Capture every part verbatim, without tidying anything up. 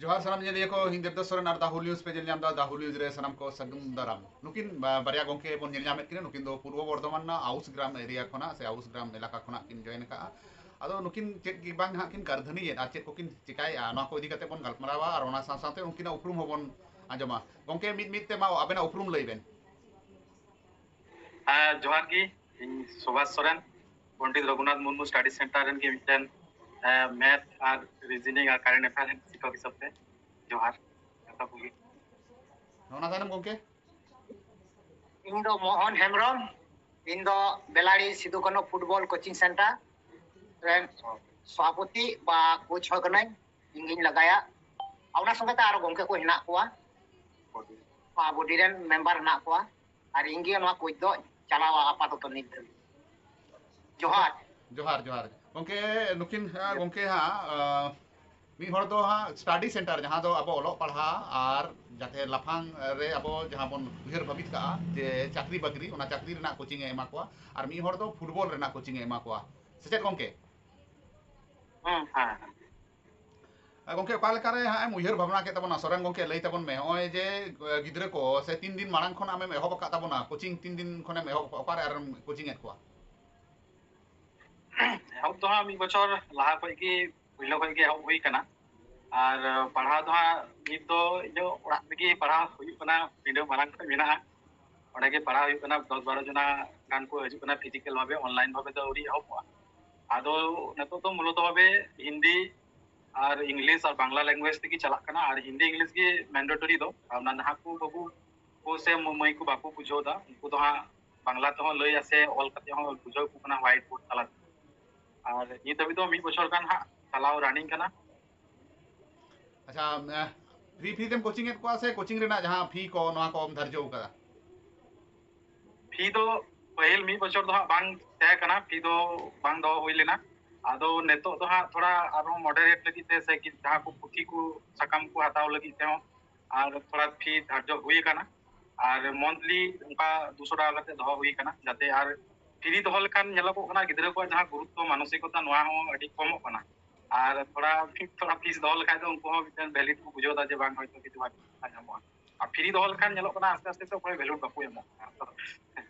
ᱡᱚᱦᱟᱨ ᱥᱟᱱᱟᱢ ᱧᱮᱞᱤᱭᱟᱹ ᱠᱚ, ᱤᱧ ᱫᱮᱵᱫᱟᱥ ᱥᱚᱨᱮᱱ ᱟᱨ ᱫᱟ ᱦᱩᱞ ᱱᱤᱭᱩᱡᱽ ᱯᱮ ᱧᱮᱞ ᱧᱟᱢ ᱮᱫᱟ᱾ ᱫᱟ ᱦᱩᱞ ᱱᱤᱭᱩᱡᱽ ᱨᱮ ᱥᱟᱱᱟᱢ ᱠᱚ ᱥᱟᱹᱜᱩᱱ ᱫᱟᱨᱟᱢ᱾ ᱱᱩᱠᱤᱱ ᱵᱟ-, ᱵᱟᱨᱭᱟ ᱜᱚᱝᱠᱮ ᱵᱚᱱ ᱧᱮᱞ ᱧᱟᱢᱮᱫ ᱠᱤᱱᱟ᱾ ᱱᱩᱠᱤᱱ ᱫᱚ ᱯᱩᱨᱵᱚ ᱵᱚᱨᱫᱷᱚᱢᱟᱱ ᱨᱮᱱᱟᱜ ᱟᱣᱩᱥ ᱜᱨᱟᱢ ᱮᱨᱤᱭᱟ ᱠᱷᱚᱱᱟᱜ ᱥᱮ ᱟᱣᱩᱥ ᱜᱨᱟᱢ ᱮᱞᱟᱠᱟ ᱠᱷᱚᱱᱟᱜ ᱠᱤᱱ ᱡᱚᱭᱮᱱ ᱟᱠᱟᱫᱼᱟ᱾ ᱟᱫᱚ ᱱᱩᱠᱤᱱ ᱪᱮᱫ ᱜᱮ ᱵᱟᱝ ᱦᱟᱸᱜ ᱠᱤᱱ ᱠᱟᱹᱨᱫᱷᱟᱹᱱᱤᱭᱮᱫ ᱟᱨ ᱪᱮᱫ ᱠᱚᱠᱤᱱ ᱪᱮᱠᱟᱭᱮᱫᱼᱟ, ᱱᱚᱣᱟ ᱠᱚ ᱤᱫᱤ ᱠᱟᱛᱮ ᱵᱚᱱ ᱜᱟᱞᱢᱟᱨᱟᱣᱟ ᱟᱨ ᱚᱱᱟ ᱥᱟᱶ ᱥᱟᱶᱛᱮ ᱩᱱᱠᱤᱱᱟᱜ ᱩᱯᱨᱩᱢ ᱦᱚᱸᱵᱚᱱ ᱟᱸᱡᱚᱢᱟ᱾ ᱜᱚᱝᱠᱮ, ᱢᱤᱫ ᱢᱤᱫ ᱛᱮ ᱢᱟ ᱟᱵᱮᱱᱟᱜ ᱩᱯᱨᱩᱢ ᱞᱟᱹᱭ ᱵᱮᱱ᱾ ᱦᱮᱸ, ᱡᱚᱦᱟᱨ ᱜᱮ᱾ ᱤᱧ ᱥᱩᱵᱷᱟᱥ ᱥᱚᱨᱮᱱ, ᱯᱚᱱᱰᱤᱛ ᱨᱚᱜᱷᱩᱱᱟᱛᱷ ᱢᱩᱨᱢᱩ ᱥᱴᱟᱰᱤ ᱥᱮᱱᱴᱟᱨ ᱨᱮᱱ ᱜᱮ ᱢᱤᱫᱴᱮᱱ ᱢᱮᱛᱷ ᱟᱨ ᱨᱤᱡᱤᱱᱤᱝ ᱟᱨ ᱠᱟᱨᱮᱱᱴ ᱮᱯᱷᱮᱭᱟᱨ ᱨᱮᱱ ᱥᱤᱠᱷᱚᱠ ᱦᱤᱥᱟᱹᱵ ᱛᱮ᱾ ᱡᱚᱦᱟᱨ ᱡᱚᱛᱚ ᱠᱚᱜᱮ᱾ ᱚᱱᱟ ᱛᱟᱭᱱᱚᱢ ᱜᱚᱝᱠᱮ? ᱤᱧ ᱫᱚ ᱢᱳᱦᱚᱱ ᱦᱮᱢᱵᱨᱚᱢ᱾ ᱤᱧ ᱫᱚ Belari Sidu Kanhu football coaching centre ᱨᱮᱱ ᱥᱚᱵᱷᱟᱯᱚᱛᱤ ᱵᱟ ᱠᱳᱪ ᱦᱚᱸ ᱠᱟᱹᱱᱟᱹᱧ᱾ ᱤᱧ ᱜᱤᱧ ᱞᱟᱜᱟᱭᱟ᱾ ᱚᱱᱟ ᱥᱚᱸᱜᱮ ᱛᱮ ᱟᱨᱚ ᱜᱚᱝᱠᱮ ᱠᱚ ᱦᱮᱱᱟᱜ ᱠᱚᱣᱟ, ᱵᱚᱰᱤ ᱨᱮᱱ ᱢᱮᱢᱵᱟᱨ ᱦᱮᱱᱟᱜ ᱠᱚᱣᱟ, ᱟᱨ ᱤᱧ ᱜᱮ ᱱᱚᱣᱟ ᱠᱳᱪ ᱫᱚ ᱪᱟᱞᱟᱣᱟ ᱟᱯᱟᱛᱚᱛᱚ ᱱᱤᱛ ᱫᱷᱟᱹᱵᱤᱡ᱾ ᱡᱚᱦᱟᱨ᱾ ᱡᱚᱦᱟᱨ, ᱡᱚᱦᱟᱨ᱾ ᱜᱚᱝᱠᱮ, ᱱᱩᱠᱤᱱ, ᱟᱸ, ᱜᱚᱝᱠᱮ ᱦᱟᱸᱜ, ᱟᱸ, ᱢᱤᱫ ᱦᱚᱲ ᱫᱚ ᱦᱟᱸᱜ ᱥᱴᱟᱰᱤ ᱥᱮᱱᱴᱟᱨ, ᱡᱟᱦᱟᱸ ᱫᱚ ᱟᱵᱚ ᱚᱞᱚᱜ ᱯᱟᱲᱦᱟᱜ ᱟᱨ ᱡᱟᱛᱮ ᱞᱟᱯᱷᱟᱝ ᱨᱮ ᱟᱵᱚ ᱡᱟᱦᱟᱸ ᱵᱚᱱ ᱩᱭᱦᱟᱹᱨ ᱵᱷᱟᱵᱤᱛ ᱠᱟᱜᱼᱟ ᱡᱮ ᱪᱟᱹᱠᱨᱤ ᱵᱟᱹᱠᱨᱤ, ᱚᱱᱟ ᱪᱟᱹᱠᱨᱤ ᱨᱮᱱᱟᱜ ᱠᱳᱪᱤᱝ ᱮ ᱮᱢᱟ ᱠᱚᱣᱟ, ᱟᱨ ᱢᱤᱫ ᱦᱚᱲ ᱫᱚ ᱯᱷᱩᱴᱵᱚᱞ ᱨᱮᱱᱟᱜ ᱠᱳᱪᱤᱝ ᱮ ᱮᱢᱟ ᱠᱚᱣᱟ, ᱥᱮ ᱪᱮᱫ ᱜᱚᱝᱠᱮ? ᱦᱮᱸ, ᱦᱮᱸ, ᱦᱮᱸ᱾ ᱟᱨ ᱜᱚᱝᱠᱮ, ᱚᱠᱟ ᱞᱮᱠᱟᱨᱮ ᱦᱟᱸᱜ ᱮᱢ ᱩᱭᱦᱟᱹᱨ ᱵᱷᱟᱵᱽᱱᱟ ᱠᱮᱫ ᱛᱟᱵᱚᱱᱟ? ᱥᱚᱨᱮᱱ ᱜᱚᱝᱠᱮ, ᱞᱟᱹᱭ ᱛᱟᱵᱚᱱ ᱢᱮ, ᱱᱚᱜᱼᱚᱭ ᱡᱮ, ᱮ, ᱜᱤᱫᱽᱨᱟᱹ ᱠᱚ ᱥᱮ ᱛᱤᱱ ᱫᱤᱱ ᱢᱟᱲᱟᱝ ᱠᱷᱚᱱ ᱟᱢᱮᱢ ᱮᱦᱚᱵ ᱟᱠᱟᱫ ᱛᱟᱵᱚᱱᱟ, ᱠᱳᱪᱤᱝ ᱛᱤᱱ ᱫᱤᱱ ᱠᱷᱚᱱᱮᱢ ᱮᱦᱚᱵ, ᱚᱠᱟᱨᱮ ᱟᱨᱮᱢ ᱠᱳᱪᱤᱝ ᱮᱫ ᱠᱚᱣᱟ? ᱮᱦᱚᱵ ᱫᱚ ᱦᱟᱸᱜ ᱢᱤᱫ ᱵᱚᱪᱷᱚᱨ ᱞᱟᱦᱟ ᱠᱷᱚᱡ ᱜᱮ, ᱯᱳᱭᱞᱳ ᱠᱷᱚᱡ ᱜᱮ ᱮᱦᱚᱵ ᱦᱩᱭ ᱠᱟᱱᱟ᱾ ᱟᱨ ᱯᱟᱲᱦᱟᱣ ᱫᱚ ᱦᱟᱸᱜ ᱱᱤᱛ ᱫᱚ ᱤᱧᱟᱹᱜ ᱚᱲᱟᱜ ᱨᱮᱜᱮ ᱯᱟᱲᱦᱟᱣ ᱦᱩᱭᱩᱜ ᱠᱟᱱᱟ, ᱯᱤᱸᱰᱟᱹ ᱢᱟᱨᱟᱝ ᱠᱷᱚᱡ ᱢᱮᱱᱟᱜᱼᱟ, ᱚᱸᱰᱮ ᱜᱮ ᱯᱟᱲᱦᱟᱣ ᱦᱩᱭᱩᱜ ᱠᱟᱱᱟ᱾ ᱫᱚᱥ ᱵᱟᱨᱚ ᱡᱚᱱᱟ ᱜᱟᱱ ᱠᱚ ᱦᱤᱡᱩᱜ ᱠᱟᱱᱟ ᱯᱷᱤᱡᱤᱠᱮᱞ ᱵᱷᱟᱵᱮ, ᱚᱱᱞᱟᱭᱤᱱ ᱵᱷᱟᱵᱮ ᱫᱚ ᱟᱹᱣᱨᱤ ᱮᱦᱚᱵᱚᱜᱼᱟ᱾ ᱟᱫᱚ ᱱᱤᱛᱚᱜ ᱫᱚ ᱢᱩᱞᱚᱛᱚ ᱵᱷᱟᱵᱮ ᱦᱤᱱᱫᱤ ᱟᱨ ᱤᱝᱞᱤᱥ ᱟᱨ ᱵᱟᱝᱞᱟ ᱞᱮᱝᱜᱩᱭᱮᱡᱽ ᱛᱮᱜᱮ ᱪᱟᱞᱟᱜ ᱠᱟᱱᱟ, ᱟᱨ ᱦᱤᱱᱫᱤ ᱤᱝᱞᱤᱥ ᱜᱮ ᱢᱮᱱᱰᱮᱴᱚᱨᱤ ᱫᱚ᱾ ᱟᱨ ᱚᱱᱟ ᱱᱟᱦᱟᱜ ᱠᱚ ᱵᱟᱹᱵᱩ ᱠᱚ ᱥᱮ ᱢᱟᱹᱭ ᱠᱚ ᱵᱟᱠᱚ ᱵᱩᱡᱷᱟᱹᱣ ᱮᱫᱟ, ᱩᱱᱠᱩ ᱫᱚ ᱦᱟᱸᱜ ᱵᱟᱝᱞᱟ ᱛᱮᱦᱚᱸ ᱞᱟᱹᱭ ᱟᱥᱮ ᱚᱞ ᱠᱟᱛᱮ ᱦᱚᱸ ᱵᱩᱡᱷᱟᱹᱣ ᱟᱠᱚ ᱠᱟᱱᱟ ᱦᱳᱣᱟᱭᱤᱴ ᱵᱳᱨᱰ ᱛᱟᱞᱟᱛᱮ᱾ ᱟᱨ ᱱᱤᱛ ᱦᱟᱹᱵᱤᱡ ᱫᱚ ᱢᱤᱫ ᱵᱚᱪᱷᱚᱨ ᱜᱟᱱ ᱦᱟᱸᱜ ᱪᱟᱞᱟᱣ ᱨᱟᱱᱤᱝ ᱠᱟᱱᱟ᱾ ᱟᱪᱪᱷᱟ, ᱯᱷᱨᱤ ᱯᱷᱨᱤ ᱛᱮᱢ ᱠᱳᱪᱤᱝ ᱮᱫ ᱠᱚᱣᱟ ᱥᱮ ᱠᱳᱪᱤᱝ ᱨᱮᱱᱟᱜ ᱡᱟᱦᱟᱸ ᱯᱷᱤ ᱠᱚ, ᱱᱚᱣᱟ ᱠᱚᱢ ᱫᱷᱟᱨᱡᱚ ᱟᱠᱟᱫᱟ? ᱯᱷᱤ ᱫᱚ ᱯᱟᱹᱦᱤᱞ ᱢᱤᱫ ᱵᱚᱪᱷᱚᱨ ᱫᱚ ᱦᱟᱸᱜ ᱵᱟᱝ ᱛᱟᱦᱮᱸ ᱠᱟᱱᱟ, ᱯᱷᱤ ᱫᱚ ᱵᱟᱝ ᱫᱚᱦᱚ ᱦᱩᱭ ᱞᱮᱱᱟ᱾ ᱟᱫᱚ ᱱᱤᱛᱚᱜ ᱫᱚ ᱦᱟᱸᱜ ᱛᱷᱚᱲᱟ ᱟᱨᱦᱚᱸ ᱢᱚᱰᱟᱨᱮᱴ ᱞᱟᱹᱜᱤᱫ ᱛᱮ ᱥᱮ ᱡᱟᱦᱟᱸ ᱠᱚ ᱯᱩᱛᱷᱤ ᱠᱚ ᱥᱟᱠᱟᱢ ᱠᱚ ᱦᱟᱛᱟᱣ ᱞᱟᱹᱜᱤᱫ ᱛᱮᱦᱚᱸ ᱟᱨ ᱛᱷᱚᱲᱟ ᱯᱷᱤ ᱫᱷᱟᱨᱡᱚ ᱦᱩᱭ ᱟᱠᱟᱱᱟ᱾ ᱟᱨ ᱢᱚᱱᱛᱷᱞᱤ ᱚᱱᱠᱟ ᱫᱩᱥᱚ ᱴᱟᱠᱟ ᱠᱟᱛᱮ ᱫᱚᱦᱚ ᱦᱩᱭ ᱟᱠᱟᱱᱟ, ᱡᱟᱛᱮ ᱟᱨ ᱯᱷᱨᱤ ᱫᱚᱦᱚ ᱞᱮᱠᱷᱟᱱ ᱧᱮᱞᱚᱜᱚᱜ ᱠᱟᱱᱟ ᱜᱤᱫᱽᱨᱟᱹ ᱠᱚᱣᱟᱜ ᱡᱟᱦᱟᱸ ᱜᱩᱨᱩᱛᱛᱚ ᱢᱟᱱᱚᱥᱤᱠᱚᱛᱟ, ᱱᱚᱣᱟ ᱦᱚᱸ ᱟᱹᱰᱤ ᱠᱚᱢᱚᱜ ᱠᱟᱱᱟ᱾ ᱟᱨ ᱛᱷᱚᱲᱟ ᱯᱷᱤ- ᱛᱷᱚᱲᱟ ᱯᱷᱤᱥ ᱫᱚᱦᱚ ᱞᱮᱠᱷᱟᱡ ᱫᱚ ᱩᱱᱠᱩ ᱦᱚᱸ ᱢᱤᱫᱴᱮᱱ ᱵᱷᱮᱞᱤᱰ ᱠᱚ ᱵᱩᱡᱷᱟᱹᱣ ᱫᱟ ᱡᱮ ᱵᱟᱝ, ᱦᱚᱭᱛᱳ ᱠᱤᱪᱷᱩ ᱵᱟᱝ ᱧᱟᱢᱚᱜᱼᱟ᱾ ᱟᱨ ᱯᱷᱨᱤ ᱫᱚᱦᱚ ᱞᱮᱠᱷᱟᱱ ᱧᱮᱞᱚᱜ ᱠᱟᱱᱟ ᱟᱥᱛᱮ ᱟᱥᱛᱮ ᱛᱮ ᱚᱠᱚᱭ ᱵᱷᱮᱞᱤᱰ ᱵᱟᱠᱚ ᱮᱢᱚᱜ ᱠᱟᱱᱟ᱾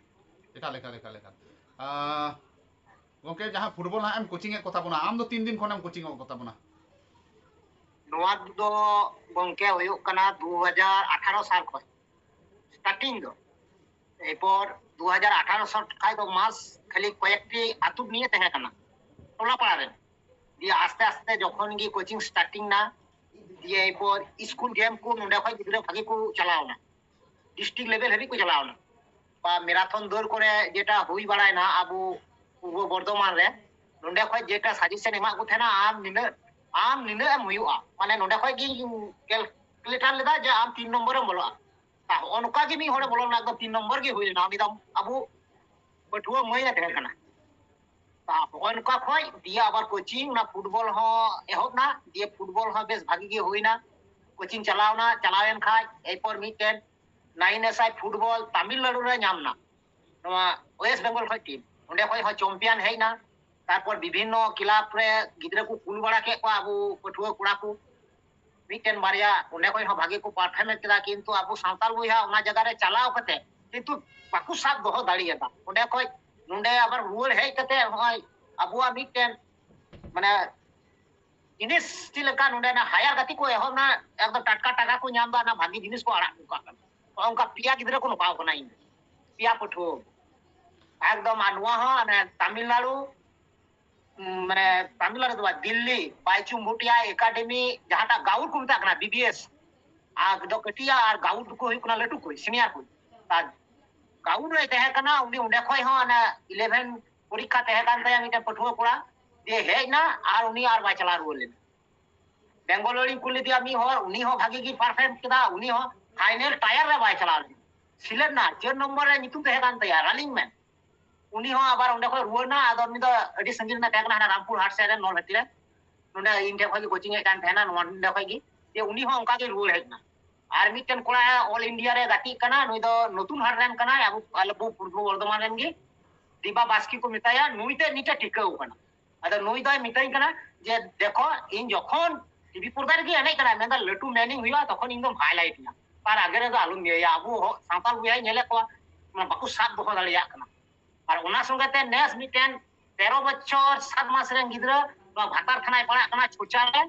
ᱮᱠᱟᱞ, ᱮᱠᱟᱞ, ᱮᱠᱟᱞ, ᱮᱠᱟᱞ᱾ ᱟᱸ, ᱜᱚᱝᱠᱮ, ᱡᱟᱦᱟᱸ ᱯᱷᱩᱴᱵᱚᱞ ᱦᱟᱸᱜ ᱮᱢ ᱠᱳᱪᱤᱝ ᱮᱫ ᱠᱚ ᱛᱟᱵᱚᱱᱟ, ᱟᱢ ᱫᱚ ᱛᱤᱱ ᱫᱤᱱ ᱠᱷᱚᱱᱮᱢ ᱠᱳᱪᱤᱝ ᱮᱫ ᱠᱚ ᱛᱟᱵᱚᱱᱟ? ᱱᱚᱣᱟ ᱫᱚ ᱜᱚᱝᱠᱮ ᱦᱩᱭᱩᱜ ᱠᱟᱱᱟ ᱫᱩ ᱦᱟᱡᱟᱨ ᱟᱴᱷᱟᱨᱚ ᱥᱟᱞ ᱠᱷᱚᱱ ᱥᱴᱟᱨᱴᱤᱝ ᱫᱚ᱾ ᱮᱨᱯᱚᱨ ᱫᱩ ᱦᱟᱡᱟᱨ ᱟᱴᱷᱟᱨᱚ ᱥᱟᱞ ᱠᱷᱟᱡ ᱫᱚ ᱢᱟᱥ ᱠᱷᱟᱹᱞᱤ ᱠᱚᱭᱮᱠᱴᱤ ᱟᱹᱛᱩ ᱱᱤᱭᱮ ᱛᱟᱦᱮᱸ ᱠᱟᱱᱟ, ᱴᱚᱞᱟ ᱯᱟᱲᱟ ᱨᱮ᱾ ᱫᱤᱭᱮ ᱟᱥᱛᱮ ᱟᱥᱛᱮ ᱡᱚᱠᱷᱚᱱ ᱜᱮ ᱠᱳᱪᱤᱝ ᱥᱴᱟᱨᱴᱤᱝ ᱱᱟ, ᱫᱤᱭᱮ ᱮᱨᱯᱚᱨ ᱥᱠᱩᱞ ᱜᱮᱢ ᱠᱚ ᱱᱚᱰᱮ ᱠᱷᱚᱡ ᱜᱤᱫᱽᱨᱟᱹ ᱵᱷᱟᱜᱮ ᱠᱚ ᱪᱟᱞᱟᱣ ᱱᱟ, ᱰᱤᱥᱴᱨᱤᱠᱴ ᱞᱮᱵᱮᱞ ᱦᱟᱹᱵᱤᱡ ᱠᱚ ᱪᱟᱞᱟᱣ ᱱᱟ᱾ ᱵᱟ ᱢᱮᱨᱟᱛᱷᱚᱱ ᱫᱟᱹᱲ ᱠᱚᱨᱮ ᱡᱮᱴᱟ ᱦᱩᱭ ᱵᱟᱲᱟᱭᱱᱟ ᱟᱵᱚ ᱯᱩᱨᱵᱚ ᱵᱚᱨᱫᱷᱚᱢᱟᱱ ᱨᱮ, ᱱᱚᱰᱮ ᱠᱷᱚᱡ ᱡᱮᱴᱟ ᱥᱟᱡᱮᱥᱚᱱ ᱮᱢᱟᱜ ᱠᱚ ᱛᱟᱦᱮᱱᱟ, ᱟᱢ ᱱᱤᱱᱟᱹᱜ, ᱟᱢ ᱱᱤᱱᱟᱹᱜ ᱮᱢ ᱦᱩᱭᱩᱜᱼᱟ, ᱢᱟᱱᱮ ᱱᱚᱰᱮ ᱠᱷᱚᱡ ᱜᱮ ᱠᱮᱞᱠᱩᱞᱮᱴᱟᱨ ᱞᱮᱫᱟ ᱡᱮ ᱟᱢ ᱛᱤᱱ ᱱᱚᱢᱵᱚᱨ ᱮᱢ ᱵᱚᱞᱚᱜᱼᱟ᱾ ᱛᱟ ᱦᱚᱸᱜᱼᱚ ᱱᱚᱝᱠᱟ ᱜᱮ ᱢᱤᱫ ᱦᱚᱲᱮ ᱵᱚᱞᱚ ᱞᱮᱱᱟ, ᱮᱠᱫᱚᱢ ᱛᱤᱱ ᱱᱚᱢᱵᱚᱨ ᱜᱮ ᱦᱩᱭ ᱞᱮᱱᱟ, ᱩᱱᱤ ᱫᱚ ᱟᱵᱚ ᱯᱟᱹᱴᱷᱩᱣᱟᱹ ᱢᱟᱹᱭ ᱮ ᱛᱟᱦᱮᱸ ᱠᱟᱱᱟ᱾ ᱛᱟ ᱦᱚᱸᱜᱼᱚ ᱱᱚᱝᱠᱟ ᱠᱷᱚᱡ ᱫᱤᱭᱮ ᱟᱵᱟᱨ ᱠᱳᱪᱤᱝ, ᱚᱱᱟ ᱯᱷᱩᱴᱵᱚᱞ ᱦᱚᱸ ᱮᱦᱚᱵ ᱱᱟ, ᱫᱤᱭᱮ ᱯᱷᱩᱴᱵᱚᱞ ᱦᱚᱸ ᱵᱮᱥ ᱵᱷᱟᱜᱤ ᱜᱮ ᱦᱩᱭᱱᱟ᱾ ᱠᱳᱪᱤᱝ ᱪᱟᱞᱟᱣ ᱱᱟ, ᱪᱟᱞᱟᱣᱮᱱ ᱠᱷᱟᱡ ᱮᱨᱯᱚᱨ ᱢᱤᱫᱴᱮᱱ nine S I football Tamil Nadu ᱨᱮ ᱧᱟᱢ ᱱᱟ, ᱱᱚᱣᱟ ᱳᱭᱮᱥᱴ ᱵᱮᱝᱜᱚᱞ ᱠᱷᱚᱡ ᱴᱤᱢ, ᱚᱸᱰᱮ ᱠᱷᱚᱡ ᱦᱚᱸ ᱪᱚᱢᱯᱤᱭᱟᱱ ᱦᱮᱡ ᱱᱟ᱾ ᱛᱟᱨᱯᱚᱨ ᱵᱤᱵᱷᱤᱱᱱᱚ ᱠᱞᱟᱵ ᱨᱮ ᱜᱤᱫᱽᱨᱟᱹ ᱠᱚ ᱠᱩᱞ ᱵᱟᱲᱟ ᱠᱮᱫ ᱠᱚᱣᱟ ᱟᱵᱚ ᱯᱟᱹᱴᱷᱩᱣᱟᱹ ᱠᱚᱲᱟ ᱠᱚ, ᱢᱤᱫᱴᱮᱱ ᱵᱟᱨᱭᱟ ᱚᱸᱰᱮ ᱠᱷᱚᱡ ᱦᱚᱸ ᱵᱷᱟᱜᱮ ᱠᱚ ᱯᱟᱨᱯᱷᱚᱨᱢ ᱠᱮᱫᱟ, ᱠᱤᱱᱛᱩ ᱟᱵᱚ ᱥᱟᱱᱛᱟᱲ ᱵᱚᱭᱦᱟ ᱚᱱᱟ ᱡᱟᱭᱜᱟ ᱨᱮ ᱪᱟᱞᱟᱣ ᱠᱟᱛᱮ ᱠᱤᱱᱛᱩ ᱵᱟᱠᱚ ᱥᱟᱵ ᱫᱚᱦᱚ ᱫᱟᱲᱮᱭᱟᱫᱟ᱾ ᱚᱸᱰᱮ ᱠᱷᱚᱡ ᱱᱚᱸᱰᱮ ᱟᱵᱟᱨ ᱨᱩᱣᱟᱹᱲ ᱦᱮᱡ ᱠᱟᱛᱮ ᱱᱚᱜᱼᱚᱭ ᱟᱵᱚᱣᱟᱜ ᱢᱤᱫᱴᱮᱱ ᱢᱟᱱᱮ ᱡᱤᱱᱤᱥ ᱪᱮᱫ ᱞᱮᱠᱟ ᱱᱚᱸᱰᱮ ᱚᱱᱟ ᱦᱟᱭᱟᱨ ᱜᱟᱛᱮ ᱠᱚ ᱮᱦᱚᱵ ᱱᱟ, ᱮᱠᱫᱚᱢ ᱴᱟᱴᱠᱟ ᱴᱟᱠᱟ ᱠᱚ ᱧᱟᱢ ᱫᱟ, ᱚᱱᱟ ᱵᱷᱟᱜᱮ ᱡᱤᱱᱤᱥ ᱠᱚ ᱟᱲᱟᱜ ᱜᱚᱫ ᱠᱟᱜ ᱠᱟᱱᱟ᱾ ᱱᱚᱜᱼᱚ ᱱᱚᱝᱠᱟ ᱯᱮᱭᱟ ᱜᱤᱫᱽᱨᱟᱹ ᱠᱚ ᱱᱚᱠᱟᱣ ᱠᱟᱱᱟ ᱤᱧ, ᱯᱮᱭᱟ ᱯᱟᱹᱴᱷᱩᱣᱟᱹ᱾ ᱮᱠᱫᱚᱢ, ᱟᱨ ᱱᱚᱣᱟ ᱦᱚᱸ ᱚᱱᱮ ᱛᱟᱢᱤᱞᱱᱟᱲᱩ, ᱩᱸ, ᱢᱟᱱᱮ ᱛᱟᱢᱤᱞᱱᱟᱲᱩ ᱫᱚ ᱵᱟᱝ, ᱫᱤᱞᱞᱤ, ᱵᱟᱭᱪᱩᱝ ᱵᱷᱩᱴᱤᱭᱟ ᱮᱠᱟᱰᱮᱢᱤ, ᱡᱟᱦᱟᱸᱴᱟᱜ ᱜᱟᱣᱩᱰ ᱠᱚ ᱢᱮᱛᱟᱜ ᱠᱟᱱᱟ, ᱵᱤ ᱵᱤ ᱮᱥ, ᱟᱨ ᱫᱚ ᱠᱟᱹᱴᱤᱡ ᱟᱨ ᱜᱟᱣᱩᱰ ᱫᱚᱠᱚ ᱦᱩᱭᱩᱜ ᱠᱟᱱᱟ ᱞᱟᱹᱴᱩ ᱠᱚ, ᱥᱤᱱᱤᱭᱟᱨ ᱠᱚ᱾ ᱟᱨ ᱜᱟᱣᱩᱰ ᱨᱮ ᱛᱟᱦᱮᱸ ᱠᱟᱱᱟ, ᱩᱱᱤ ᱚᱸᱰᱮ ᱠᱷᱚᱡ ᱦᱚᱸ ᱚᱱᱟ ᱤᱞᱮᱵᱷᱮᱱ ᱯᱚᱨᱤᱠᱠᱷᱟ ᱛᱟᱦᱮᱸ ᱠᱟᱱ ᱛᱟᱭᱟ ᱢᱤᱫᱴᱮᱱ ᱯᱟᱹᱴᱷᱩᱣᱟᱹ ᱠᱚᱲᱟ, ᱫᱤᱭᱮ ᱦᱮᱡ ᱱᱟ ᱟᱨ ᱩᱱᱤ ᱟᱨ ᱵᱟᱭ ᱪᱟᱞᱟᱣ ᱨᱩᱣᱟᱹᱲ ᱞᱮᱱᱟ᱾ ᱵᱮᱝᱜᱟᱞᱳᱨᱤᱧ ᱠᱩᱞ ᱞᱮᱫᱮᱭᱟ ᱢᱤᱫ ᱦᱚᱲ, ᱩᱱᱤ ᱦᱚᱸ ᱵᱷᱟᱜᱤ ᱜᱮ ᱯᱟᱨᱯᱷᱚᱨᱢ ᱠᱮᱫᱟ, ᱩᱱᱤ ᱦᱚᱸ ᱯᱷᱟᱭᱱᱮᱞ ᱴᱟᱭᱟᱨ ᱨᱮ ᱵᱟᱭ ᱪᱟᱞᱟᱣ ᱞᱮᱱᱟ᱾ ᱥᱤᱞᱮᱫ ᱱᱟ, ᱪᱟᱨ ᱱᱚᱢᱵᱚᱨ ᱨᱮ ᱧᱩᱛᱩᱢ ᱛᱟᱦᱮᱸ ᱠᱟᱱ ᱛᱟᱭᱟ, ᱨᱟᱱᱤᱝ ᱢᱮᱱ᱾ ᱩᱱᱤ ᱦᱚᱸ ᱟᱵᱟᱨ ᱚᱸᱰᱮ ᱠᱷᱚᱡ ᱨᱩᱣᱟᱹᱲ ᱱᱟ, ᱟᱫᱚ ᱩᱱᱤ ᱫᱚ ᱟᱹᱰᱤ ᱥᱟᱺᱜᱤᱧ ᱨᱮᱱᱟᱜ ᱛᱟᱦᱮᱸ ᱠᱟᱱᱟ, ᱦᱟᱱᱟ ᱨᱟᱢᱯᱩᱨ ᱦᱟᱴ ᱥᱮᱫ ᱨᱮ, ᱱᱚᱞᱦᱟᱴᱤ ᱨᱮ᱾ ᱱᱚᱰᱮ ᱤᱧ ᱴᱷᱮᱱ ᱠᱷᱚᱡ ᱜᱮ ᱠᱳᱪᱤᱝ ᱮᱫ ᱠᱟᱱ ᱛᱟᱦᱮᱱᱟ, ᱱᱚᱣᱟ ᱱᱚᱰᱮ ᱠᱷᱚᱡ ᱜᱮ᱾ ᱡᱮ ᱩᱱᱤ ᱦᱚᱸ ᱚᱱᱠᱟ ᱜᱮ ᱨᱩᱣᱟᱹᱲ ᱦᱮᱡ ᱱᱟ᱾ ᱟᱨ ᱢᱤᱫᱴᱮᱱ ᱠᱚᱲᱟ ᱚᱞ ᱤᱱᱰᱤᱭᱟ ᱨᱮ ᱜᱟᱛᱮᱜ ᱠᱟᱱᱟ, ᱱᱩᱭ ᱫᱚ ᱱᱚᱛᱩᱱ ᱦᱟᱴ ᱨᱮᱱ ᱠᱟᱱᱟᱭ, ᱟᱵᱚ, ᱟᱞᱮ ᱯᱩᱨᱵᱚ ᱵᱚᱨᱫᱷᱚᱢᱟᱱ ᱨᱮᱱ ᱜᱮ, ᱫᱤᱵᱟ ᱵᱟᱥᱠᱮ ᱠᱚ ᱢᱮᱛᱟᱭᱟ, ᱱᱩᱭ ᱛᱮ ᱱᱤᱛ ᱮ ᱴᱤᱠᱟᱹᱣ ᱠᱟᱱᱟ᱾ ᱟᱫᱚ ᱱᱩᱭ ᱫᱚᱭ ᱢᱤᱛᱟᱹᱧ ᱠᱟᱱᱟ ᱡᱮ, "ᱫᱮᱠᱷᱚ, ᱤᱧ ᱡᱚᱠᱷᱚᱱ ᱴᱤᱵᱷᱤ ᱯᱚᱨᱫᱟ ᱨᱮᱜᱮ ᱮᱱᱮᱡ ᱠᱟᱱᱟᱭ, ᱢᱮᱱᱫᱟ ᱞᱟᱹᱴᱩ ᱢᱮᱱᱤᱧ ᱦᱩᱭᱩᱜᱼᱟ, ᱛᱚᱠᱷᱚᱱ ᱤᱧ ᱫᱚᱢ ᱦᱟᱭᱞᱟᱭᱤᱴ ᱤᱧᱟ, ᱟᱨ ᱟᱜᱮ ᱨᱮᱫᱚ ᱟᱞᱚᱢ ᱤᱭᱟᱹᱭᱟ, ᱟᱵᱚ ᱦᱚ-, ᱥᱟᱱᱛᱟᱲ ᱵᱚᱭᱦᱟᱧ ᱧᱮᱞᱮᱫ ᱠᱚᱣᱟ, ᱚᱱᱟ ᱵᱟᱠᱚ ᱥᱟᱵ ᱫᱚᱦᱚ ᱫᱟᱲᱮᱭᱟᱜ ᱠᱟᱱᱟ᱾" ᱟᱨ ᱚᱱᱟ ᱥᱚᱸᱜᱮ ᱛᱮ ᱱᱮᱥ ᱢᱤᱫᱴᱮᱱ ᱛᱮᱨᱚ ᱵᱚᱪᱷᱚᱨ ᱥᱟᱛ ᱢᱟᱥ ᱨᱮᱱ ᱜᱤᱫᱽᱨᱟᱹ ᱱᱚᱣᱟ ᱵᱷᱟᱛᱟᱨ ᱛᱷᱟᱱᱟᱭ ᱯᱟᱲᱟᱜ ᱠᱟᱱᱟ, ᱪᱷᱳᱪᱟ ᱨᱮ᱾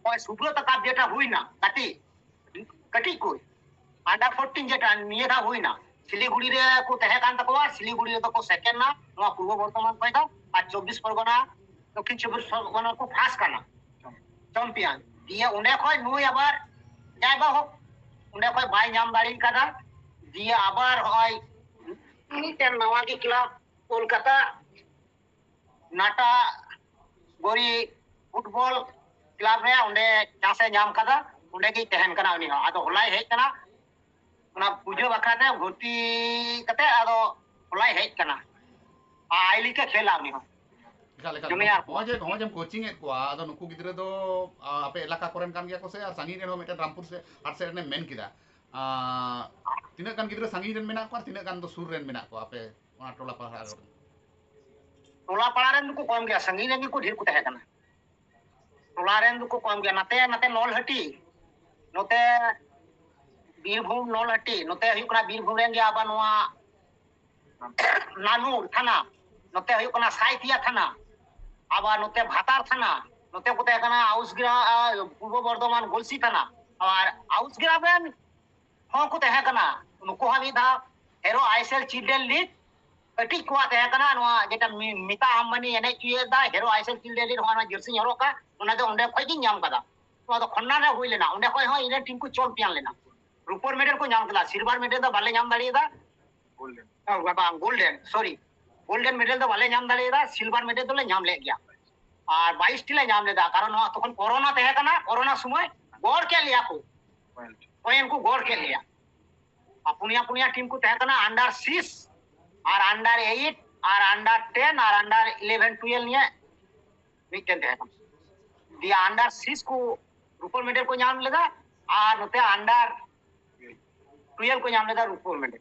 ᱱᱚᱜᱼᱚᱭ ᱥᱩᱵᱨᱚᱛ ᱠᱟᱯ ᱡᱮᱴᱟ ᱦᱩᱭᱱᱟ, ᱠᱟᱹᱴᱤᱡ, ᱠᱟᱹᱴᱤᱡ ᱠᱚ, under fourteen ᱡᱮᱴᱟ ᱱᱤᱭᱟᱹ ᱫᱷᱟᱣ ᱦᱩᱭᱱᱟ, ᱥᱤᱞᱤᱜᱩᱲᱤ ᱨᱮ ᱠᱚ ᱛᱟᱦᱮᱸ ᱠᱟᱱ ᱛᱟᱠᱚᱣᱟ, ᱥᱤᱞᱤᱜᱩᱲᱤ ᱨᱮᱫᱚ ᱠᱚ ᱥᱮᱠᱮᱱᱰ ᱱᱟ ᱱᱚᱣᱟ ᱯᱩᱨᱵᱚ ᱵᱚᱨᱫᱷᱚᱢᱟᱱ ᱠᱷᱚᱱ ᱫᱚ, ᱟᱨ ᱪᱚᱵᱵᱤᱥ ᱯᱚᱨᱜᱚᱱᱟ, ᱫᱚᱠᱠᱷᱤᱱ ᱪᱚᱵᱵᱤᱥ ᱯᱚᱨᱜᱚᱱᱟ ᱠᱚ ᱯᱷᱟᱥᱴ ᱠᱟᱱᱟ, ᱪᱟᱢᱯᱤᱭᱟᱱ᱾ ᱫᱤᱭᱮ ᱚᱸᱰᱮ ᱠᱷᱚᱱ ᱱᱩᱭ ᱟᱵᱟᱨ ᱡᱟᱭ ᱵᱟ ᱦᱳᱠ, ᱚᱸᱰᱮ ᱠᱷᱚᱱ ᱵᱟᱭ ᱧᱟᱢ ᱫᱟᱲᱮ ᱠᱟᱫᱟ᱾ ᱫᱤᱭᱮ ᱟᱵᱟᱨ ᱦᱚᱸᱜᱼᱚᱭ ᱢᱤᱫᱴᱮᱱ ᱱᱟᱣᱟ ᱜᱮ ᱠᱞᱟᱵᱽ ᱠᱳᱞᱠᱟᱛᱟ ᱱᱟᱴᱟ ᱜᱚᱨᱤ ᱯᱷᱩᱴᱵᱚᱞ ᱠᱞᱟᱵᱽ ᱨᱮ ᱚᱸᱰᱮ ᱪᱟᱱᱥ ᱮ ᱧᱟᱢ ᱠᱟᱫᱟ, ᱚᱸᱰᱮ ᱜᱮᱭ ᱛᱟᱦᱮᱱ ᱠᱟᱱᱟ ᱩᱱᱤ ᱦᱚᱸ᱾ ᱟᱫᱚ ᱦᱚᱞᱟᱭ ᱦᱮᱡ ᱠᱟᱱᱟ, ᱚᱱᱟ ᱯᱩᱡᱟᱹ ᱵᱟᱠᱷᱨᱟ ᱛᱮ ᱵᱷᱚᱨᱛᱤ ᱠᱟᱛᱮ ᱟᱫᱚ ᱦᱚᱞᱟᱭ ᱦᱮᱡ ᱠᱟᱱᱟ᱾ ᱟᱭ ᱞᱤᱜᱽ ᱮ ᱠᱷᱮᱞᱟ ᱩᱱᱤ ᱦᱚᱸ᱾ ᱮᱠᱟᱞ ᱮᱠᱟᱞ᱾ ᱡᱩᱱᱤᱭᱟᱨ ᱱᱚᱜᱼᱚᱭ ᱡᱮ, ᱱᱚᱜᱼᱚᱭ ᱡᱮᱢ ᱠᱳᱪᱤᱝ ᱮᱫ ᱠᱚᱣᱟ, ᱟᱫᱚ ᱱᱩᱠᱩ ᱜᱤᱫᱽᱨᱟᱹ ᱫᱚ ᱟ, ᱟᱯᱮ ᱮᱞᱟᱠᱟ ᱠᱚᱨᱮᱱ ᱠᱟᱱ ᱜᱮᱭᱟ ᱠᱚ ᱥᱮ? ᱟᱨ ᱥᱟᱺᱜᱤᱧ ᱨᱮᱱ ᱦᱚᱸ ᱢᱤᱫᱴᱮᱱ ᱨᱟᱢᱯᱩᱨ ᱥᱮ ᱦᱟᱴ ᱥᱮᱫ ᱨᱮᱱᱮᱢ ᱢᱮᱱ ᱠᱮᱫᱟ, ᱟ, ᱛᱤᱱᱟᱹᱜ ᱜᱟᱱ ᱜᱤᱫᱽᱨᱟᱹ ᱥᱟᱺᱜᱤᱧ ᱨᱮᱱ ᱢᱮᱱᱟᱜ ᱠᱚᱣᱟ ᱟᱨ ᱛᱤᱱᱟᱹᱜ ᱜᱟᱱ ᱫᱚ ᱥᱩᱨ ᱨᱮᱱ ᱢᱮᱱᱟᱜ ᱠᱚᱣᱟ ᱟᱯᱮ ᱚᱱᱟ ᱴᱚᱞᱟ ᱯᱟᱲᱟ ᱨᱮᱱ? ᱴᱚᱞᱟ ᱯᱟᱲᱟ ᱨᱮᱱ ᱫᱚᱠᱚ ᱠᱚᱢ ᱜᱮᱭᱟ, ᱥᱟᱺᱜᱤᱧ ᱨᱮᱱ ᱜᱮᱠᱚ ᱰᱷᱮᱨ ᱠᱚ ᱛᱟᱦᱮᱸ ᱠᱟᱱᱟ᱾ ᱴᱚᱞᱟ ᱨᱮᱱ ᱫᱚᱠᱚ ᱠᱚᱢ ᱜᱮᱭᱟ, ᱱᱟᱛᱮ ᱱᱟᱛᱮ ᱱᱚᱞᱦᱟᱹᱴᱤ, ᱱᱚᱛᱮ ᱵᱤᱨᱵᱷᱩᱢ ᱱᱚᱞᱦᱟᱹᱴᱤ, ᱱᱚᱛᱮ ᱦᱩᱭᱩᱜ ᱠᱟᱱᱟ ᱵᱤᱨᱵᱷᱩᱢ ᱨᱮᱱ ᱜᱮ ᱟᱵᱟᱨ ᱱᱚᱣᱟ ᱱᱟᱱᱩᱨ ᱛᱷᱟᱱᱟ, ᱱᱚᱛᱮ ᱦᱩᱭᱩᱜ ᱠᱟᱱᱟ ᱥᱟᱭᱛᱷᱤᱭᱟ ᱛᱷᱟᱱᱟ, ᱟᱵᱟᱨ ᱱᱚᱛᱮ ᱵᱷᱟᱛᱟᱨ ᱛᱷᱟᱱᱟ, ᱱᱚᱛᱮ ᱠᱚ ᱛᱟᱦᱮᱸ ᱠᱟᱱᱟ ᱟᱣᱩᱥᱜᱨᱟ-, ᱟ, ᱯᱩᱨᱵᱚ ᱵᱚᱨᱫᱷᱚᱢᱟᱱ ᱜᱚᱞᱥᱤ ᱛᱷᱟᱱᱟ, ᱟᱨ ᱟᱣᱩᱥᱜᱨᱟᱢ ᱨᱮᱱ ᱦᱚᱸ ᱠᱚ ᱛᱟᱦᱮᱸ ᱠᱟᱱᱟ᱾ ᱱᱩᱠᱩ ᱦᱚᱸ ᱢᱤᱫ ᱫᱷᱟᱣ ᱦᱮᱨᱳ ᱟᱭᱥᱮᱞ ᱪᱤᱞᱰᱨᱮᱱ ᱞᱤᱜᱽ ᱠᱟᱹᱴᱤᱡ ᱠᱚᱣᱟᱜ ᱛᱟᱦᱮᱸ ᱠᱟᱱᱟ, ᱱᱚᱣᱟ ᱡᱮᱴᱟ ᱢᱤ-, ᱢᱤᱛᱟ ᱟᱢᱵᱟᱱᱤ ᱮᱱᱮᱡ ᱦᱚᱪᱚᱭᱮᱫᱟ ᱦᱮᱨᱳ ᱟᱭᱥᱮᱞ ᱪᱤᱞᱰᱨᱮᱱ ᱞᱤᱜᱽ, ᱱᱚᱣᱟ ᱡᱟᱹᱨᱥᱤᱧ ᱦᱚᱨᱚᱜ ᱠᱟᱜ, ᱚᱱᱟ ᱫᱚ ᱚᱸᱰᱮ ᱠᱷᱚᱡ ᱜᱤᱧ ᱧᱟᱢ ᱠᱟᱫᱟ᱾ ᱱᱚᱣᱟ ᱫᱚ ᱠᱷᱚᱱᱱᱟ ᱨᱮ ᱦᱩᱭ ᱞᱮᱱᱟ, ᱚᱸᱰᱮ ᱠᱷᱚᱡ ᱦᱚᱸ ᱤᱧ ᱨᱮᱱ ᱴᱤᱢ ᱠᱚ ᱪᱟᱢᱯᱤᱭᱟᱱ ᱞᱮᱱᱟ᱾ ᱨᱩᱯᱳᱨ ᱢᱮᱰᱮᱞ ᱠᱚ ᱧᱟᱢ ᱠᱮᱫᱟ, ᱥᱤᱞᱵᱷᱟᱨ ᱢᱮᱰᱮᱞ ᱫᱚ ᱵᱟᱞᱮ ᱧᱟᱢ ᱫᱟᱲᱮᱭᱟᱫᱟ᱾ ᱜᱳᱞᱰᱮᱱ᱾ ᱚ, ᱵᱟᱝ, ᱜᱳᱞᱰᱮᱱ, ᱥᱚᱨᱤ, ᱜᱳᱞᱰᱮᱱ ᱢᱮᱰᱮᱞ ᱫᱚ ᱵᱟᱞᱮ ᱧᱟᱢ ᱫᱟᱲᱮᱭᱟᱫᱟ, ᱥᱤᱞᱵᱷᱟᱨ ᱢᱮᱰᱮᱞ ᱫᱚᱞᱮ ᱧᱟᱢ ᱞᱮᱫ ᱜᱮᱭᱟ᱾ ᱟᱨ ᱵᱟᱭᱤᱥ ᱴᱤ ᱞᱮ ᱧᱟᱢ ᱞᱮᱫᱟ, ᱠᱟᱨᱚᱱ ᱱᱚᱣᱟ ᱛᱚᱠᱷᱚᱱ ᱠᱚᱨᱳᱱᱟ ᱛᱟᱦᱮᱸ ᱠᱟᱱᱟ, ᱠᱚᱨᱳᱱᱟ ᱥᱚᱢᱚᱭ ᱜᱚᱲ ᱠᱮᱫ ᱞᱮᱭᱟ ᱠᱚ, ᱯᱚᱭᱮᱱᱴ ᱠᱚ ᱜᱚᱲ ᱠᱮᱫ ᱞᱮᱭᱟ᱾ ᱟᱨ ᱯᱩᱱᱭᱟ ᱯᱩᱱᱭᱟ ᱴᱤᱢ ᱠᱚ ᱛᱟᱦᱮᱸ ᱠᱟᱱᱟ, under six ᱟᱨ under eight ᱟᱨ under ten ᱟᱨ under eleven twelve ᱱᱤᱭᱮ ᱢᱤᱫᱴᱮᱱ ᱛᱟᱦᱮᱸ ᱠᱟᱱᱟ᱾ ᱫᱤᱭᱮ under six ᱠᱚ ᱨᱩᱯᱳᱨ ᱢᱮᱰᱮᱞ ᱠᱚ ᱧᱟᱢ ᱞᱮᱫᱟ, ᱟᱨ ᱱᱚᱛᱮ under twelve ᱠᱚ ᱧᱟᱢ ᱞᱮᱫᱟ ᱨᱩᱯᱳᱨ ᱢᱮᱰᱮᱞ᱾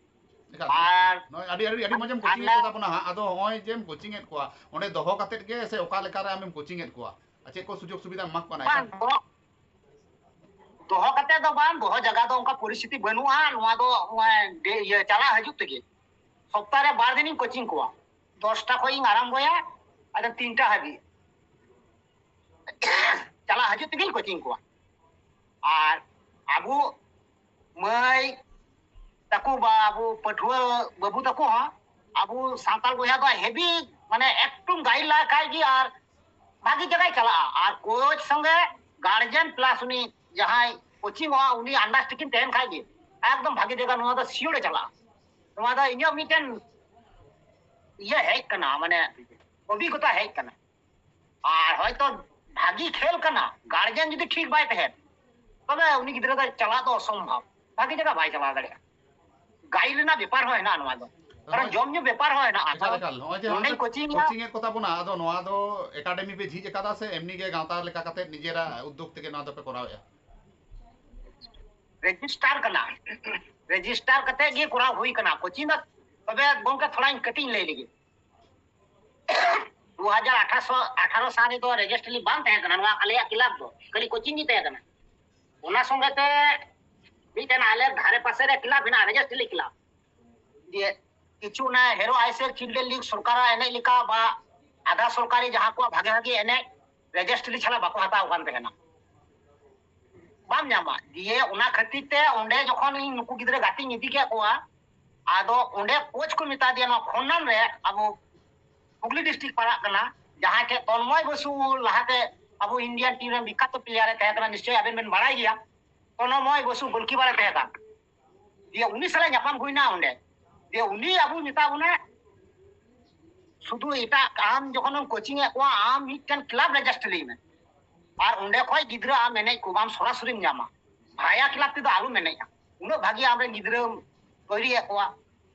ᱮᱠᱟᱞ᱾ ᱟᱨ ᱱᱚᱜᱼᱚᱭ ᱟᱹᱰᱤ, ᱟᱹᱰᱤ, ᱟᱹᱰᱤ ᱢᱚᱡᱽ ᱮᱢ ᱠᱳᱪᱤᱝ ᱮᱫ ᱟᱨ ᱠᱚ ᱛᱟᱵᱚᱱᱟ ᱦᱟᱸᱜ᱾ ᱟᱫᱚ ᱱᱚᱜᱼᱚᱭ ᱡᱮᱢ ᱠᱳᱪᱤᱝ ᱮᱫ ᱠᱚᱣᱟ, ᱚᱸᱰᱮ ᱫᱚᱦᱚ ᱠᱟᱛᱮᱫ ᱜᱮ ᱥᱮ ᱚᱠᱟ ᱞᱮᱠᱟ ᱨᱮ ᱟᱢᱮᱢ ᱠᱳᱪᱤᱝ ᱮᱫ ᱠᱚᱣᱟ? ᱟᱨ ᱪᱮᱫ ᱠᱚ ᱥᱩᱡᱳᱜᱽ ᱥᱩᱵᱤᱫᱷᱟ ᱮᱢᱟ ᱠᱚ ᱠᱟᱱᱟ? ᱵᱟᱝ, ᱮᱴᱟᱜ ᱫᱚᱦᱚ, ᱫᱚᱦᱚ ᱠᱟᱛᱮ ᱫᱚ ᱵᱟᱝ, ᱫᱚᱦᱚ ᱡᱟᱭᱜᱟ ᱫᱚ ᱚᱱᱠᱟ ᱯᱚᱨᱤᱥᱛᱷᱤᱛᱤ ᱵᱟᱹᱱᱩᱜᱼᱟ᱾ ᱱᱚᱣᱟ ᱫᱚ ᱱᱚᱜᱼᱚᱭ ᱰᱮ-, ᱤᱭᱟᱹ, ᱪᱟᱞᱟᱜ ᱦᱤᱡᱩᱜ ᱛᱮᱜᱮ᱾ ᱥᱚᱯᱛᱟ ᱨᱮ ᱵᱟᱨ ᱫᱤᱱᱤᱧ ᱠᱳᱪᱤᱝ ᱠᱚᱣᱟ᱾ ᱫᱚᱥᱴᱟ ᱠᱷᱚᱱ ᱤᱧ ᱟᱨᱟᱢᱵᱚᱭᱟ, ᱟᱫᱚ ᱛᱤᱱᱴᱟ ᱦᱟᱹᱵᱤᱡ᱾ ᱪᱟᱞᱟᱜ ᱦᱤᱡᱩᱜ ᱛᱮᱜᱮᱧ ᱠᱳᱪᱤᱝ ᱠᱚᱣᱟ᱾ ᱟᱨ ᱟᱵᱚ ᱢᱟᱹᱭ ᱛᱟᱠᱚ ᱵᱟ ᱟᱵᱚ ᱯᱟᱹᱴᱷᱩᱣᱟᱹ ᱵᱟᱹᱵᱩ ᱛᱟᱠᱚ ᱦᱚᱸ ᱟᱵᱚ ᱥᱟᱱᱛᱟᱲ ᱵᱚᱭᱦᱟ ᱫᱚ heavy, ᱢᱟᱱᱮ, ᱮᱠᱴᱩ guide ᱞᱮᱠᱷᱟᱡ ᱜᱮ ᱟᱨ ᱵᱷᱟᱜᱤ ᱡᱟᱭᱜᱟᱭ ᱪᱟᱞᱟᱜᱼᱟ᱾ ᱟᱨ coach ᱥᱚᱸᱜᱮ guardian plus ᱩᱱᱤ ᱡᱟᱦᱟᱸᱭ ᱠᱳᱪᱤᱝ ᱚᱜᱼᱟ, ᱩᱱᱤ understanding ᱛᱟᱦᱮᱱ ᱠᱷᱟᱡ ᱜᱮ ᱮᱠᱫᱚᱢ ᱵᱷᱟᱜᱤ ᱡᱟᱭᱜᱟ ᱱᱚᱣᱟ ᱫᱚ sure ᱮ ᱪᱟᱞᱟᱜᱼᱟ᱾ ᱱᱚᱣᱟ ᱫᱚ ᱤᱧᱟᱹᱜ ᱢᱤᱫᱴᱮᱱ ᱤᱭᱟᱹ ᱦᱮᱡ ᱠᱟᱱᱟ, ᱢᱟᱱᱮ, ᱚᱵᱷᱤᱜᱽᱜᱚᱛᱟ ᱦᱮᱡ ᱠᱟᱱᱟ᱾ ᱟᱨ ᱦᱚᱭᱛᱚ ᱵᱷᱟᱜᱤ ᱠᱷᱮᱞ ᱠᱟᱱᱟ, guardian ᱡᱩᱫᱤ ᱴᱷᱤᱠ ᱵᱟᱭ ᱛᱟᱦᱮᱱ, ᱛᱚᱵᱮ ᱩᱱᱤ ᱜᱤᱫᱽᱨᱟᱹ ᱫᱚ ᱪᱟᱞᱟᱜ ᱫᱚ ᱚᱥᱚᱢᱵᱷᱚᱵ, ᱵᱷᱟᱜᱤ ᱡᱟᱭᱜᱟ ᱵᱟᱭ ᱪᱟᱞᱟᱣ ᱫᱟᱲᱮᱭᱟᱜᱼᱟ᱾ Guide ᱨᱮᱱᱟᱜ ᱵᱮᱯᱟᱨ ᱦᱚᱸ ᱦᱮᱱᱟᱜᱼᱟ ᱱᱚᱣᱟ ᱫᱚ, ᱠᱟᱨᱚᱱ ᱦᱳᱭ᱾ ᱡᱚᱢ ᱧᱩ ᱵᱮᱯᱟᱨ ᱦᱚᱸ ᱦᱮᱱᱟᱜᱼᱟ᱾ ᱮᱠᱟᱞ, ᱮᱠᱟᱞ᱾ ᱱᱚᱜᱼᱚᱭ ᱡᱮ ᱱᱚᱸᱰᱮᱧ ᱦᱟᱸᱜ coaching ᱮᱫ ᱠᱚ ᱛᱟᱵᱚᱱᱟ, ᱟᱫᱚ ᱱᱚᱣᱟ ᱫᱚ academy ᱯᱮ ᱡᱷᱤᱡ ᱟᱠᱟᱫᱟ ᱥᱮ ᱮᱢᱱᱤ ᱜᱮ ᱜᱟᱶᱛᱟ ᱞᱮᱠᱟ ᱠᱟᱛᱮ ᱱᱤᱡᱮᱨᱟᱜ ᱩᱫᱽᱫᱳᱜᱽ ᱛᱮᱜᱮ ᱱᱚᱣᱟ ᱫᱚᱯᱮ ᱠᱚᱨᱟᱣᱮᱫᱼᱟ? Register ᱠᱟᱱᱟ, register ᱠᱟᱛᱮ ᱜᱮ ᱠᱚᱨᱟᱣ ᱦᱩᱭ ᱠᱟᱱᱟ coaching ᱫᱚ᱾ ᱛᱚᱵᱮ ᱜᱚᱝᱠᱮ, ᱛᱷᱚᱲᱟᱧ ᱠᱟᱹᱴᱤᱡ ᱤᱧ ᱞᱟᱹᱭ ᱞᱮᱜᱮ᱾ ᱫᱩ ᱦᱟᱡᱟᱨ ᱟᱴᱷᱟᱨᱚ ᱥᱟᱞ ᱨᱮᱫᱚ ᱨᱮᱡᱮᱥᱴᱨᱤ ᱵᱟᱝ ᱛᱟᱦᱮᱸ ᱠᱟᱱᱟ, ᱱᱚᱣᱟ ᱟᱞᱮᱭᱟᱜ ᱠᱞᱟᱵᱽ ᱫᱚ ᱠᱷᱟᱹᱞᱤ ᱠᱳᱪᱤᱝ ᱜᱮ ᱛᱟᱦᱮᱸ ᱠᱟᱱᱟ᱾ ᱚᱱᱟ ᱥᱚᱸᱜᱮ ᱛᱮ ᱢᱤᱫᱴᱮᱱ ᱟᱞᱮ ᱫᱷᱟᱨᱮ ᱯᱟᱥᱮ ᱨᱮ ᱠᱞᱟᱵᱽ ᱦᱮᱱᱟᱜᱼᱟ, ᱨᱮᱡᱮᱥᱴᱨᱤ ᱠᱞᱟᱵᱽ᱾ ᱡᱮ ᱠᱤᱪᱷᱩ ᱚᱱᱟ ᱦᱮᱨᱳ ᱟᱭᱮᱥᱮᱞ ᱪᱤᱞᱰᱨᱮᱱ ᱞᱤᱜᱽ ᱥᱚᱨᱠᱟᱨᱟᱜ ᱮᱱᱮᱡ ᱞᱮᱠᱟ ᱵᱟ ᱟᱫᱷᱟ ᱥᱚᱨᱠᱟᱨᱤ ᱡᱟᱦᱟᱸ ᱠᱚᱣᱟᱜ ᱵᱷᱟᱜᱮ ᱵᱷᱟᱜᱮ ᱮᱱᱮᱡ, ᱨᱮᱡᱮᱥᱴᱨᱤ ᱪᱷᱟᱲᱟ ᱵᱟᱠᱚ ᱦᱟᱛᱟᱣ ᱠᱟᱱ ᱛᱟᱦᱮᱱᱟ᱾ ᱵᱟᱢ ᱧᱟᱢᱟ᱾ ᱫᱤᱭᱮ ᱚᱱᱟ ᱠᱷᱟᱹᱛᱤᱨ ᱛᱮ ᱚᱸᱰᱮ ᱡᱚᱠᱷᱚᱱ ᱤᱧ ᱱᱩᱠᱩ ᱜᱤᱫᱽᱨᱟᱹ ᱜᱟᱛᱮᱧ ᱤᱫᱤ ᱠᱮᱫ ᱠᱚᱣᱟ, ᱟᱫᱚ ᱚᱸᱰᱮ ᱠᱳᱪ ᱠᱚ ᱢᱮᱛᱟ ᱫᱮᱭᱟ, ᱱᱚᱣᱟ ᱠᱷᱚᱱᱱᱟᱱ ᱨᱮ ᱟᱵᱚ ᱦᱩᱜᱽᱞᱤ ᱰᱤᱥᱴᱨᱤᱠᱴ ᱯᱟᱲᱟᱜ ᱠᱟᱱᱟ, ᱡᱟᱦᱟᱸ ᱴᱷᱮᱡ ᱛᱚᱱᱢᱚᱭ ᱵᱚᱥᱩ ᱞᱟᱦᱟᱛᱮ ᱟᱵᱚ ᱤᱱᱰᱤᱭᱟᱱ ᱴᱤᱢ ᱨᱮᱱ ᱵᱤᱠᱠᱷᱟᱛᱚ ᱯᱞᱮᱭᱟᱨ ᱮ ᱛᱟᱦᱮᱸ ᱠᱟᱱᱟ, ᱱᱤᱥᱪᱚᱭ ᱟᱵᱮᱱ ᱵᱮᱱ ᱵᱟᱲᱟᱭ ᱜᱮᱭᱟ, ᱛᱚᱱᱢᱚᱭ ᱵᱚᱥᱩ ᱜᱳᱞᱠᱤᱯᱟᱨ ᱮ ᱛᱟᱦᱮᱸ ᱠᱟᱱᱟ᱾ ᱫᱤᱭᱮ ᱩᱱᱤ ᱥᱟᱞᱟᱜ ᱧᱟᱯᱟᱢ ᱦᱩᱭᱱᱟ ᱚᱸᱰᱮ᱾ ᱫᱤᱭᱮ ᱩᱱᱤ ᱟᱵᱚ ᱢᱮᱛᱟ ᱵᱚᱱᱟ, ᱥᱩᱫᱷᱩ ᱮᱴᱟᱜ, ᱟᱢ ᱡᱚᱠᱷᱚᱱᱮᱢ ᱠᱳᱪᱤᱝ ᱮᱫ ᱠᱚᱣᱟ, ᱟᱢ ᱢᱤᱫᱴᱮᱱ ᱠᱞᱟᱵᱽ ᱨᱮᱡᱤᱥᱴᱟᱨ ᱞᱟᱹᱭ ᱢᱮ, ᱟᱨ ᱚᱸᱰᱮ ᱠᱷᱚᱡ ᱜᱤᱫᱽᱨᱟᱹ ᱟᱢ ᱮᱱᱮᱡ ᱠᱚ ᱵᱟᱢ ᱥᱚᱨᱟᱥᱚᱨᱤᱢ ᱧᱟᱢᱟ᱾ ᱵᱷᱟᱭᱟ ᱠᱞᱟᱵᱽ ᱛᱮᱫᱚ ᱟᱞᱚᱢ ᱮᱱᱮᱡᱼᱟ, ᱩᱱᱟᱹᱜ ᱵᱷᱟᱜᱤ ᱟᱢᱨᱮᱱ ᱜᱤᱫᱽᱨᱟᱹᱢ ᱛᱳᱭᱨᱤᱭᱮᱫ ᱠᱚᱣᱟ᱾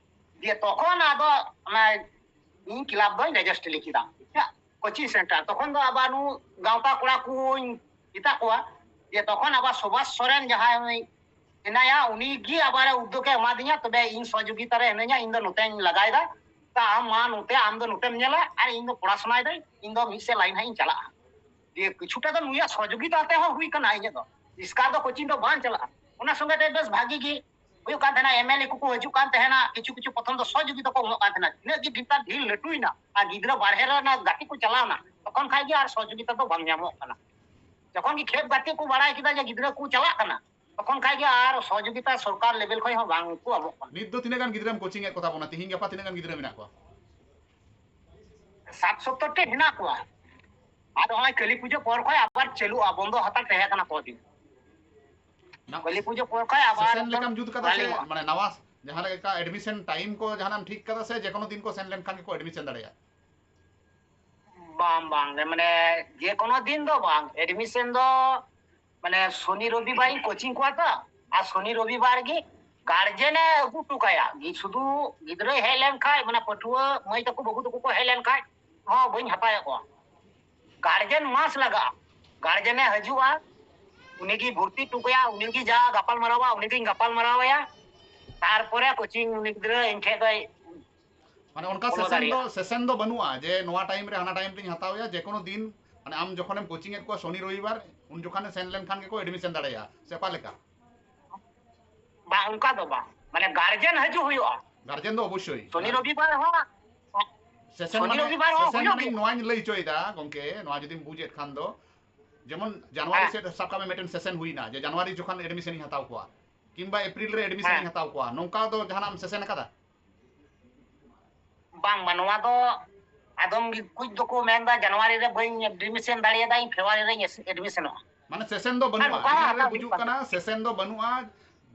ᱫᱤᱭᱮ ᱛᱚᱠᱷᱚᱱ ᱟᱫᱚ ᱚᱱᱟ ᱤᱧ ᱠᱞᱟᱵᱽ ᱫᱚᱧ ᱨᱮᱡᱤᱥᱴᱟᱨ ᱠᱮᱫᱟ ᱠᱳᱪᱤᱝ ᱥᱮᱱᱴᱟᱨ᱾ ᱛᱚᱠᱷᱚᱱ ᱫᱚ ᱟᱵᱟᱨ ᱱᱩ ᱜᱟᱶᱛᱟ ᱠᱚᱲᱟ ᱠᱚᱧ ᱢᱮᱛᱟ ᱠᱚᱣᱟ, ᱡᱮ ᱛᱚᱠᱷᱚᱱ ᱟᱵᱟᱨ ᱥᱩᱵᱷᱟᱥ ᱥᱚᱨᱮᱱ ᱡᱟᱦᱟᱸᱭ ᱩᱱᱤ ᱢᱮᱱᱟᱭᱟ, ᱩᱱᱤ ᱜᱮ ᱟᱵᱟᱨ ᱩᱫᱽᱫᱳᱜᱽ ᱮ ᱮᱢᱟᱫᱤᱧᱟ, ᱛᱚᱵᱮ ᱤᱧ ᱥᱚᱦᱚᱡᱳᱜᱤᱛᱟ ᱨᱮ ᱦᱤᱱᱟᱹᱧᱟ, ᱤᱧ ᱫᱚ ᱱᱚᱛᱮᱧ ᱞᱟᱜᱟᱭᱮᱫᱟ᱾ ᱛᱟ ᱟᱢ ᱢᱟ ᱱᱚᱛᱮ, ᱟᱢ ᱫᱚ ᱱᱚᱛᱮᱢ ᱧᱮᱞᱟ ᱟᱨ ᱤᱧ ᱫᱚ ᱯᱚᱲᱟᱥᱩᱱᱟᱭ ᱫᱟᱹᱧ, ᱤᱧ ᱫᱚ ᱢᱤᱫ ᱥᱮᱫ ᱞᱟᱭᱤᱱ ᱦᱟᱸᱜ ᱤᱧ ᱪᱟᱞᱟᱜᱼᱟ᱾ ᱫᱤᱭᱮ ᱠᱤᱪᱷᱩᱴᱟ ᱫᱚ ᱱᱩᱭᱟᱜ ᱥᱚᱦᱚᱡᱳᱜᱤᱛᱟ ᱛᱮᱦᱚᱸ ᱦᱩᱭ ᱠᱟᱱᱟ, ᱤᱧᱟᱹᱜ ᱫᱚ ᱮᱥᱠᱟᱨ ᱫᱚ ᱠᱳᱪᱤᱝ ᱫᱚ ᱵᱟᱝ ᱪᱟᱞᱟᱜᱼᱟ᱾ ᱚᱱᱟ ᱥᱚᱸᱜᱮ ᱛᱮ ᱵᱮᱥ ᱵᱷᱟᱜᱤ ᱜᱮ ᱦᱩᱭᱩᱜ ᱠᱟᱱ ᱛᱟᱦᱮᱱᱟ, ᱮᱢ ᱮᱞ ᱮ ᱠᱚᱠᱚ ᱦᱤᱡᱩᱜ ᱠᱟᱱ ᱛᱟᱦᱮᱱᱟ, ᱠᱤᱪᱷᱩ ᱠᱤᱪᱷᱩ ᱯᱨᱚᱛᱷᱚᱢ ᱫᱚ ᱥᱚᱦᱚᱡᱳᱜᱤᱛᱟ ᱠᱚ ᱮᱢᱚᱜ ᱠᱟᱱ ᱛᱟᱦᱮᱱᱟ᱾ ᱛᱤᱱᱟᱹᱜ ᱜᱮ ᱰᱷᱮᱨ ᱰᱷᱤᱞ ᱞᱟᱹᱴᱩᱭᱮᱱᱟ ᱟᱨ ᱜᱤᱫᱽᱨᱟᱹ ᱵᱟᱨᱦᱮ ᱨᱮ ᱚᱱᱟ ᱜᱟᱛᱮ ᱠᱚ ᱪᱟᱞᱟᱣᱱᱟ, ᱛᱚᱠᱷᱚᱱ ᱠᱷᱟᱡ ᱜᱮ ᱟᱨ ᱥᱚᱦᱚᱡᱳᱜᱤᱛᱟ ᱫᱚ ᱵᱟᱝ ᱧᱟᱢᱚᱜ ᱠᱟᱱᱟ᱾ ᱡᱚᱠᱷᱚᱱ ᱜᱮ ᱠᱷᱮᱯ ᱜᱟᱛᱮ ᱠᱚ ᱵᱟᱲᱟᱭ ᱠᱮᱫᱟ ᱡᱮ ᱜᱤᱫᱽᱨᱟᱹ ᱠᱚ ᱪᱟᱞᱟᱜ ᱠᱟᱱᱟ, ᱛᱚᱠᱷᱚᱱ ᱠᱷᱟᱡ ᱜᱮ ᱟᱨ ᱥᱚᱦᱚᱡᱳᱜᱤᱛᱟ ᱥᱚᱨᱠᱟᱨ ᱞᱮᱵᱮᱞ ᱠᱷᱚᱡ ᱦᱚᱸ ᱵᱟᱝ ᱠᱚ ᱮᱢᱚᱜ ᱠᱟᱱᱟ᱾ ᱱᱤᱛ ᱫᱚ ᱛᱤᱱᱟᱹᱜ ᱜᱟᱱ ᱜᱤᱫᱽᱨᱟᱹᱢ ᱠᱳᱪᱤᱝ ᱮᱫ ᱠᱚ ᱛᱟᱵᱚᱱᱟ? ᱛᱤᱦᱤᱧ ᱜᱟᱯᱟ ᱛᱤᱱᱟᱹᱜ ᱜᱟᱱ ᱜᱤᱫᱽᱨᱟᱹ ᱢᱮᱱᱟᱜ ᱠᱚᱣᱟ? ᱥᱟᱛ ᱥᱚᱛᱛᱚᱨ ᱴᱤ ᱦᱮᱱᱟᱜ ᱠᱚᱣᱟ᱾ ᱟᱫᱚ ᱱᱚᱜᱼᱚᱭ ᱠᱟᱹᱞᱤ ᱯᱩᱡᱟᱹ ᱯᱚᱨ ᱠᱷᱚᱡ ᱟᱵᱟᱨ ᱪᱟᱹᱞᱩᱜᱼᱟ, ᱵᱚᱱᱫᱚ ᱦᱟᱛᱟᱲ ᱛᱟᱦᱮᱸ ᱠᱟᱱᱟ ᱠᱚᱫᱤᱱ᱾ ᱱᱟ-, ᱠᱟᱹᱞᱤ ᱯᱩᱡᱟᱹ ᱯᱚᱨ ᱠᱷᱚᱡ ᱟᱵᱟᱨ ᱥᱮᱥᱚᱱ ᱞᱮᱠᱟᱢ ᱡᱩᱛ ᱠᱟᱫᱟ ᱥᱮ? ᱵᱟᱹᱞᱤᱧ ᱢᱟᱱᱮ ᱱᱟᱣᱟ ᱡᱟᱦᱟᱸ ᱞᱮᱠᱟ admission time ᱠᱚ ᱡᱟᱦᱟᱱᱟᱜ ᱮᱢ ᱴᱷᱤᱠ ᱠᱟᱫᱟ ᱥᱮ ᱡᱮᱠᱳᱱᱳ ᱫᱤᱱ ᱠᱚ ᱥᱮᱱ ᱞᱮᱱᱠᱷᱟᱱ ᱜᱮᱠᱚ admission ᱫᱟᱲᱮᱭᱟᱜᱼᱟ? ᱵᱟᱝ, ᱵᱟᱝ, ᱢᱟᱱᱮ ᱡᱮᱠᱳᱱᱳ ᱫᱤᱱ ᱫᱚ ᱵᱟᱝ, admission ᱫᱚ ᱢᱟᱱᱮ ᱥᱚᱱᱤ ᱨᱚᱵᱤᱵᱟᱨ ᱤᱧ ᱠᱳᱪᱤᱝ ᱠᱚᱣᱟ ᱛᱚ, ᱟᱨ ᱥᱚᱱᱤ ᱨᱚᱵᱤᱵᱟᱨ ᱜᱮ ᱜᱟᱨᱡᱮᱱ ᱮ ᱟᱹᱜᱩ ᱦᱚᱴᱚ ᱠᱟᱭᱟ᱾ ᱜᱤ-, ᱥᱩᱫᱷᱩ ᱜᱤᱫᱽᱨᱟᱹᱭ ᱦᱮᱡ ᱞᱮᱱ ᱠᱷᱟᱡ, ᱢᱟᱱᱮ ᱯᱟᱹᱴᱷᱩᱣᱟᱹ ᱢᱟᱹᱭ ᱛᱟᱠᱚ ᱵᱟᱹᱵᱩ ᱛᱟᱠᱚ ᱠᱚ ᱦᱮᱡ ᱞᱮᱱ ᱠᱷᱟᱡ ᱦᱚᱸ ᱵᱟᱹᱧ ᱦᱟᱛᱟᱣᱮᱫ ᱠᱚᱣᱟ᱾ ᱜᱟᱨᱡᱮᱱ ᱢᱟᱥ ᱞᱟᱜᱟᱜᱼᱟ, ᱜᱟᱨᱡᱮᱱ ᱮ ᱦᱤᱡᱩᱜᱼᱟ, ᱩᱱᱤ ᱜᱮ ᱵᱷᱚᱨᱛᱤ ᱦᱚᱴᱚ ᱠᱟᱭᱟ, ᱩᱱᱤ ᱜᱮ ᱡᱟ ᱜᱟᱯᱟᱞ ᱢᱟᱨᱟᱣᱟ, ᱩᱱᱤ ᱜᱤᱧ ᱜᱟᱯᱟᱞ ᱢᱟᱨᱟᱣ ᱟᱭᱟ, ᱛᱟᱨᱯᱚᱨᱮ ᱠᱳᱪᱤᱝ ᱩᱱᱤ ᱜᱤᱫᱽᱨᱟᱹ ᱤᱧ ᱴᱷᱮᱡ ᱫᱚᱭ ᱢᱟᱱᱮ ᱚᱱᱠᱟ ᱵᱚᱞᱚ ᱥᱮᱥᱚᱱ ᱫᱚ, ᱫᱟᱲᱮᱭᱟᱜᱼᱟ᱾ ᱥᱮᱥᱚᱱ ᱫᱚ ᱵᱟᱹᱱᱩᱜᱼᱟ ᱡᱮ ᱱᱚᱣᱟ time ᱨᱮ ᱦᱟᱱᱟ time ᱨᱤᱧ ᱦᱟᱛᱟᱣᱮᱭᱟ, ᱡᱮᱠᱳᱱᱳ ᱫᱤᱱ, ᱢᱟᱱᱮ ᱟᱢ ᱡᱚᱠᱷᱚᱱᱮᱢ ᱠᱳᱪᱤᱝ ᱮᱫ ᱠᱚᱣᱟ ᱥᱚᱱᱤ ᱨᱚᱵᱤᱵᱟᱨ, ᱩᱱ ᱡᱚᱠᱷᱚᱱ ᱥᱮᱱ ᱞᱮᱱᱠᱷᱟᱱ ᱜᱮᱠᱚ admission ᱫᱟᱲᱮᱭᱟᱜᱼᱟ, ᱥᱮ ᱚᱠᱟ ᱞᱮᱠᱟ? ᱵᱟᱝ, ᱚᱱᱠᱟ ᱫᱚ ᱵᱟᱝ, ᱢᱟᱱᱮ ᱜᱟᱨᱡᱮᱱ ᱦᱤᱡᱩᱜ ᱦᱩᱭᱩᱜᱼᱟ᱾ ᱜᱟᱨᱡᱮᱱ ᱫᱚ ᱚᱵᱚᱥᱥᱳᱭ᱾ ᱥᱚᱱᱤ ᱨᱚᱵᱤᱵᱟᱨ ᱦᱚᱸ, ᱥᱮᱥᱚᱱ ᱥᱚᱱᱤ ᱢᱟᱱᱮ, ᱨᱚᱵᱤᱵᱟᱨ ᱦᱚᱸ ᱥᱮᱥᱚᱱ ᱦᱩᱭᱩᱜ ᱢᱟᱱᱮ ᱜᱮ᱾ ᱱᱚᱣᱟᱧ ᱞᱟᱹᱭ ᱦᱚᱪᱚᱭᱮᱫᱟ ᱜᱚᱝᱠᱮ, ᱱᱚᱣᱟ ᱡᱩᱫᱤᱢ ᱵᱩᱡᱮᱫ ᱠᱷᱟᱱ ᱫᱚ, ᱡᱮᱢᱚᱱ ᱡᱟᱱᱩᱣᱟᱨᱤ ᱦᱮᱸ᱾ ᱥᱮᱫ ᱥᱟᱵ ᱠᱟᱜ ᱢᱮ ᱢᱤᱫᱴᱮᱱ ᱥᱮᱥᱚᱱ ᱦᱩᱭᱱᱟ, ᱡᱮ ᱡᱟᱱᱩᱣᱟᱨᱤ ᱡᱚᱠᱷᱚᱱ admission ᱤᱧ ᱦᱟᱛᱟᱣ ᱠᱚᱣᱟ, ᱠᱤᱝᱵᱟ ᱮᱯᱨᱤᱞ ᱨᱮ admission ᱦᱮᱸ᱾ ᱤᱧ ᱦᱟᱛᱟᱣ ᱠᱚᱣᱟ, ᱱᱚᱝᱠᱟ ᱫᱚ ᱡᱟᱦᱟᱱᱟᱜ ᱮᱢ ᱥᱮᱥᱚᱱ ᱟᱠᱟᱫᱟ? ᱵᱟᱝ, ᱵᱟᱝ, ᱱᱚᱣᱟ ᱫᱚ ᱟᱫᱚᱢ ᱜᱮ ᱠᱩᱡ ᱫᱚᱠᱚ ᱢᱮᱱᱫᱟ ᱡᱟᱱᱩᱣᱟᱨᱤ ᱨᱮ ᱵᱟᱹᱧ admission ᱫᱟᱲᱮᱭᱟᱫᱟ, ᱤᱧ ᱯᱷᱮᱵᱽᱨᱩᱣᱟᱨᱤ ᱨᱮᱧ ᱮᱥ-, admissionᱚᱜᱼᱟ᱾ ᱢᱟᱱᱮ ᱥᱮᱥᱚᱱ ᱫᱚ ᱟᱨ ᱵᱟᱹᱱᱩᱜᱼᱟ, ᱚᱠᱟ ᱦᱚᱸ ᱤᱧ ᱦᱟᱛᱟᱣ ᱵᱩᱡᱩᱜ ᱦᱩᱭᱩᱜ ᱠᱟᱱ ᱠᱟᱱᱟ, ᱛᱟᱢᱟ᱾ ᱥᱮᱥᱚᱱ ᱫᱚ ᱵᱟᱹᱱᱩᱜᱼᱟ᱾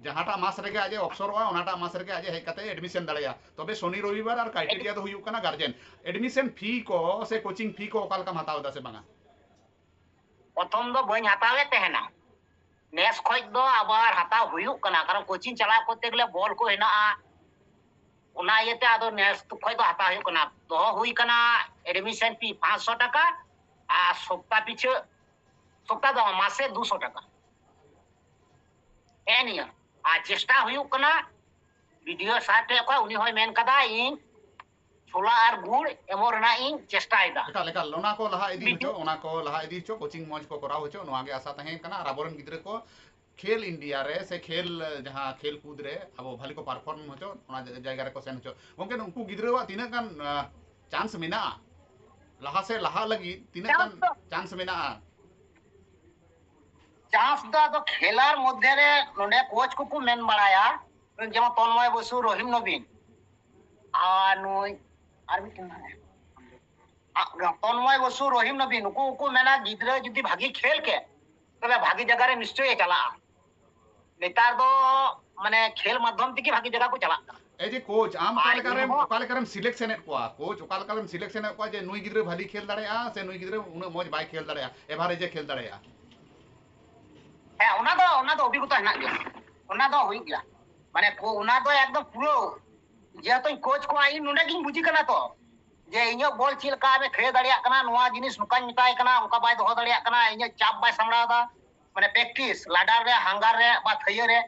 ᱡᱟᱦᱟᱸᱴᱟᱜ ᱢᱟᱥ ᱨᱮᱜᱮ ᱟᱡ ᱮ ᱚᱯᱥᱚᱨᱚᱜᱼᱟ, ᱚᱱᱟᱴᱟᱜ ᱢᱟᱥ ᱨᱮᱜᱮ ᱟᱡ ᱮ ᱦᱮᱡ ᱠᱟᱛᱮ admission ᱫᱟᱲᱮᱭᱟᱜᱼᱟ᱾ ᱛᱚᱵᱮ ᱥᱚᱱᱤ ᱨᱚᱵᱤᱵᱟᱨ ᱟᱨ criteria ᱫᱚ ᱦᱩᱭᱩᱜ ᱠᱟᱱᱟ ᱜᱟᱨᱡᱮᱱ᱾ Admission fee ᱠᱚ ᱥᱮ coaching fee ᱠᱚ ᱚᱠᱟ ᱞᱮᱠᱟᱢ ᱦᱟᱛᱟᱣ ᱮᱫᱟ ᱥᱮ ᱵᱟᱝᱟ? ᱯᱨᱚᱛᱷᱚᱢ ᱫᱚ ᱵᱟᱹᱧ ᱦᱟᱛᱟᱣᱮᱫ ᱛᱟᱦᱮᱱᱟ, ᱱᱮᱥ ᱠᱷᱚᱡ ᱫᱚ ᱟᱵᱟᱨ ᱦᱟᱛᱟᱣ ᱦᱩᱭᱩᱜ ᱠᱟᱱᱟ, ᱠᱟᱨᱚᱱ coaching ᱪᱟᱞᱟᱣ ᱠᱚᱨᱛᱮ ᱜᱮᱞᱮ ᱵᱚᱞ ᱠᱚ ᱦᱮᱱᱟᱜᱼᱟ, ᱚᱱᱟ ᱤᱭᱟᱹᱛᱮ ᱟᱫᱚ ᱱᱮᱥ ᱠᱷᱚᱡ ᱫᱚ ᱦᱟᱛᱟᱣ ᱦᱩᱭᱩᱜ ᱠᱟᱱᱟ᱾ ᱫᱚᱦᱚ ᱦᱩᱭ ᱠᱟᱱᱟ admission fee ᱯᱟᱸᱪᱥᱚ ᱴᱟᱠᱟ ᱟᱨ ᱥᱚᱯᱛᱟ ᱯᱤᱪᱷᱟᱹ, ᱥᱚᱯᱛᱟ ᱫᱚ ᱵᱟᱝ, ᱢᱟᱥᱮ ᱫᱩᱥᱚ ᱴᱟᱠᱟ᱾ ᱦᱮᱸ, ᱱᱤᱭᱟᱹ᱾ ᱟᱨ ᱪᱮᱥᱴᱟ ᱦᱩᱭᱩᱜ ᱠᱟᱱᱟ, ᱵᱤ ᱰᱤ ᱳ ᱥᱟᱨ ᱴᱷᱮᱱ ᱠᱷᱚᱱ ᱩᱱᱤ ᱦᱚᱸᱭ ᱢᱮᱱ ᱠᱟᱫᱟ, ᱤᱧ ᱪᱷᱳᱞᱟ ᱟᱨ ᱜᱩᱲ ᱮᱢᱚᱜ ᱨᱮᱱᱟᱜ ᱤᱧ ᱪᱮᱥᱴᱟᱭᱮᱫᱟ᱾ ᱮᱠᱟᱞ, ᱮᱠᱟᱞ, ᱚᱱᱟ ᱠᱚ ᱞᱟᱦᱟ ᱤᱫᱤ ᱵᱤ ᱰᱤ ᱳ ᱦᱚᱪᱚ, ᱚᱱᱟ ᱠᱚ ᱞᱟᱦᱟ ᱤᱫᱤ ᱦᱚᱪᱚ, ᱠᱳᱪᱤᱝ ᱢᱚᱸᱡᱽ ᱠᱚ ᱠᱚᱨᱟᱣ ᱦᱚᱪᱚ, ᱱᱚᱣᱟ ᱜᱮ ᱟᱥᱟ ᱛᱟᱦᱮᱸ ᱠᱟᱱᱟ᱾ ᱟᱨ ᱟᱵᱚᱨᱮᱱ ᱜᱤᱫᱽᱨᱟᱹ ᱠᱚ ᱠᱷᱮᱞ ᱤᱱᱰᱤᱭᱟ ᱨᱮ ᱥᱮ ᱠᱷᱮᱞ, ᱡᱟᱦᱟᱸ ᱠᱷᱮᱞ ᱠᱩᱫ ᱨᱮ ᱟᱵᱚ ᱵᱷᱟᱞᱤ ᱠᱚ ᱯᱟᱨᱯᱷᱚᱨᱢ ᱦᱚᱪᱚ, ᱚᱱᱟ ᱡᱟ-, ᱡᱟᱭᱜᱟ ᱨᱮᱠᱚ ᱥᱮᱱ ᱦᱚᱪᱚ᱾ ᱜᱚᱝᱠᱮ, ᱱᱩᱠᱩ ᱜᱤᱫᱽᱨᱟᱹᱣᱟᱜ ᱛᱤᱱᱟᱹᱜ ᱜᱟᱱ, ᱟᱸ, ᱪᱟᱱᱥ ᱢᱮᱱᱟᱜᱼᱟ ᱞᱟᱦᱟ ᱥᱮᱫ ᱞᱟᱦᱟᱜ ᱞᱟᱹᱜᱤᱫ? ᱛᱤᱱᱟᱹᱜ ᱜᱟᱱ ᱪᱟᱱᱥ ᱫᱚ ᱪᱟᱱᱥ ᱢᱮᱱᱟᱜᱼᱟ? ᱪᱟᱱᱥ ᱫᱚ ᱟᱫᱚ ᱠᱷᱮᱞᱟᱨ ᱢᱚᱫᱽᱫᱷᱮ ᱨᱮ ᱱᱚᱰᱮ ᱠᱳᱪ ᱠᱚᱠᱚ ᱢᱮᱱ ᱵᱟᱲᱟᱭᱟ, ᱡᱮᱢᱚᱱ ᱛᱚᱱᱢᱚᱭ ᱵᱚᱥᱩ, ᱨᱚᱦᱤᱢ ᱱᱚᱵᱤᱱ, ᱟᱨ ᱱᱩᱭ ᱟᱨ ᱢᱤᱫᱴᱮᱱ ᱢᱮᱱᱟᱭᱟ᱾ ᱟ, ᱛᱚᱱᱢᱚᱭ ᱵᱚᱥᱩ, ᱨᱚᱦᱤᱢ ᱱᱚᱵᱤᱱ, ᱱᱩᱠᱩ ᱠᱚ ᱢᱮᱱᱟ ᱜᱤᱫᱽᱨᱟᱹ ᱡᱩᱫᱤ ᱵᱷᱟᱜᱤ ᱠᱷᱮᱞ ᱠᱮᱫ, ᱛᱚᱵᱮ ᱵᱷᱟᱜᱤ ᱡᱟᱭᱜᱟ ᱨᱮ ᱱᱤᱥᱪᱚᱭ ᱮ ᱪᱟᱞᱟᱜᱼᱟ᱾ ᱱᱮᱛᱟᱨ ᱫᱚ ᱢᱟᱱᱮ ᱠᱷᱮᱞ ᱢᱟᱫᱽᱫᱷᱚᱢ ᱛᱮᱜᱮ ᱵᱷᱟᱜᱤ ᱡᱟᱭᱜᱟ ᱠᱚ ᱪᱟᱞᱟᱜ ᱠᱟᱱᱟ᱾ ᱮᱭ ᱡᱮ ᱠᱳᱪ, ᱟᱢ ᱚᱠᱟ ᱟᱨ ᱞᱮᱠᱟᱨᱮᱢ, ᱤᱧᱦᱚᱸ ᱚᱠᱟ ᱞᱮᱠᱟᱨᱮᱢ ᱥᱤᱞᱮᱠᱥᱚᱱ ᱮᱫ ᱠᱚᱣᱟ? ᱠᱳᱪ ᱚᱠᱟ ᱞᱮᱠᱟᱨᱮᱢ ᱥᱤᱞᱮᱠᱥᱚᱱ ᱮᱫ ᱠᱚᱣᱟ ᱡᱮ ᱱᱩᱭ ᱜᱤᱫᱽᱨᱟᱹ ᱵᱷᱟᱞᱤ ᱠᱷᱮᱞ ᱫᱟᱲᱮᱭᱟᱜᱼᱟ ᱥᱮ ᱱᱩᱭ ᱜᱤᱫᱽᱨᱟᱹ ᱩᱱᱟᱹᱜ ᱢᱚᱡᱽ ᱵᱟᱭ ᱠᱷᱮᱞ ᱫᱟᱲᱮᱭᱟᱜᱼᱟ, ᱮᱵᱷᱟᱨᱮᱡᱽ ᱮ ᱠᱷᱮᱞ ᱫᱟᱲᱮᱭᱟᱜᱼᱟ? ᱦᱮᱸ, ᱚᱱᱟ ᱫᱚ, ᱚᱱᱟ ᱫᱚ ᱚᱵᱷᱤᱜᱽᱜᱚᱛᱟ ᱦᱮᱱᱟᱜ ᱜᱮᱭᱟ, ᱚᱱᱟ ᱫᱚ ᱦᱩᱭᱩᱜ ᱜᱮᱭᱟ᱾ ᱢᱟᱱᱮ ᱠᱳ-, ᱚᱱᱟ ᱫᱚ ᱮᱠᱫᱚᱢ ᱯᱩᱨᱟᱹ, ᱡᱮᱦᱮᱛᱩᱧ ᱠᱳᱪ ᱠᱚᱣᱟ, ᱤᱧ ᱱᱚᱰᱮ ᱜᱤᱧ ᱵᱩᱡᱷᱤ ᱠᱟᱱᱟ ᱛᱚ, ᱡᱮ ᱤᱧᱟᱹᱜ ᱵᱚᱞ ᱪᱮᱫ ᱞᱮᱠᱟ ᱟᱢᱮ ᱠᱷᱮᱞ ᱫᱟᱲᱮᱭᱟᱜ ᱠᱟᱱᱟ, ᱱᱚᱣᱟ ᱡᱤᱱᱤᱥ ᱱᱚᱝᱠᱟᱧ ᱢᱮᱛᱟᱭ ᱠᱟᱱᱟ, ᱚᱱᱠᱟ ᱵᱟᱭ ᱫᱚᱦᱚ ᱫᱟᱲᱮᱭᱟᱜ ᱠᱟᱱᱟ, ᱤᱧᱟᱹᱜ ᱪᱟᱯ ᱵᱟᱭ ᱥᱟᱢᱵᱲᱟᱣ ᱮᱫᱟ, ᱢᱟᱱᱮ ᱯᱨᱮᱠᱴᱤᱥ, ᱞᱟᱰᱟᱨ ᱨᱮ, ᱦᱟᱝᱜᱟᱨ ᱨᱮ, ᱵᱟ ᱛᱷᱟᱹᱭᱟᱹ ᱨᱮ,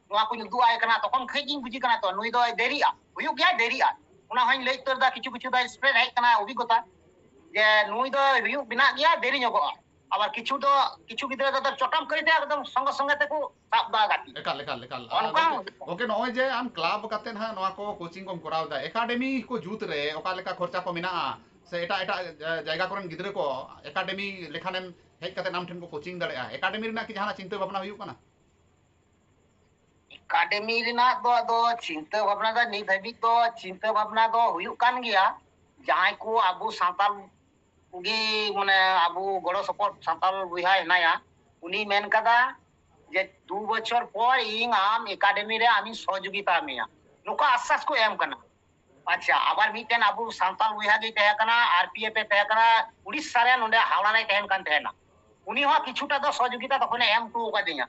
ᱱᱚᱣᱟ ᱠᱚᱧ ᱩᱫᱩᱜ ᱟᱭ ᱠᱟᱱᱟ, ᱛᱚᱠᱷᱚᱱ ᱠᱷᱚᱡ ᱜᱤᱧ ᱵᱩᱡᱷᱤ ᱠᱟᱱᱟ ᱛᱚ, ᱱᱩᱭ ᱫᱚᱭ ᱫᱮᱨᱤᱜᱼᱟ, ᱦᱩᱭᱩᱜ ᱜᱮᱭᱟ, ᱫᱮᱨᱤᱜᱼᱟ᱾ ᱚᱱᱟ ᱦᱚᱸᱧ ᱞᱟᱹᱭ ᱩᱛᱟᱹᱨ ᱮᱫᱟ, ᱠᱤᱪᱷᱩ ᱠᱤᱪᱷᱩ ᱫᱚ ᱮᱠᱥᱯᱨᱮᱥ ᱦᱮᱡ ᱠᱟᱱᱟ ᱚᱵᱷᱤᱜᱽᱜᱚᱛᱟ, ᱡᱮ ᱱᱩᱭ ᱫᱚ ᱦᱩᱭᱩᱜ ᱵᱮᱱᱟᱜ ᱜᱮᱭᱟ, ᱫᱮᱨᱤ ᱧᱚᱜᱚᱜᱼᱟ᱾ ᱟᱵᱟᱨ ᱠᱤᱪᱷᱩ ᱫᱚ, ᱠᱤᱪᱷᱩ ᱜᱤᱫᱽᱨᱟᱹ ᱫᱚ ᱪᱚᱴᱚᱢ ᱠᱟᱹᱨᱤ ᱛᱮ ᱮᱠᱫᱚᱢ ᱥᱚᱸᱜᱮ ᱥᱚᱸᱜᱮ ᱛᱮᱠᱚ ᱥᱟᱵ ᱫᱟ ᱜᱟᱛᱮ᱾ ᱮᱠᱟᱞ, ᱮᱠᱟᱞ, ᱮᱠᱟᱞ᱾ ᱟᱨ ᱚᱱᱠᱟ ᱜᱚᱝᱠᱮ, ᱦᱚᱸ ᱜᱚᱝᱠᱮ, ᱱᱚᱜᱼᱚᱭ ᱡᱮ ᱟᱢ ᱠᱞᱟᱵᱽ ᱠᱟᱛᱮ ᱱᱟᱦᱟᱜ ᱱᱚᱣᱟ ᱠᱚ ᱠᱳᱪᱤᱝ ᱠᱚᱢ ᱠᱚᱨᱟᱣ ᱮᱫᱟ, ᱮᱠᱟᱰᱮᱢᱤ ᱠᱚ ᱡᱩᱛ ᱨᱮ ᱚᱠᱟ ᱞᱮᱠᱟ ᱠᱷᱚᱨᱪᱟ ᱠᱚ ᱢᱮᱱᱟᱜᱼᱟ? ᱥᱮ ᱮᱴᱟᱜ, ᱮᱴᱟᱜ ᱡᱟ-, ᱡᱟᱭᱜᱟ ᱠᱚᱨᱮᱱ ᱜᱤᱫᱽᱨᱟᱹ ᱠᱚ ᱮᱠᱟᱰᱮᱢᱤ ᱞᱮᱠᱷᱟᱱᱮᱢ ᱦᱮᱡ ᱠᱟᱛᱮ ᱟᱢ ᱴᱷᱮᱱ ᱠᱚ ᱠᱳᱪᱤᱝ ᱫᱟᱲᱮᱭᱟᱜᱼᱟ? ᱮᱠᱟᱰᱮᱢᱤ ᱨᱮᱱᱟᱜ ᱠᱤ ᱡᱟᱦᱟᱱᱟᱜ ᱪᱤᱱᱛᱟᱹ ᱵᱷᱟᱵᱽᱱᱟ ᱦᱩᱭᱩᱜ ᱠᱟᱱᱟ? ᱮᱠᱟᱰᱮᱢᱤ ᱨᱮᱱᱟᱜ ᱫᱚ ᱟᱫᱚ ᱪᱤᱱᱛᱟᱹ ᱵᱷᱟᱵᱽᱱᱟ ᱫᱚ ᱱᱤᱛ ᱦᱟᱹᱵᱤᱡ ᱫᱚ ᱪᱤᱱᱛᱟᱹ ᱵᱷᱟᱵᱽᱱᱟ ᱫᱚ ᱦᱩᱭᱩᱜ ᱠᱟᱱ ᱜᱮᱭᱟ᱾ ᱡᱟᱦᱟᱸᱭ ᱠᱚ ᱟᱵᱚ ᱥᱟᱱᱛᱟᱲ ᱠᱚᱜᱮ, ᱢᱟᱱᱮ, ᱟᱵᱚ ᱜᱚᱲᱚ ᱥᱚᱯᱚᱦᱚᱫ ᱥᱟᱱᱛᱟᱲ ᱵᱚᱭᱦᱟ ᱦᱮᱱᱟᱭᱟ, ᱩᱱᱤ ᱢᱮᱱ ᱠᱟᱫᱟ ᱡᱮ ᱫᱩ ᱵᱚᱪᱷᱚᱨ ᱯᱚᱨ ᱤᱧ ᱟᱢ ᱮᱠᱟᱰᱮᱢᱤ ᱨᱮ ᱟᱢᱤᱧ ᱥᱚᱦᱚᱡᱳᱜᱤᱛᱟ ᱢᱮᱭᱟ, ᱱᱚᱝᱠᱟ ᱟᱥᱥᱟᱥ ᱠᱚ ᱮᱢ ᱠᱟᱱᱟ᱾ ᱟᱪᱪᱷᱟ, ᱟᱵᱟᱨ ᱢᱤᱫᱴᱮᱱ ᱟᱵᱚ ᱥᱟᱱᱛᱟᱲ ᱵᱚᱭᱦᱟ ᱜᱮᱭ ᱛᱟᱦᱮᱸ ᱠᱟᱱᱟ, ᱟᱨ ᱯᱤ ᱮᱯᱷ ᱮ ᱛᱟᱦᱮᱸ ᱠᱟᱱᱟ, ᱩᱲᱤᱥᱥᱟ ᱨᱮ ᱱᱚᱰᱮ ᱦᱟᱣᱲᱟ ᱨᱮᱭ ᱛᱟᱦᱮᱱ ᱠᱟᱱ ᱛᱟᱦᱮᱱᱟ᱾ ᱩᱱᱤ ᱦᱚᱸ ᱠᱤᱪᱷᱩᱴᱟ ᱫᱚ ᱥᱚᱦᱚᱡᱳᱜᱤᱛᱟ ᱛᱚᱠᱷᱚᱱᱮ ᱮᱢ ᱦᱚᱴᱚ ᱟᱠᱟᱫᱤᱧᱟ᱾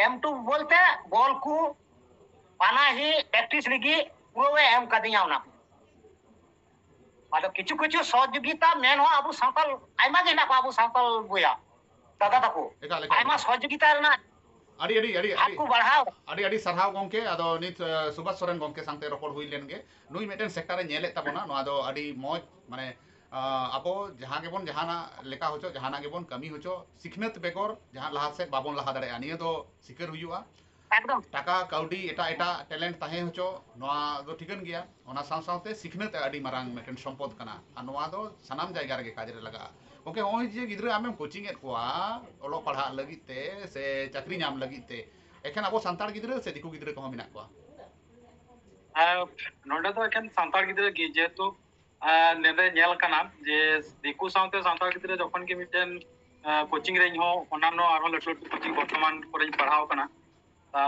ᱮᱢ ᱦᱚᱴᱚ ᱵᱚᱞᱛᱮ ᱵᱚᱞ ᱠᱚ ᱯᱟᱱᱟᱦᱤ ᱯᱨᱮᱠᱴᱤᱥ ᱞᱟᱹᱜᱤᱫ ᱯᱩᱨᱟᱹᱣᱮ ᱮᱢ ᱠᱟᱫᱤᱧᱟ ᱚᱱᱟ ᱠᱚ᱾ ᱟᱫᱚ ᱠᱤᱪᱷᱩ ᱠᱤᱪᱷᱩ ᱥᱚᱦᱚᱡᱳᱜᱤᱛᱟ ᱢᱮᱱ ᱦᱚᱸ ᱟᱵᱚ ᱥᱟᱱᱛᱟᱲ ᱟᱭᱢᱟ ᱜᱮ ᱦᱮᱱᱟᱜ ᱠᱚᱣᱟ, ᱟᱵᱚ ᱥᱟᱱᱛᱟᱲ ᱵᱚᱭᱦᱟ ᱫᱟᱫᱟ ᱛᱟᱠᱚ᱾ ᱮᱠᱟᱞ, ᱮᱠᱟᱞ, ᱟᱭᱢᱟ ᱮᱠᱟᱞ᱾ ᱥᱚᱦᱚᱡᱳᱜᱤᱛᱟ ᱨᱮᱱᱟᱜ ᱟᱹᱰᱤ ᱟᱹᱰᱤ ᱟᱹᱰᱤ ᱟᱨ ᱟᱹᱰᱤ ᱠᱚ ᱵᱟᱲᱦᱟᱣ᱾ ᱟᱹᱰᱤ ᱟᱹᱰᱤ ᱥᱟᱨᱦᱟᱣ ᱜᱚᱝᱠᱮ᱾ ᱟᱫᱚ ᱱᱤᱛ ᱥᱩᱵᱷᱟᱥ ᱥᱚᱨᱮᱱ ᱜᱚᱝᱠᱮ ᱥᱟᱶᱛᱮ ᱨᱚᱯᱚᱲ ᱦᱩᱭ ᱞᱮᱱ ᱜᱮ᱾ ᱱᱩᱭ ᱢᱤᱫᱴᱮᱱ ᱥᱮᱠᱴᱟᱨ ᱮ ᱧᱮᱞᱮᱫ ᱛᱟᱵᱚᱱᱟ, ᱱᱚᱣᱟ ᱫᱚ ᱟᱹᱰᱤ ᱢᱚᱡᱽ, ᱢᱟᱱᱮ ᱟᱵᱚ ᱡᱟᱦᱟᱸ ᱜᱮᱵᱚᱱ ᱡᱟᱦᱟᱱᱟᱜ ᱞᱮᱠᱟ ᱦᱚᱪᱚ, ᱡᱟᱦᱟᱱᱟᱜ ᱜᱮᱵᱚᱱ ᱠᱟᱹᱢᱤ ᱦᱚᱪᱚ, ᱥᱤᱠᱷᱱᱟᱹᱛ ᱵᱮᱜᱚᱨ ᱡᱟᱦᱟᱸ ᱞᱟᱦᱟ ᱥᱮᱫ ᱵᱟᱵᱚᱱ ᱞᱟᱦᱟ ᱫᱟᱲᱮᱭᱟᱜᱼᱟ, ᱱᱤᱭᱟᱹ ᱫᱚ ᱥᱤᱠᱟᱹᱨ ᱦᱩᱭᱩᱜᱼᱟ᱾ ᱮᱠᱫᱚᱢ᱾ ᱴᱟᱠᱟ ᱠᱟᱹᱣᱰᱤ ᱮᱴᱟᱜ ᱮᱴᱟᱜ ᱴᱮᱞᱮᱱᱴ ᱛᱟᱦᱮᱸ ᱦᱚᱪᱚ, ᱱᱚᱣᱟ ᱫᱚ ᱴᱷᱤᱠᱟᱹᱱ ᱜᱮᱭᱟ᱾ ᱚᱱᱟ ᱥᱟᱶ ᱥᱟᱶᱛᱮ ᱥᱤᱠᱷᱱᱟᱹᱛ ᱟᱹᱰᱤ ᱢᱟᱨᱟᱝ ᱢᱤᱫᱴᱮᱱ ᱥᱚᱢᱯᱚᱫ ᱠᱟᱱᱟ, ᱟᱨ ᱱᱚᱣᱟ ᱫᱚ ᱥᱟᱱᱟᱢ ᱡᱟᱭᱜᱟ ᱨᱮᱜᱮ ᱠᱟᱡᱽ ᱨᱮ ᱞᱟᱜᱟᱜᱼᱟ᱾ ᱜᱚᱝᱠᱮ, ᱱᱚᱜᱼᱚᱭ ᱡᱮ ᱜᱤᱫᱽᱨᱟᱹ ᱟᱢᱮᱢ ᱠᱳᱪᱤᱝ ᱮᱫ ᱠᱚᱣᱟ ᱚᱞᱚᱜ ᱯᱟᱲᱦᱟᱜ ᱞᱟᱹᱜᱤᱫ ᱛᱮ ᱥᱮ ᱪᱟᱹᱠᱨᱤ ᱧᱟᱢ ᱞᱟᱹᱜᱤᱫ ᱛᱮ, ᱮᱠᱷᱮᱱ ᱟᱵᱚ ᱥᱟᱱᱛᱟᱲ ᱜᱤᱫᱽᱨᱟᱹ ᱥᱮ ᱫᱤᱠᱩ ᱜᱤᱫᱽᱨᱟᱹ ᱠᱚᱦᱚᱸ ᱢᱮᱱᱟᱜ ᱠᱚᱣᱟ? ᱱᱚᱰᱮ ᱫᱚ ᱮᱠᱷᱮᱱ ᱥᱟᱱᱛᱟᱲ ᱜᱤᱫᱽᱨᱟᱹ ᱜᱮ, ᱡᱮᱦᱮᱛᱩ ᱱᱚᱰᱮ ᱧᱮᱞ ᱠᱟᱱᱟ ᱡᱮ ᱫᱤᱠᱩ ᱥᱟᱶᱛᱮ ᱥᱟᱱᱛᱟᱲ ᱜᱤᱫᱽᱨᱟᱹ ᱡᱚᱠᱷᱚᱱ ᱜᱮ ᱢᱤᱫᱴᱮᱱ ᱠᱳᱪᱤᱝ ᱨᱮ, ᱤᱧᱦᱚᱸ ᱚᱱᱟᱱᱚ ᱟᱨᱦᱚᱸ ᱞᱟᱹᱴᱩ ᱞᱟᱹᱴᱩ ᱠᱳᱪᱤᱝ ᱵᱚᱨᱛᱚᱢᱟᱱ ᱠᱚᱨᱮᱧ ᱯᱟᱲᱦᱟᱣ ᱠᱟᱱᱟ,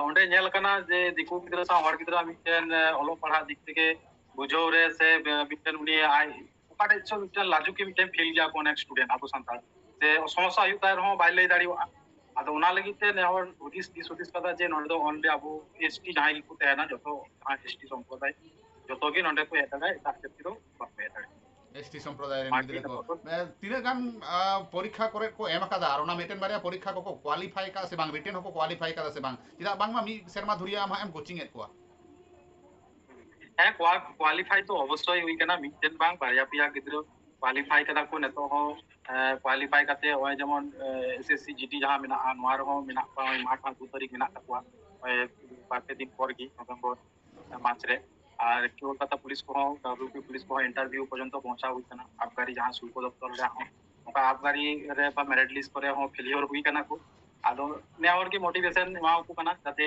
ᱚᱸᱰᱮ ᱧᱮᱞ ᱠᱟᱱᱟ ᱡᱮ ᱫᱤᱠᱩ ᱜᱤᱫᱽᱨᱟᱹ ᱥᱟᱶ ᱦᱚᱲ ᱜᱤᱫᱽᱨᱟᱹ ᱢᱤᱫᱴᱮᱱ ᱚᱞᱚᱜ ᱯᱟᱲᱦᱟᱜ ᱫᱤᱠ ᱛᱷᱮᱠᱮ ᱵᱩᱡᱷᱟᱹᱣ ᱨᱮ ᱥᱮ ᱢᱤᱫᱴᱮᱱ ᱩᱱᱤ ᱟᱡ ᱚᱠᱟᱴᱷᱮᱡ ᱪᱚ ᱢᱤᱫᱴᱮᱱ ᱞᱟᱡᱩᱠ ᱜᱮ ᱢᱤᱫᱴᱮᱱ ᱯᱷᱤᱞ ᱜᱮᱭᱟ ᱠᱚ ᱚᱱᱮᱠ ᱥᱴᱩᱰᱮᱱᱴ ᱟᱵᱚ ᱥᱟᱱᱛᱟᱲ, ᱥᱮ ᱥᱚᱢᱚᱥᱥᱟ ᱦᱩᱭᱩᱜ ᱛᱟᱭ ᱨᱮᱦᱚᱸ ᱵᱟᱭ ᱞᱟᱹᱭ ᱫᱟᱲᱮᱭᱟᱜᱼᱟ᱾ ᱟᱫᱚ ᱚᱱᱟ ᱞᱟᱹᱜᱤᱫ ᱛᱮ ᱱᱮᱦᱚᱲ ᱦᱩᱫᱤᱥ ᱫᱤᱥ ᱦᱩᱫᱤᱥ ᱠᱟᱫᱟ ᱡᱮ ᱱᱚᱰᱮ ᱫᱚ ᱚᱱᱞᱤ ᱟᱵᱚ ᱮᱥᱴᱤ ᱡᱟᱦᱟᱸᱭ ᱜᱮᱠᱚ ᱛᱟᱦᱮᱱᱟ, ᱡᱚᱛᱚ ᱡᱟᱦᱟᱸ ᱮᱥᱴᱤ ᱥᱚᱢᱯᱨᱚᱫᱟᱭ, ᱡᱚᱛᱚ ᱜᱮ ᱱᱚᱰᱮ ᱠᱚ ᱦᱮᱡ ᱫᱟᱲᱮᱭᱟᱜᱼᱟ, ᱮᱴᱟᱜ ᱡᱟᱹᱛᱤ ᱫᱚ ᱵᱟᱠᱚ ᱦᱮᱡ ᱫᱟᱲᱮᱭᱟᱜᱼᱟ᱾ ᱮᱥᱴᱤ ᱥᱚᱢᱯᱨᱚᱫᱟᱭ ᱨᱮᱱ ᱢᱟᱨᱠᱮᱴ ᱜᱤᱫᱽᱨᱟᱹ ᱠᱚ᱾ ᱟᱯᱟᱛᱚᱛᱚ ᱮ, ᱛᱤᱱᱟᱹᱜ ᱜᱟᱱ ᱟ, ᱯᱚᱨᱤᱠᱠᱷᱟ ᱠᱚᱨᱮ ᱠᱚ ᱮᱢ ᱟᱠᱟᱫᱟ, ᱟᱨ ᱚᱱᱟ ᱢᱤᱫᱴᱮᱱ ᱵᱟᱨᱭᱟ ᱯᱚᱨᱤᱠᱠᱷᱟ ᱠᱚᱠᱚ ᱠᱳᱣᱟᱞᱤᱯᱷᱟᱭ ᱟᱠᱟᱫᱟ ᱥᱮ ᱵᱟᱝ, ᱨᱤᱴᱮᱱ ᱦᱚᱸᱠᱚ ᱠᱳᱣᱟᱞᱤᱯᱷᱟᱭ ᱟᱠᱟᱫᱟ ᱥᱮ ᱵᱟᱝ? ᱪᱮᱫᱟᱜ ᱵᱟᱝᱢᱟ ᱢᱤᱫ ᱥᱮᱨᱢᱟ ᱫᱷᱩᱨᱤᱭᱟᱹ ᱟᱢ ᱦᱟᱸᱜ ᱮᱢ ᱠᱳᱪᱤᱝ ᱮᱫ ᱠᱚᱣᱟ᱾ ᱦᱮᱸ, ᱠᱳᱣᱟᱞᱤᱯᱷᱟᱭ ᱛᱚ ᱚᱵᱚᱥᱥᱳᱭ ᱦᱩᱭ ᱠᱟᱱᱟ, ᱢᱤᱫᱴᱮᱱ ᱵᱟᱝ ᱵᱟᱨᱭᱟ ᱯᱮᱭᱟ ᱜᱤᱫᱽᱨᱟᱹ ᱠᱳᱣᱟᱞᱤᱯᱷᱟᱭ ᱠᱟᱫᱟ ᱠᱚ ᱱᱤᱛᱚᱜ ᱦᱚᱸ᱾ ᱠᱳᱣᱟᱞᱤᱯᱷᱟᱭ ᱠᱟᱛᱮ ᱱᱚᱜᱼᱚᱭ ᱡᱮᱢᱚᱱ ᱮᱥᱮᱥᱥᱤ ᱡᱤᱰᱤ ᱡᱟᱦᱟᱸ ᱢᱮᱱᱟᱜᱼᱟ, ᱱᱚᱣᱟ ᱨᱮᱦᱚᱸ ᱢᱮᱱᱟᱜ ᱠᱚᱣᱟ, ᱱᱚᱜᱼᱚᱭ ᱢᱟᱨᱪ ᱢᱟᱥ ᱫᱩ ᱛᱟᱹᱨᱤᱠᱷ ᱢᱮᱱᱟᱜ ᱛᱟᱠᱚᱣᱟ, ᱱᱚᱜᱼᱚᱭ ᱵᱟᱨ ᱯᱮ ᱫᱤᱱ ᱯᱚᱨ ᱜᱮ, ᱱᱚᱵᱷᱮᱢᱵᱚᱨ ᱢᱟᱥ ᱨᱮ᱾ ᱟᱨ ᱠᱳᱞᱠᱟᱛᱟ ᱯᱩᱞᱤᱥ ᱠᱚᱦᱚᱸ, ᱰᱟᱵᱞᱤᱭᱩᱯᱤ ᱯᱩᱞᱤᱥ ᱠᱚᱦᱚᱸ ᱤᱱᱴᱟᱨᱵᱷᱤᱭᱩ ᱯᱚᱨᱡᱚᱱᱛᱚ ᱯᱳᱸᱪᱷᱟᱣ ᱦᱩᱭ ᱠᱟᱱᱟ, ᱟᱵᱜᱟᱨᱤ ᱡᱟᱦᱟᱸ ᱥᱩᱞᱠᱚ ᱫᱚᱯᱛᱚᱨ ᱨᱮ ᱦᱚᱸ, ᱚᱱᱠᱟ ᱟᱵᱜᱟᱨᱤ ᱨᱮ ᱵᱟ ᱢᱮᱨᱤᱴ ᱞᱤᱥᱴ ᱠᱚᱨᱮ ᱦᱚᱸ ᱯᱷᱮᱞᱤᱭᱳᱨ ᱦᱩᱭ ᱠᱟᱱᱟ ᱠᱚ᱾ ᱟᱫᱚ ᱱᱮ ᱦᱚᱲ ᱜᱮ ᱢᱳᱴᱤᱵᱷᱮᱥᱚᱱ ᱮᱢᱟ ᱠᱚ ᱠᱟᱱᱟ, ᱡᱟᱛᱮ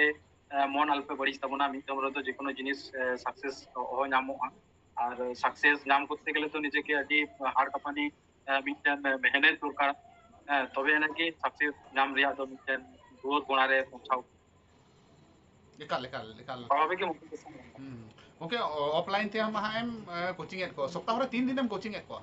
ᱮ, ᱢᱚᱱ ᱟᱞᱚᱯᱮ ᱵᱟᱹᱲᱤᱡ ᱛᱟᱵᱚᱱᱟ, ᱢᱤᱫ ᱫᱚᱢ ᱨᱮᱫᱚ ᱡᱮᱠᱳᱱᱳ ᱡᱤᱱᱤᱥ ᱥᱟᱠᱥᱮᱥ ᱚᱦᱚ ᱧᱟᱢᱚᱜᱼᱟ᱾ ᱟᱨ ᱥᱟᱠᱥᱮᱥ ᱧᱟᱢ ᱠᱚᱨᱛᱮ ᱜᱮᱞᱮ ᱛᱚ ᱱᱤᱡᱮ ᱜᱮ ᱟᱹᱰᱤ ᱦᱟᱨᱰ ᱠᱟᱹᱯᱟᱹᱱᱤ, ᱮ, ᱢᱤᱫᱴᱮᱱ ᱢᱮᱦᱱᱮᱛ ᱫᱚᱨᱠᱟᱨ᱾ ᱦᱮᱸ, ᱛᱚᱵᱮ ᱟᱹᱱᱤᱡ ᱜᱮ ᱥᱟᱠᱥᱮᱥ ᱧᱟᱢ ᱨᱮᱭᱟᱜ ᱫᱚ ᱢᱤᱫᱴᱮᱱ ᱫᱩᱣᱟᱹᱨ ᱜᱚᱲᱟ ᱨᱮ ᱯᱳᱸᱪᱷᱟᱣ᱾ ᱮᱠᱟᱞ ᱮᱠᱟᱞ ᱮᱠᱟᱞ᱾ ᱥᱟᱵᱷᱟᱵᱤᱠ ᱜᱮ ᱢᱳᱴᱤᱵᱷᱮᱥᱚᱱ ᱧᱟᱢᱚᱜᱼᱟ᱾ ᱦᱩᱸ᱾ ᱜᱚᱝᱠᱮ, ᱚᱯᱷᱞᱟᱭᱤᱱ ᱛᱮ ᱟᱢ ᱦᱟᱸᱜ ᱮᱢ ᱠᱳᱪᱤᱝ ᱮᱫ ᱠᱚᱣᱟ, ᱥᱚᱯᱛᱟᱦᱚ ᱨᱮ ᱛᱤᱱ ᱫᱤᱱᱮᱢ ᱠᱳᱪᱤᱝ ᱮᱫ ᱠᱚᱣᱟ?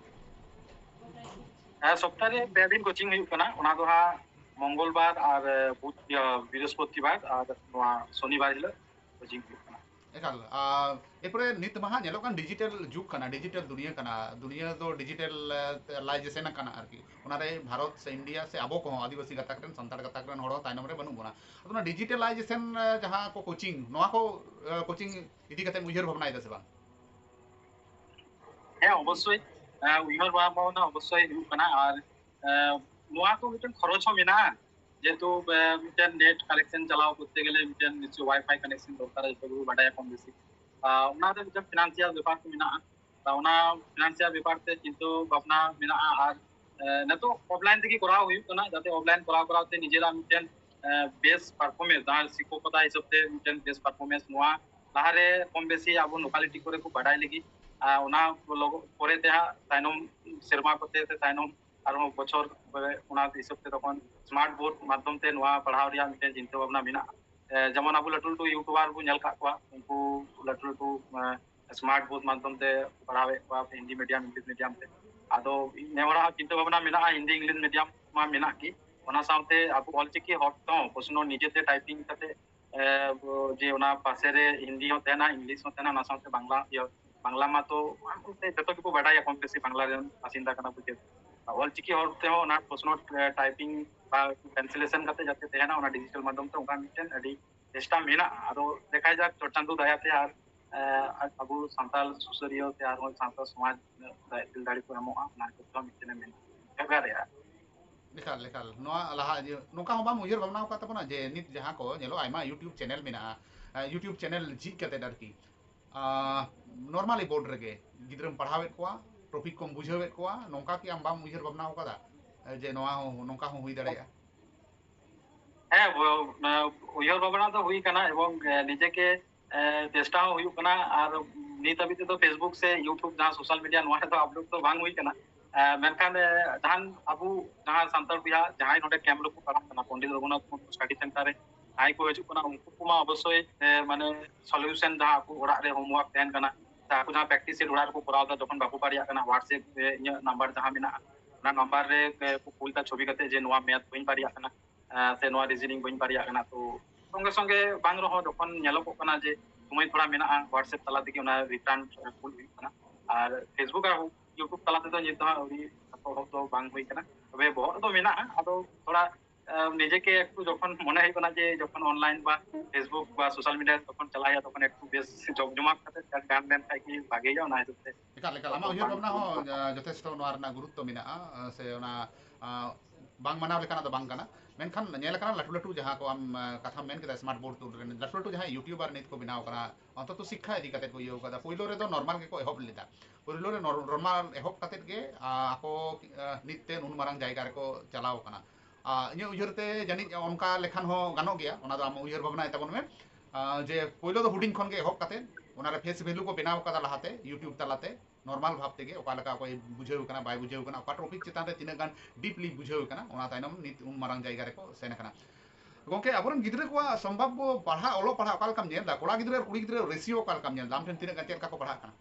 ᱦᱮᱸ, ᱥᱚᱯᱛᱟᱦᱚ ᱨᱮ ᱯᱮ ᱫᱤᱱ ᱠᱳᱪᱤᱝ ᱦᱩᱭᱩᱜ ᱠᱟᱱᱟ, ᱚᱱᱟ ᱫᱚ ᱦᱟᱸᱜ ᱢᱚᱝᱜᱚᱞ ᱵᱟᱨ ᱟᱨ ᱵᱩᱫᱷ, ᱤᱭᱟᱹ, ᱵᱨᱤᱦᱚᱥᱯᱚᱛᱤ ᱵᱟᱨ ᱟᱨ ᱱᱚᱣᱟ ᱥᱚᱱᱤᱵᱟᱨ ᱦᱤᱞᱳᱜ ᱠᱳᱪᱤᱝ ᱦᱩᱭᱩᱜ ᱠᱟᱱᱟ᱾ ᱮᱠᱟᱞ᱾ ᱟᱨ ᱮᱨᱯᱚᱨᱮ ᱱᱤᱛ ᱢᱟ ᱦᱟᱸᱜ ᱧᱮᱞᱚᱜ ᱠᱟᱱ ᱰᱤᱡᱤᱴᱟᱞ ᱡᱩᱜᱽ ᱠᱟᱱᱟ, ᱰᱤᱡᱤᱴᱟᱞ ᱫᱩᱱᱤᱭᱟᱹ ᱠᱟᱱᱟ, ᱫᱩᱱᱤᱭᱟᱹ ᱫᱚ ᱰᱤᱡᱤᱴᱟᱞᱟᱭᱡᱮᱥᱚᱱ ᱟᱠᱟᱱᱟ ᱟᱨᱠᱤ᱾ ᱚᱱᱟᱨᱮ ᱵᱷᱟᱨᱚᱛ ᱥᱮ ᱤᱱᱰᱤᱭᱟ ᱥᱮ ᱟᱵᱚ ᱠᱚᱦᱚᱸ ᱟᱹᱫᱤᱵᱟᱹᱥᱤ ᱜᱟᱛᱟᱠ ᱨᱮᱱ, ᱥᱟᱱᱛᱟᱲ ᱜᱟᱛᱟᱠ ᱨᱮᱱ ᱦᱚᱲ ᱦᱚᱸ ᱛᱟᱭᱱᱚᱢ ᱨᱮ ᱵᱟᱹᱱᱩᱜ ᱵᱚᱱᱟ᱾ ᱟᱫᱚ ᱚᱱᱟ ᱰᱤᱡᱤᱴᱟᱞᱟᱭᱡᱮᱥᱚᱱ ᱡᱟᱦᱟᱸ ᱠᱚ ᱠᱳᱪᱤᱝ, ᱱᱚᱣᱟ ᱠᱚ ᱠᱳᱪᱤᱝ ᱤᱫᱤ ᱠᱟᱛᱮ ᱩᱭᱦᱟᱹᱨ ᱵᱷᱟᱵᱽᱱᱟᱭᱮᱫᱟ ᱥᱮ ᱵᱟᱝ? ᱦᱮᱸ, ᱚᱵᱚᱥᱥᱳᱭ᱾ ᱩᱭᱦᱟᱹᱨ ᱵᱷᱟᱵᱽᱱᱟ ᱚᱵᱚᱥᱥᱳᱭ ᱦᱩᱭᱩᱜ ᱠᱟᱱᱟ᱾ ᱟᱨ ᱱᱚᱣᱟ ᱠᱚ ᱢᱤᱫᱴᱮᱱ ᱠᱷᱚᱨᱚᱪ ᱦᱚᱸ ᱢᱮᱱᱟᱜᱼᱟ, ᱡᱮᱦᱮᱛᱩ ᱢᱤᱫᱴᱮᱱ ᱱᱮᱴ ᱠᱟᱱᱮᱠᱥᱚᱱ ᱪᱟᱞᱟᱣ ᱠᱚᱨᱛᱮ ᱜᱮᱞᱮ ᱢᱤᱫᱴᱮᱱ ᱱᱤᱥᱪᱚᱭ ᱣᱟᱭᱯᱷᱟᱭ ᱠᱟᱱᱮᱠᱥᱚᱱ ᱫᱚᱨᱠᱟᱨ, ᱡᱚᱛᱚ ᱜᱮᱵᱚ ᱵᱟᱰᱟᱭᱟ ᱠᱚᱢ ᱵᱮᱥᱤ᱾ ᱚᱱᱟᱨᱮ ᱢᱤᱫᱴᱮᱱ ᱯᱷᱤᱱᱟᱱᱥᱤᱭᱟᱞ ᱵᱮᱯᱟᱨ ᱠᱚ ᱢᱮᱱᱟᱜᱼᱟ᱾ ᱚᱱᱟ ᱯᱷᱤᱱᱟᱱᱥᱤᱭᱟᱞ ᱵᱮᱯᱟᱨ ᱛᱮ ᱪᱤᱱᱛᱟᱹ ᱵᱷᱟᱵᱽᱱᱟ ᱢᱮᱱᱟᱜᱼᱟ᱾ ᱟᱨ ᱱᱤᱛᱚᱜ ᱚᱯᱷᱞᱟᱭᱤᱱ ᱛᱮᱜᱮ ᱠᱚᱨᱟᱣ ᱦᱩᱭᱩᱜ ᱠᱟᱱᱟ, ᱡᱟᱛᱮ ᱚᱯᱷᱞᱟᱭᱤᱱ ᱠᱚᱨᱟᱣ ᱠᱚᱨᱟᱣ ᱛᱮ ᱱᱤᱡᱮᱨᱟᱜ ᱢᱤᱫᱴᱮᱱ ᱵᱮᱥ ᱯᱟᱨᱯᱷᱚᱨᱢᱮᱱᱥ, ᱡᱟᱦᱟᱸ ᱥᱤᱠᱠᱷᱚᱠᱚᱛᱟ ᱦᱤᱥᱟᱹᱵ ᱛᱮ ᱢᱤᱫᱴᱮᱱ ᱵᱮᱥ ᱯᱟᱨᱯᱷᱚᱨᱢᱮᱱᱥ, ᱱᱚᱣᱟ ᱞᱟᱦᱟᱨᱮ ᱠᱚᱢ ᱵᱮᱥᱤ ᱟᱵᱚ ᱞᱳᱠᱟᱞᱤᱴᱤ ᱠᱚᱨᱮ ᱠᱚ ᱵᱟᱰᱟᱭ ᱞᱟᱹᱜᱤᱫ, ᱟᱨ ᱚᱱᱟ ᱯᱚᱨᱮ ᱛᱮ ᱦᱟᱸᱜ ᱛᱟᱭᱱᱚᱢ ᱥᱮᱨᱢᱟ ᱠᱚᱛᱮ ᱥᱮ ᱛᱟᱭᱱᱚᱢ ᱟᱨᱦᱚᱸ ᱵᱚᱪᱷᱚᱨ ᱠᱚᱨᱮ ᱚᱱᱟ ᱦᱤᱥᱟᱹᱵ ᱛᱮ ᱛᱚᱠᱷᱚᱱ ᱥᱢᱟᱨᱴ ᱵᱳᱨᱰ ᱢᱟᱫᱽᱫᱷᱚᱢ ᱛᱮ ᱱᱚᱣᱟ ᱯᱟᱲᱦᱟᱣ ᱨᱮᱭᱟᱜ ᱢᱤᱫᱴᱮᱱ ᱪᱤᱱᱛᱟᱹ ᱵᱷᱟᱵᱽᱱᱟ ᱢᱮᱱᱟᱜᱼᱟ᱾ ᱡᱮᱢᱚᱱ ᱟᱵᱚ ᱞᱟᱹᱴᱩ ᱞᱟᱹᱴᱩ ᱤᱭᱩᱴᱩᱵᱟᱨ ᱵᱚᱱ ᱧᱮᱞ ᱟᱠᱟᱫ ᱠᱚᱣᱟ, ᱩᱱᱠᱩ ᱞᱟᱹᱴᱩ ᱞᱟᱹᱴᱩ ᱥᱢᱟᱨᱴ ᱵᱳᱨᱰ ᱢᱟᱫᱽᱫᱷᱚᱢ ᱛᱮ ᱯᱟᱲᱦᱟᱣᱮᱫ ᱠᱚᱣᱟ ᱦᱤᱱᱫᱤ ᱢᱤᱰᱤᱭᱟᱢ, ᱤᱝᱞᱤᱥ ᱢᱤᱰᱤᱭᱟᱢ ᱛᱮ᱾ ᱟᱫᱚ ᱱᱮ ᱦᱚᱲᱟᱜ ᱦᱚᱸ ᱪᱤᱱᱛᱟᱹ ᱵᱷᱟᱵᱽᱱᱟ ᱢᱮᱱᱟᱜᱼᱟ, ᱦᱤᱱᱫᱤ ᱤᱝᱞᱤᱥ ᱢᱤᱰᱤᱭᱟᱢ ᱢᱟ ᱢᱮᱱᱟᱜ ᱜᱮ, ᱚᱱᱟ ᱥᱟᱶᱛᱮ ᱟᱵᱚ ᱚᱞᱪᱤᱠᱤ ᱦᱚᱨ ᱛᱮᱦᱚᱸ ᱯᱨᱚᱥᱱᱚ ᱱᱤᱡᱮᱛᱮ ᱴᱟᱭᱯᱤᱝ ᱠᱟᱛᱮ ᱡᱮ ᱚᱱᱟ ᱯᱟᱥᱮ ᱨᱮ ᱦᱤᱱᱫᱤ ᱦᱚᱸ ᱛᱟᱦᱮᱱᱟ, ᱤᱝᱞᱤᱥ ᱦᱚᱸ ᱛᱟᱦᱮᱱᱟ, ᱚᱱᱟ ᱥᱟᱶᱛᱮ ᱵᱟᱝᱞᱟ, ᱤᱭᱟᱹ, ᱵᱟᱝᱞᱟ ᱢᱟᱛᱚ ᱡᱚᱛᱚ ᱜᱮᱠᱚ ᱵᱟᱰᱟᱭᱟ ᱠᱚᱢ ᱵᱮᱥᱤ ᱵᱟᱝᱞᱟ ᱨᱮᱱ ᱵᱟᱥᱤᱱᱫᱟ ᱠᱟᱱᱟ ᱠᱚ᱾ ᱪᱮᱫ ᱚᱞᱪᱤᱠᱤ ᱦᱚᱨ ᱛᱮᱦᱚᱸ ᱚᱱᱟ ᱯᱨᱚᱥᱱᱚ ᱴᱟᱭᱯᱤᱝ ᱵᱟ ᱴᱨᱟᱱᱥᱞᱮᱥᱚᱱ ᱠᱟᱛᱮ ᱡᱟᱛᱮ ᱛᱟᱦᱮᱱᱟ ᱚᱱᱟ ᱰᱤᱡᱤᱴᱟᱞ ᱢᱟᱫᱽᱫᱷᱚᱢ ᱛᱮ, ᱚᱱᱠᱟ ᱢᱤᱫᱴᱮᱱ ᱟᱹᱰᱤ ᱪᱮᱥᱴᱟ ᱢᱮᱱᱟᱜᱼᱟ᱾ ᱟᱫᱚ ᱫᱮᱠᱷᱟ ᱡᱟᱠ, ᱪᱚᱴ ᱪᱟᱸᱫᱳ ᱫᱟᱭᱟᱛᱮ ᱟᱨ ᱟᱵᱚ ᱥᱟᱱᱛᱟᱲ ᱥᱩᱥᱟᱹᱨᱤᱭᱟᱹ ᱥᱮ ᱟᱨᱦᱚᱸ ᱥᱟᱶᱛᱟ ᱥᱚᱢᱟᱡᱽ ᱫᱟᱲᱮ ᱠᱚ ᱮᱢᱚᱜᱼᱟ, ᱚᱱᱟ ᱦᱤᱥᱟᱹᱵ ᱛᱮᱦᱚᱸ ᱢᱤᱫᱴᱮᱱ ᱢᱮᱱᱟᱜᱼᱟ᱾ ᱮᱠᱟᱞ, ᱮᱠᱟᱞ᱾ ᱱᱚᱣᱟ ᱞᱟᱦᱟ ᱤᱭᱟᱹ, ᱱᱚᱝᱠᱟ ᱦᱚᱸ ᱵᱟᱢ ᱩᱭᱦᱟᱹᱨ ᱵᱷᱟᱵᱽᱱᱟ ᱟᱠᱟᱫ ᱛᱟᱵᱚᱱᱟ ᱡᱮ ᱱᱤᱛ ᱡᱟᱦᱟᱸ ᱠᱚ ᱧᱮᱞᱚᱜᱼᱟ, ᱟᱭᱢᱟ YouTube ᱪᱮᱱᱮᱞ ᱢᱮᱱᱟᱜᱼᱟ, YouTube ᱪᱮᱱᱮᱞ ᱡᱷᱤᱡ ᱠᱟᱛᱮᱫ ᱟᱨᱠᱤ, normally board ᱨᱮᱜᱮ ᱜᱤᱫᱽᱨᱟᱹᱢ ᱯᱟᱲᱦᱟᱣᱮᱫ ᱠᱚᱣᱟ, topic ᱠᱚᱢ ᱵᱩᱡᱷᱟᱹᱣᱮᱫ ᱠᱚᱣᱟ, ᱱᱚᱝᱠᱟ ᱠᱤ ᱟᱢ ᱵᱟᱢ ᱩᱭᱦᱟᱹᱨ ᱵᱷᱟᱵᱽᱱᱟ ᱟᱠᱟᱫᱟ ᱡᱮ ᱱᱚᱣᱟ ᱦᱚᱸ, ᱱᱚᱝᱠᱟ ᱦᱚᱸ ᱦᱩᱭ ᱫᱟᱲᱮᱭᱟᱜᱼᱟ? ᱦᱮᱸ, ᱩᱭᱦᱟᱹᱨ ᱵᱷᱟᱵᱽᱱᱟ ᱫᱚ ᱦᱩᱭ ᱠᱟᱱᱟ ᱮᱵᱚᱝ ᱱᱤᱡᱮ ᱜᱮ ᱪᱮᱥᱴᱟ ᱦᱚᱸ ᱦᱩᱭᱩᱜ ᱠᱟᱱᱟ᱾ ᱟᱨ ᱱᱤᱛ ᱦᱟᱹᱵᱤᱡ ᱛᱮᱫᱚ Facebook ᱥᱮ YouTube ᱡᱟᱦᱟᱸ social media, ᱱᱚᱣᱟ ᱨᱮᱫᱚ ᱟᱯᱞᱳᱰ ᱫᱚ ᱵᱟᱝ ᱦᱩᱭ ᱠᱟᱱᱟ᱾ ᱢᱮᱱᱠᱷᱟᱱ ᱡᱟᱦᱟᱸ ᱟᱵᱚ ᱡᱟᱦᱟᱸ ᱥᱟᱱᱛᱟᱲ ᱵᱚᱭᱦᱟ ᱡᱟᱦᱟᱸᱭ ᱱᱚᱰᱮ ᱠᱮᱢᱯ ᱨᱮᱠᱚ ᱯᱟᱲᱦᱟᱜ ᱠᱟᱱᱟ, ᱯᱚᱱᱰᱤᱛ ᱨᱚᱜᱷᱩᱱᱟᱛᱷ ᱢᱩᱨᱢᱩ ᱥᱴᱟᱰᱤ ᱥᱮᱱᱴᱟᱨ ᱨᱮ ᱡᱟᱦᱟᱸᱭ ᱠᱚ ᱦᱤᱡᱩᱜ ᱠᱟᱱᱟ, ᱩᱱᱠᱩ ᱠᱚᱢᱟ ᱚᱵᱚᱥᱥᱳᱭ ᱢᱟᱱᱮ ᱥᱚᱞᱤᱭᱩᱥᱚᱱ ᱡᱟᱦᱟᱸ ᱟᱠᱚ ᱚᱲᱟᱜ ᱨᱮ ᱦᱳᱢᱣᱟᱨᱠ ᱛᱟᱦᱮᱱ ᱠᱟᱱᱟ, ᱥᱮ ᱟᱠᱚ ᱡᱟᱦᱟᱸ ᱯᱨᱮᱠᱴᱤᱥ ᱥᱮᱴ ᱚᱲᱟᱜ ᱨᱮᱠᱚ ᱠᱚᱨᱟᱣ ᱮᱫᱟ, ᱡᱚᱠᱷᱚᱱ ᱵᱟᱠᱚ ᱯᱟᱨᱮᱭᱟᱜ ᱠᱟᱱᱟ, WhatsApp ᱨᱮ ᱤᱧᱟᱹᱜ ᱱᱟᱢᱵᱟᱨ ᱡᱟᱦᱟᱸ ᱢᱮᱱᱟᱜᱼᱟ, ᱚᱱᱟ ᱱᱟᱢᱵᱟᱨ ᱨᱮ ᱠᱚ ᱠᱩᱞ ᱮᱫᱟ ᱪᱷᱚᱵᱤ ᱠᱟᱛᱮ ᱡᱮ ᱱᱚᱣᱟ ᱢᱮᱛᱷ ᱵᱟᱹᱧ ᱯᱟᱨᱮᱭᱟᱜ ᱠᱟᱱᱟ, ᱥᱮ ᱱᱚᱣᱟ ᱨᱤᱡᱤᱱᱤᱝ ᱵᱟᱹᱧ ᱯᱟᱨᱮᱭᱟᱜ ᱠᱟᱱᱟ᱾ ᱛᱚ ᱥᱚᱸᱜᱮ ᱥᱚᱸᱜᱮ ᱵᱟᱝ ᱨᱮᱦᱚᱸ ᱡᱚᱠᱷᱚᱱ ᱧᱮᱞᱚᱜᱚᱜ ᱠᱟᱱᱟ ᱡᱮ ᱥᱚᱢᱚᱭ ᱛᱷᱚᱲᱟ ᱢᱮᱱᱟᱜᱼᱟ, WhatsApp ᱛᱟᱞᱟ ᱛᱮᱜᱮ ᱚᱱᱟ return ᱠᱩᱞ ᱦᱩᱭᱩᱜ ᱠᱟᱱᱟ᱾ ᱟᱨ Facebook ᱟᱨ YouTube ᱛᱟᱞᱟ ᱛᱮᱫᱚ ᱱᱤᱛ ᱫᱚ ᱦᱟᱸᱜ ᱟᱹᱣᱨᱤ ᱮᱛᱚᱦᱚᱵ ᱫᱚ ᱵᱟᱝ ᱦᱩᱭ ᱠᱟᱱᱟ, ᱛᱚᱵᱮ ᱵᱚᱦᱚᱜ ᱨᱮᱫᱚ ᱢᱮᱱᱟᱜᱼᱟ᱾ ᱟᱫᱚ ᱛᱷᱚᱲᱟ, ᱟᱸ, ᱱᱤᱡᱮ ᱜᱮ ᱮᱠᱴᱩ ᱡᱚᱠᱷᱚᱱ ᱢᱚᱱᱮ ᱦᱩᱭᱩᱜ ᱠᱟᱱᱟ ᱡᱮ ᱡᱚᱠᱷᱚᱱ online ᱵᱟ Facebook ᱵᱟ social media ᱡᱚᱠᱷᱚᱱ ᱪᱟᱞᱟᱜ ᱦᱩᱭᱩᱜᱼᱟ, ᱛᱚᱠᱷᱚᱱ ᱮᱠᱴᱩ ᱵᱮᱥ ᱡᱚᱢᱡᱚᱢᱟᱴ ᱠᱟᱛᱮ ᱜᱟᱱ ᱞᱮᱱᱠᱷᱟᱱ ᱜᱮ ᱵᱷᱟᱜᱮᱭᱟ, ᱚᱱᱟ ᱦᱤᱥᱟᱹᱵ ᱛᱮ᱾ ᱮᱠᱟᱞ, ᱮᱠᱟᱞ᱾ ᱟᱢᱟᱜ ᱩᱭᱦᱟᱹᱨ ᱵᱷᱟᱵᱽᱱᱟ ᱦᱚᱸ, ᱟᱸ, ᱡᱚᱛᱷᱮᱥᱴᱚ ᱱᱚᱣᱟ ᱨᱮᱱᱟᱜ ᱜᱩᱨᱩᱛᱛᱚ ᱢᱮᱱᱟᱜᱼᱟ, ᱟᱸ, ᱥᱮ ᱚᱱᱟ, ᱟᱸ, ᱵᱟᱝ ᱢᱟᱱᱟᱣ ᱞᱮᱠᱟᱱᱟᱜ ᱫᱚ ᱵᱟᱝ ᱠᱟᱱᱟ᱾ ᱢᱮᱱᱠᱷᱟᱱ ᱧᱮᱞ ᱟᱠᱟᱱᱟ ᱞᱟᱹᱴᱩ ᱞᱟᱹᱴᱩ ᱡᱟᱦᱟᱸ ᱠᱚ ᱟᱢ, ᱟᱸ, ᱠᱟᱛᱷᱟᱢ ᱢᱮᱱ ᱠᱮᱫᱟ, smart board ᱛᱩᱫ ᱨᱮᱱ ᱞᱟᱹᱴᱩ ᱞᱟᱹᱴᱩ ᱡᱟᱦᱟᱸᱭ YouTuber ᱱᱤᱛ ᱠᱚ ᱵᱮᱱᱟᱣ ᱠᱟᱱᱟ, ᱚᱱᱛᱚᱛᱚ ᱥᱤᱠᱠᱷᱟ ᱤᱫᱤ ᱠᱟᱛᱮ ᱠᱚ ᱤᱭᱟᱹᱣ ᱠᱟᱫᱟ᱾ ᱯᱳᱭᱞᱳ ᱨᱮᱫᱚ normal ᱜᱮᱠᱚ ᱮᱦᱚᱵ ᱞᱮᱫᱟ᱾ ᱯᱳᱭᱞᱳ ᱨᱮ nor-, normal ᱮᱦᱚᱵ ᱠᱟᱛᱮ ᱜᱮ, ᱟᱸ, ᱟᱠᱚ, ᱟᱸ, ᱱᱤᱛ ᱛᱮ ᱱᱩᱱ ᱢᱟᱨᱟᱝ ᱡᱟᱭᱜᱟ ᱨᱮᱠᱚ ᱪᱟᱞᱟᱣ ᱠᱟᱱᱟ᱾ ᱟᱸ, ᱤᱧᱟᱹᱜ ᱩᱭᱦᱟᱹᱨ ᱛᱮ ᱡᱟᱹᱱᱤᱡ ᱚᱱᱠᱟ ᱞᱮᱠᱷᱟᱱ ᱦᱚᱸ ᱜᱟᱱᱚᱜ ᱜᱮᱭᱟ, ᱚᱱᱟ ᱫᱚ ᱟᱢ ᱩᱭᱦᱟᱹᱨ ᱵᱷᱟᱵᱽᱱᱟᱭ ᱛᱟᱵᱚᱱ ᱢᱮ᱾ ᱟᱸ, ᱡᱮ ᱯᱳᱭᱞᱳ ᱫᱚ ᱦᱩᱰᱤᱧ ᱠᱷᱚᱱ ᱜᱮ ᱮᱦᱚᱵ ᱠᱟᱛᱮ ᱚᱱᱟ ᱨᱮ face value ᱠᱚ ᱵᱮᱱᱟᱣ ᱠᱟᱫᱟ ᱞᱟᱦᱟᱛᱮ YouTube ᱛᱟᱞᱟᱛᱮ, normal ᱵᱷᱟᱵᱽ ᱛᱮᱜᱮ ᱚᱠᱟ ᱞᱮᱠᱟ ᱚᱠᱚᱭ ᱵᱩᱡᱷᱟᱹᱣ ᱠᱟᱱᱟ ᱵᱟᱭ ᱵᱩᱡᱷᱟᱹᱣ ᱠᱟᱱᱟ, ᱚᱠᱟ topic ᱪᱮᱛᱟᱱ ᱨᱮ ᱛᱤᱱᱟᱹᱜ ᱜᱟᱱ deeply ᱵᱩᱡᱷᱟᱹᱣ ᱠᱟᱱᱟ, ᱚᱱᱟ ᱛᱟᱭᱱᱚᱢ ᱱᱤᱛ ᱩᱱ ᱢᱟᱨᱟᱝ ᱡᱟᱭᱜᱟ ᱨᱮᱠᱚ ᱥᱮᱱ ᱟᱠᱟᱱᱟ᱾ ᱜᱚᱝᱠᱮ, ᱟᱵᱚᱨᱮᱱ ᱜᱤᱫᱽᱨᱟᱹ ᱠᱚᱣᱟᱜ ᱥᱚᱢᱵᱷᱟᱵᱵᱚ ᱯᱟᱲᱦᱟᱜ, ᱚᱞᱚᱜ ᱯᱟᱲᱦᱟᱜ ᱚᱠᱟ ᱞᱮᱠᱟᱢ ᱧᱮᱞ ᱮᱫᱟ? ᱠᱚᱲᱟ ᱜᱤᱫᱽᱨᱟᱹ ᱟᱨ ᱠᱩᱲᱤ ᱜᱤᱫᱽᱨᱟᱹ ratio ᱚᱠᱟ ᱞᱮᱠᱟᱢ ᱧᱮᱞ ᱮᱫᱟ? ᱟᱢ ᱴᱷᱮᱱ ᱛᱤᱱᱟᱹᱜ ᱜᱟᱱ, ᱪᱮᱫ ᱞᱮᱠᱟ ᱠᱚ ᱯᱟᱲᱦᱟᱜ ᱠᱟᱱᱟ?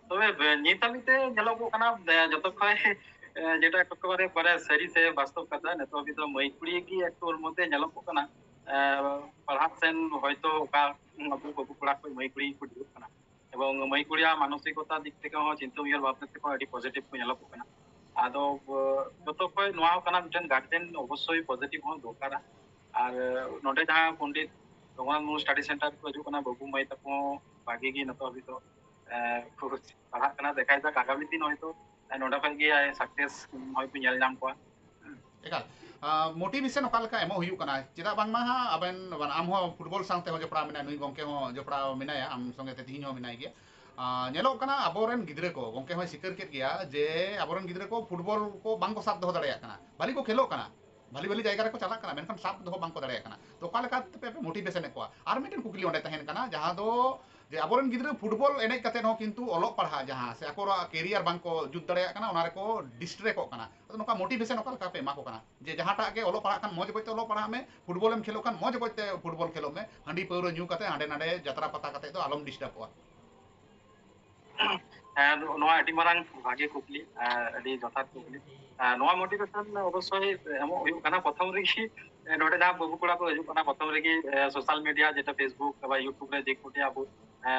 ᱛᱚᱵᱮ, ᱵᱮ-, ᱱᱤᱛ ᱦᱟᱹᱵᱤᱡ ᱛᱮ ᱧᱮᱞᱚᱜᱚᱜ ᱠᱟᱱᱟ, ᱮ, ᱡᱚᱛᱚ ᱠᱷᱚᱱ, ᱮ, ᱡᱮᱴᱟ ᱮᱠᱮᱵᱟᱨᱮ ᱯᱩᱨᱟᱹ ᱥᱟᱹᱨᱤ ᱥᱮ ᱵᱟᱥᱛᱚᱵ ᱠᱟᱛᱷᱟ, ᱱᱤᱛᱚᱜ ᱦᱟᱹᱵᱤᱡ ᱫᱚ ᱢᱟᱹᱭ ᱠᱩᱲᱤ ᱜᱮ ᱮᱠᱴᱩ ᱚᱞ ᱢᱚᱫᱽᱫᱷᱮ ᱧᱮᱞᱚᱜᱚᱜ ᱠᱟᱱᱟ᱾ ᱮ, ᱯᱟᱲᱦᱟᱜ ᱥᱮᱱ ᱦᱚᱭᱛᱚ ᱚᱠᱟ ᱟᱵᱚ ᱵᱟᱹᱵᱩ ᱠᱚᱲᱟ ᱠᱷᱚᱱ ᱢᱟᱹᱭ ᱠᱩᱲᱤ ᱜᱮᱠᱚ ᱰᱷᱮᱨᱚᱜ ᱠᱟᱱᱟ᱾ ᱮᱵᱚᱝ ᱢᱟᱹᱭ ᱠᱩᱲᱤᱭᱟᱜ ᱢᱟᱱᱚᱥᱤᱠᱚᱛᱟ ᱫᱤᱠ ᱛᱷᱮᱠᱮ ᱦᱚᱸ, ᱪᱤᱱᱛᱟᱹ ᱩᱭᱦᱟᱹᱨ ᱵᱷᱟᱵᱽᱱᱟ ᱛᱷᱮᱠᱮ ᱦᱚᱸ ᱟᱹᱰᱤ positive ᱠᱚ ᱧᱮᱞᱚᱜᱚᱜ ᱠᱟᱱᱟ᱾ ᱟᱫᱚ, ᱮ, ᱡᱚᱛᱚ ᱠᱷᱚᱱ ᱱᱚᱣᱟ ᱦᱚᱸ ᱠᱟᱱᱟ, ᱢᱤᱫᱴᱮᱱ guardian ᱚᱵᱚᱥᱥᱳᱭ positive ᱦᱚᱸ ᱫᱚᱨᱠᱟᱨᱟ᱾ ᱟᱨ, ᱮ, ᱱᱚᱰᱮ ᱡᱟᱦᱟᱸ ᱯᱚᱱᱰᱤᱛ ᱨᱚᱜᱷᱩᱱᱟᱛᱷ ᱢᱩᱨᱢᱩ study center ᱠᱚ ᱦᱤᱡᱩᱜ ᱠᱟᱱᱟ, ᱵᱟᱹᱵᱩ ᱢᱟᱹᱭ ᱛᱟᱠᱚ ᱦᱚᱸ ᱵᱷᱟᱜᱤ ᱜᱮ ᱱᱤᱛᱚᱜ ᱦᱟᱹᱵᱤᱡ ᱫᱚ, ᱮ, ᱠᱚ ᱯᱟᱲᱦᱟᱜ ᱠᱟᱱᱟ᱾ ᱫᱮᱠᱷᱟ ᱡᱟᱠ ᱟᱜᱟᱢᱤ ᱫᱤᱱ ᱦᱚᱭᱛᱳ, ᱮ, ᱱᱚᱰᱮ ᱠᱷᱚᱱ ᱜᱮ, ᱮ, success ᱦᱚᱭᱛᱳ ᱧᱮᱞ ᱧᱟᱢ ᱠᱚᱣᱟ᱾ ᱮᱠᱟᱞ᱾ ᱟ, motivation ᱚᱠᱟ ᱞᱮᱠᱟ ᱮᱢᱚᱜ ᱦᱩᱭᱩᱜ ᱠᱟᱱᱟ? ᱪᱮᱫᱟᱜ ᱵᱟᱝᱢᱟ ᱦᱟᱸᱜ ᱟᱵᱮᱱ, ᱟᱢ ᱦᱚᱸ football ᱥᱟᱶᱛᱮ ᱦᱚᱸ ᱡᱚᱯᱲᱟᱣ ᱢᱮᱱᱟᱭᱟ, ᱱᱩᱭ ᱜᱚᱢᱠᱮ ᱦᱚᱸ ᱡᱚᱯᱲᱟᱣ ᱢᱮᱱᱟᱭᱟ, ᱟᱢ ᱥᱚᱸᱜᱮ ᱛᱮ ᱛᱤᱦᱤᱧ ᱦᱚᱸ ᱢᱮᱱᱟᱭ ᱜᱮᱭᱟ᱾ ᱟ, ᱧᱮᱞᱚᱜ ᱠᱟᱱᱟ ᱟᱵᱚᱨᱮᱱ ᱜᱤᱫᱽᱨᱟᱹ ᱠᱚ, ᱜᱚᱢᱠᱮ ᱦᱚᱸᱭ ᱥᱤᱠᱟᱹᱨ ᱠᱮᱫ ᱜᱮᱭᱟ ᱡᱮ ᱟᱵᱚᱨᱮᱱ ᱜᱤᱫᱽᱨᱟᱹ ᱠᱚ football ᱠᱚ ᱵᱟᱝ ᱠᱚ ᱥᱟᱵ ᱫᱚᱦᱚ ᱫᱟᱲᱮᱭᱟᱜ ᱠᱟᱱᱟ, ᱵᱷᱟᱞᱤ ᱠᱚ ᱠᱷᱮᱞᱚᱜ ᱠᱟᱱᱟ, ᱵᱷᱟᱞᱤ ᱵᱷᱟᱞᱤ ᱡᱟᱭᱜᱟ ᱨᱮᱠᱚ ᱪᱟᱞᱟᱜ ᱠᱟᱱᱟ, ᱢᱮᱱᱠᱷᱟᱱ ᱥᱟᱵ ᱫᱚᱦᱚ ᱵᱟᱝ ᱠᱚ ᱫᱟᱲᱮᱭᱟᱜ ᱠᱟᱱᱟ᱾ ᱛᱚ ᱚᱠᱟ ᱞᱮᱠᱟ ᱛᱮᱯᱮ ᱟᱯᱮ motivation ᱮᱫ ᱠᱚᱣᱟ? ᱟᱨ ᱢᱤᱫᱴᱮᱱ ᱠᱩᱠᱞᱤ ᱚᱸᱰᱮ ᱛᱟᱦᱮᱱ ᱠᱟᱱᱟ, ᱡᱟᱦᱟᱸ ᱫᱚ ᱡᱮ ᱟᱵᱚᱨᱮᱱ ᱜᱤᱫᱽᱨᱟᱹ football ᱮᱱᱮᱡ ᱠᱟᱛᱮ ᱦᱚᱸ ᱠᱤᱱᱛᱩ ᱚᱞᱚᱜ ᱯᱟᱲᱦᱟᱜ ᱡᱟᱦᱟᱸ ᱥᱮ ᱟᱠᱚᱣᱟᱜ career ᱵᱟᱝ ᱠᱚ ᱡᱩᱛ ᱫᱟᱲᱮᱭᱟᱜ ᱠᱟᱱᱟ, ᱚᱱᱟ ᱨᱮᱠᱚ distract ᱚᱜ ᱠᱟᱱᱟ᱾ ᱟᱫᱚ ᱱᱚᱝᱠᱟ motivation ᱚᱠᱟ ᱞᱮᱠᱟ ᱯᱮ ᱮᱢᱟ ᱠᱚ ᱠᱟᱱᱟ ᱡᱮ ᱡᱟᱦᱟᱸᱴᱟᱜ ᱜᱮ ᱚᱞᱚᱜ ᱯᱟᱲᱦᱟᱜ ᱠᱷᱟᱱ ᱢᱚᱡᱽ ᱚᱠᱚᱡ ᱛᱮ ᱚᱞᱚᱜ ᱯᱟᱲᱦᱟᱜ ᱢᱮ, football ᱮᱢ ᱠᱷᱮᱞᱚᱜ ᱠᱷᱟᱱ ᱢᱚᱡᱽ ᱚᱠᱚᱡ ᱛᱮ football ᱠᱷᱮᱞᱚᱜ ᱢᱮ, ᱦᱟᱺᱰᱤ ᱯᱟᱹᱣᱨᱟᱹ ᱧᱩ ᱠᱟᱛᱮ ᱦᱟᱸᱰᱮ ᱱᱟᱰᱮ ᱡᱟᱛᱨᱟ ᱯᱟᱛᱟ ᱠᱟᱛᱮ ᱫᱚ ᱟᱞᱚᱢ disturb ᱚᱜᱼᱟ? ᱦᱮᱸ, ᱱᱚᱣᱟ ᱟᱹᱰᱤ ᱢᱟᱨᱟᱝ ᱵᱷᱟᱜᱮ ᱠᱩᱠᱞᱤ, ᱟᱨ ᱟᱹᱰᱤ ᱡᱚᱛᱷᱟᱛ ᱠᱩᱠᱞᱤ᱾ ᱟᱨ ᱱᱚᱣᱟ motivation ᱚᱵᱚᱥᱥᱳᱭ ᱮᱢᱚᱜ ᱦᱩᱭᱩᱜ ᱠᱟᱱᱟ᱾ ᱯᱨᱚᱛᱷᱚᱢ ᱨᱮᱜᱮ ᱱᱚᱰᱮ ᱡᱟᱦᱟᱸ ᱵᱟᱹᱵᱩ ᱠᱚᱲᱟ ᱠᱚ ᱦᱤᱡᱩᱜ ᱠᱟᱱᱟ, ᱯᱨᱚᱛᱷᱚᱢ ᱨᱮᱜᱮ ᱥᱳᱥᱟᱞ ᱢᱤᱰᱤᱭᱟ, ᱡᱮᱴᱟ Facebook ᱵᱟ YouTube ᱨᱮ, ᱡᱮ ᱠᱚᱴᱤ ᱟᱵᱚ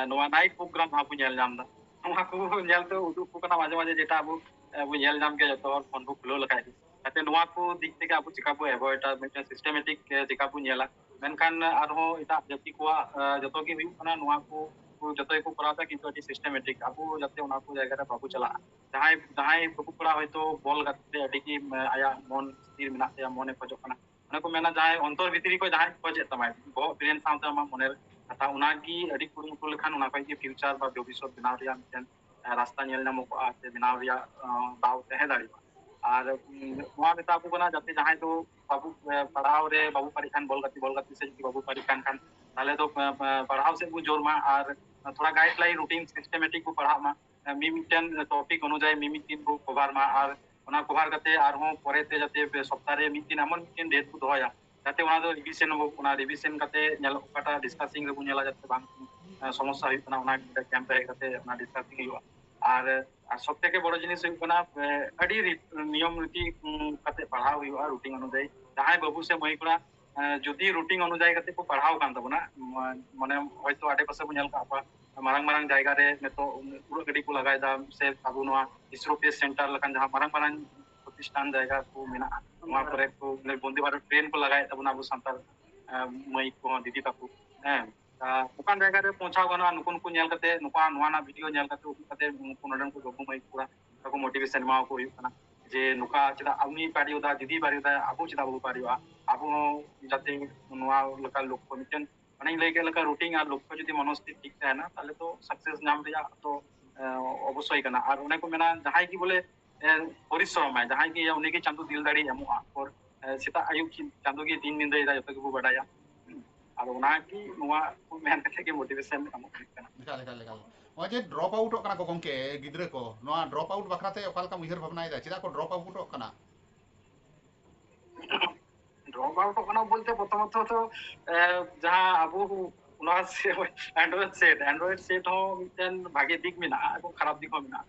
ᱱᱚᱣᱟ ᱱᱟᱭᱤᱴ ᱯᱨᱳᱜᱨᱟᱢ ᱡᱟᱦᱟᱸ ᱵᱚ ᱧᱮᱞ ᱧᱟᱢ ᱮᱫᱟ, ᱱᱚᱣᱟ ᱠᱚ ᱧᱮᱞ ᱛᱮ ᱩᱫᱩᱜ ᱟᱠᱚ ᱠᱟᱱᱟ ᱢᱟᱡᱷᱮ ᱢᱟᱡᱷᱮ, ᱡᱮᱴᱟ ᱟᱵᱚ ᱵᱚ ᱧᱮᱞ ᱧᱟᱢ ᱜᱮᱭᱟ ᱡᱚᱛᱚ ᱦᱚᱲ ᱯᱷᱳᱱ ᱵᱚ ᱠᱷᱩᱞᱟᱹᱣ ᱞᱮᱠᱷᱟᱡ ᱜᱮ᱾ ᱡᱟᱛᱮ ᱱᱚᱣᱟ ᱠᱚ ᱫᱤᱠ ᱛᱷᱮᱠᱮ ᱟᱵᱚ ᱪᱮᱠᱟ ᱵᱚ ᱮᱵᱷᱚᱭᱮᱰᱟ, ᱢᱤᱫᱴᱮᱱ ᱥᱤᱥᱴᱮᱢᱮᱴᱤᱠ ᱪᱮᱠᱟ ᱵᱚ ᱧᱮᱞᱟ᱾ ᱢᱮᱱᱠᱷᱟᱱ ᱟᱨᱦᱚᱸ ᱮᱴᱟᱜ ᱡᱟᱹᱛᱤ ᱠᱚᱣᱟᱜ ᱡᱚᱛᱚ ᱜᱮ ᱦᱩᱭᱩᱜ ᱠᱟᱱᱟ ᱱᱚᱣᱟ ᱠᱚ, ᱡᱚᱛᱚ ᱜᱮᱠᱚ ᱠᱚᱨᱟᱣ ᱮᱫᱟ, ᱠᱤᱱᱛᱩ ᱟᱹᱰᱤ ᱥᱤᱥᱴᱮᱢᱮᱴᱤᱠ᱾ ᱟᱵᱚ ᱡᱟᱛᱮ ᱚᱱᱟ ᱠᱚ ᱡᱟᱭᱜᱟ ᱨᱮ ᱵᱟᱵᱚ ᱪᱟᱞᱟᱜᱼᱟ᱾ ᱡᱟᱦᱟᱸᱭ ᱡᱟᱦᱟᱸᱭ ᱵᱟᱹᱵᱩ ᱠᱚᱲᱟ ᱦᱚᱭᱛᱳ ᱵᱚᱞ ᱜᱟᱛᱮ ᱨᱮ ᱟᱹᱰᱤ ᱜᱮ ᱟᱭᱟᱜ ᱢᱚᱱ ᱛᱷᱤᱨ ᱢᱮᱱᱟᱜ ᱛᱟᱭᱟ, ᱢᱚᱱᱮ ᱠᱷᱚᱡᱚᱜ ᱠᱟᱱᱟ, ᱚᱱᱟ ᱠᱚ ᱢᱮᱱᱟ ᱡᱟᱦᱟᱸᱭ ᱚᱱᱛᱚᱨ ᱵᱷᱤᱛᱨᱤ ᱠᱷᱚᱡ ᱡᱟᱦᱟᱸᱭ ᱠᱷᱚᱡᱮᱫ ᱛᱟᱢᱟᱭ, ᱵᱚᱦᱚᱜ ᱵᱨᱮᱱ ᱥᱟᱶᱛᱮ ᱟᱢᱟᱜ ᱢᱚᱱᱮᱨ ᱠᱟᱛᱷᱟ, ᱚᱱᱟᱜᱮ ᱟᱹᱰᱤ ᱠᱩᱨᱩᱢᱩᱴᱩ ᱞᱮᱠᱷᱟᱱ ᱚᱱᱟ ᱠᱷᱚᱡ ᱜᱮ ᱯᱷᱤᱭᱩᱪᱟᱨ ᱵᱟ ᱵᱷᱚᱵᱤᱥᱥᱚᱛ ᱵᱮᱱᱟᱣ ᱨᱮᱭᱟᱜ ᱢᱤᱫᱴᱮᱱ ᱨᱟᱥᱛᱟ ᱧᱮᱞ ᱧᱟᱢᱚᱜᱚᱜᱼᱟ ᱥᱮ ᱵᱮᱱᱟᱣ ᱨᱮᱭᱟᱜ ᱫᱟᱣ ᱛᱟᱦᱮᱸ ᱫᱟᱲᱮᱭᱟᱜᱼᱟ᱾ ᱟᱨ ᱱᱚᱣᱟ ᱢᱮᱛᱟ ᱠᱚ ᱠᱟᱱᱟ ᱡᱟᱛᱮ ᱡᱟᱦᱟᱸᱭ ᱫᱚ ᱵᱟᱵᱚ ᱯᱟᱲᱦᱟᱣ ᱨᱮ ᱵᱟᱵᱚ ᱯᱟᱨᱤᱜ ᱠᱷᱟᱱ, ᱵᱚᱞ ᱜᱟᱛᱮ ᱵᱚᱞ ᱜᱟᱛᱮ ᱥᱮᱫ ᱡᱩᱫᱤ ᱵᱟᱵᱚ ᱯᱟᱨᱤᱜ ᱠᱟᱱ ᱠᱷᱟᱱ, ᱛᱟᱦᱚᱞᱮ ᱫᱚ ᱯᱟᱲᱦᱟᱣ ᱥᱮᱫ ᱵᱚ ᱡᱳᱨ ᱢᱟ ᱟᱨ ᱛᱷᱚᱲᱟ ᱜᱟᱭᱤᱰ ᱞᱟᱭᱤᱱ ᱨᱩᱴᱤᱱ ᱥᱤᱥᱴᱮᱢᱮᱴᱤᱠ ᱵᱚ ᱯᱟᱲᱦᱟᱜ ᱢᱟ᱾ ᱢᱤᱢᱤᱫᱴᱮᱱ ᱴᱚᱯᱤᱠ ᱚᱱᱩᱡᱟᱭᱤ ᱢᱤᱢᱤᱫ ᱫᱤᱱ ᱵᱚ ᱠᱚᱵᱷᱟᱨ ᱢᱟ ᱟᱨ ᱚᱱᱟ ᱠᱚᱵᱷᱟᱨ ᱠᱟᱛᱮ ᱟᱨᱦᱚᱸ ᱯᱚᱨᱮᱛᱮ ᱡᱟᱛᱮ ᱥᱚᱯᱛᱟᱦᱚ ᱨᱮ ᱢᱤᱫ ᱫᱤᱱ ᱮᱢᱚᱱ ᱢᱤᱫᱴᱮᱱ ᱰᱮᱴ ᱵᱚ ᱫᱚᱦᱚᱭᱟ, ᱡᱟᱛᱮ ᱚᱱᱟ ᱫᱚ ᱨᱤᱵᱷᱤᱥᱚᱱ ᱟᱵᱚ, ᱚᱱᱟ ᱨᱤᱵᱷᱤᱥᱚᱱ ᱠᱟᱛᱮ ᱧᱮᱞᱚᱜ ᱚᱠᱟᱴᱟᱜ ᱰᱤᱥᱠᱟᱥᱤᱝ ᱨᱮᱵᱚ ᱧᱮᱞᱟ ᱡᱟᱛᱮ ᱵᱟᱝ ᱥᱚᱢᱚᱥᱥᱟ ᱦᱩᱭᱩᱜ ᱠᱟᱱᱟ, ᱚᱱᱟ ᱠᱮᱢᱯ ᱨᱮ ᱦᱮᱡ ᱠᱟᱛᱮ ᱚᱱᱟ ᱰᱤᱥᱠᱟᱥᱤᱝ ᱦᱩᱭᱩᱜᱼᱟ᱾ ᱟᱨ ᱟᱨ ᱥᱚᱵ ᱛᱷᱮᱠᱮ ᱵᱚᱲᱚ ᱡᱤᱱᱤᱥ ᱦᱩᱭᱩᱜ ᱠᱟᱱᱟ ᱟᱹᱰᱤ ᱱᱤᱭᱚᱢ ᱨᱤᱛᱤ ᱠᱟᱛᱮ ᱯᱟᱲᱦᱟᱣ ᱦᱩᱭᱩᱜᱼᱟ, ᱨᱩᱴᱤᱱ ᱚᱱᱩᱡᱟᱭᱤ᱾ ᱡᱟᱦᱟᱸᱭ ᱵᱟᱹᱵᱩ ᱥᱮ ᱢᱟᱹᱭ ᱠᱚᱲᱟ ᱡᱩᱫᱤ ᱨᱩᱴᱤᱱ ᱚᱱᱩᱡᱟᱭᱤ ᱠᱟᱛᱮ ᱠᱚ ᱯᱟᱲᱦᱟᱣ ᱠᱟᱱ ᱛᱟᱵᱚᱱᱟ, ᱢᱟᱱᱮ ᱦᱚᱭᱛᱳ ᱟᱰᱮ ᱯᱟᱥᱮ ᱵᱚᱱ ᱧᱮᱞ ᱠᱟᱜ ᱠᱚᱣᱟ, ᱢᱟᱨᱟᱝ ᱢᱟᱨᱟᱝ ᱡᱟᱭᱜᱟ ᱨᱮ ᱱᱤᱛᱚᱜ ᱩᱰᱟᱹᱜ ᱜᱟᱹᱰᱤ ᱠᱚ ᱞᱟᱜᱟᱭᱮᱫᱟ, ᱥᱮ ᱟᱵᱚ ᱱᱚᱣᱟ ᱤᱥᱨᱳ ᱯᱮᱥ ᱥᱮᱱᱴᱟᱨ ᱞᱮᱠᱟᱱ ᱡᱟᱦᱟᱸ ᱢᱟᱨᱟᱝ ᱢᱟᱨᱟᱝ ᱯᱨᱚᱛᱤᱥᱴᱷᱟᱱ ᱡᱟᱭᱜᱟ ᱠᱚ ᱢᱮᱱᱟᱜᱼᱟ, ᱱᱚᱣᱟ ᱠᱚᱨᱮ ᱠᱚ ᱵᱚᱱᱫᱮ ᱵᱷᱟᱨᱚᱛ ᱴᱨᱮᱱ ᱠᱚ ᱞᱟᱜᱟᱭᱮᱫ ᱛᱟᱵᱚᱱᱟ ᱟᱵᱚ ᱥᱟᱱᱛᱟᱲ ᱢᱟᱹᱭ ᱠᱚ, ᱫᱤᱫᱤ ᱛᱟᱠᱚ᱾ ᱦᱮᱸ, ᱱᱚᱝᱠᱟᱱ ᱡᱟᱭᱜᱟ ᱨᱮ ᱯᱳᱸᱪᱷᱟᱣ ᱜᱟᱱᱚᱜᱼᱟ, ᱱᱩᱠᱩ ᱱᱩᱠᱩ ᱧᱮᱞ ᱠᱟᱛᱮ, ᱱᱚᱝᱠᱟ ᱱᱚᱣᱟ ᱨᱮᱱᱟᱜ ᱵᱷᱤᱰᱤᱭᱳ ᱧᱮᱞ ᱠᱟᱛᱮ ᱩᱫᱩᱜ ᱠᱟᱛᱮ ᱩᱱᱠᱩ ᱱᱚᱰᱮᱱ ᱠᱚ ᱵᱟᱹᱵᱩ ᱢᱟᱹᱭ ᱠᱚᱲᱟ ᱛᱟᱠᱚ ᱢᱳᱴᱤᱵᱷᱮᱥᱚᱱ ᱮᱢᱟᱣᱟᱠᱚ ᱦᱩᱭᱩᱜ ᱠᱟᱱᱟ ᱡᱮ ᱱᱚᱝᱠᱟ ᱪᱮᱫᱟᱜ ᱩᱱᱤ ᱯᱟᱨᱤᱭᱳᱫᱟ, ᱫᱤᱫᱤ ᱯᱟᱨᱤᱭᱳᱫᱟ, ᱟᱵᱚ ᱪᱮᱫᱟᱜ ᱵᱟᱵᱚ ᱯᱟᱨᱤᱭᱳᱜᱼᱟ? ᱟᱵᱚ ᱦᱚᱸ ᱡᱟᱛᱮ ᱱᱚᱣᱟ ᱞᱮᱠᱟ ᱞᱚᱠᱠᱷᱚ ᱢᱤᱫᱴᱮᱱ, ᱢᱟᱱᱮᱧ ᱞᱟᱹᱭ ᱠᱮᱫ ᱞᱮᱠᱟ ᱨᱩᱴᱤᱱ ᱟᱨ ᱞᱚᱠᱠᱷᱚ ᱡᱩᱫᱤ ᱢᱚᱱᱚᱥᱛᱷᱤᱛ ᱴᱷᱤᱠ ᱛᱟᱦᱮᱱᱟ, ᱛᱟᱦᱚᱞᱮ ᱛᱚ ᱥᱟᱠᱥᱮᱥ ᱧᱟᱢ ᱨᱮᱭᱟᱜ ᱛᱚ ᱚᱵᱚᱥᱥᱳᱭ ᱠᱟᱱᱟ᱾ ᱟᱨ ᱚᱱᱮ ᱠᱚ ᱢᱮᱱᱟ ᱡᱟᱦᱟᱸᱭ ᱜᱮ ᱵᱚᱞᱮ ᱯᱚᱨᱤᱥᱨᱚᱢᱟᱭ, ᱡᱟᱦᱟᱸᱭ ᱜᱮ ᱩᱱᱤ ᱜᱮ ᱪᱟᱸᱫᱳ ᱫᱤᱞ ᱫᱟᱲᱮ ᱮᱢᱚᱜᱼᱟ᱾ ᱥᱮᱛᱟᱜ ᱟᱹᱭᱩᱵ ᱪᱟᱸᱫᱳ ᱜᱮ ᱫᱤᱱ ᱧᱤᱫᱟᱹᱭᱮᱫᱟ, ᱡᱚᱛᱚ ᱜᱮᱵᱚ ᱵᱟᱰᱟᱭᱟ᱾ ᱟᱫᱚ ᱚᱱᱟᱜᱮ ᱱᱚᱣᱟ ᱠᱚ ᱢᱮᱱ ᱠᱟᱛᱮ ᱜᱮ ᱢᱳᱴᱤᱵᱷᱮᱥᱚᱱ ᱮᱢᱚᱜ ᱦᱩᱭᱩᱜ ᱠᱟᱱᱟ᱾ ᱮᱠᱟᱞ, ᱮᱠᱟᱞ, ᱮᱠᱟᱞ᱾ ᱱᱚᱜᱼᱚᱭ ᱡᱮ ᱰᱨᱚᱯ ᱟᱣᱩᱴᱚᱜ ᱠᱟᱱᱟ ᱠᱚ ᱜᱚᱢᱠᱮ, ᱜᱤᱫᱽᱨᱟᱹ ᱠᱚ, ᱱᱚᱣᱟ ᱰᱨᱚᱯ ᱟᱣᱩᱴ ᱵᱟᱠᱷᱨᱟ ᱛᱮ ᱚᱠᱟ ᱞᱮᱠᱟᱢ ᱩᱭᱦᱟᱹᱨ ᱵᱷᱟᱵᱽᱱᱟᱭᱮᱫᱟ? ᱪᱮᱫᱟᱜ ᱠᱚ ᱰᱨᱚᱯ ᱟᱣᱩᱴᱚᱜ ᱠᱟᱱᱟ? ᱰᱨᱚᱯ ᱟᱣᱩᱴᱚᱜ ᱠᱟᱱᱟ ᱵᱚᱞᱛᱮ ᱯᱨᱚᱛᱷᱚᱢᱚᱛᱚ ᱛᱚ ᱡᱟᱦᱟᱸ ᱟᱵᱚ ᱱᱚᱣᱟ ᱮᱱᱰᱨᱚᱭᱮᱰ ᱥᱮᱴ, ᱮᱱᱰᱨᱚᱭᱮᱰ ᱥᱮᱴ ᱦᱚᱸ ᱢᱤᱫᱴᱮᱱ ᱵᱷᱟᱜᱮ ᱫᱤᱠ ᱢᱮᱱᱟᱜᱼᱟ ᱮᱵᱚᱝ ᱠᱷᱟᱨᱟᱯ ᱫᱤᱠ ᱦᱚᱸ ᱢᱮᱱᱟᱜᱼᱟ᱾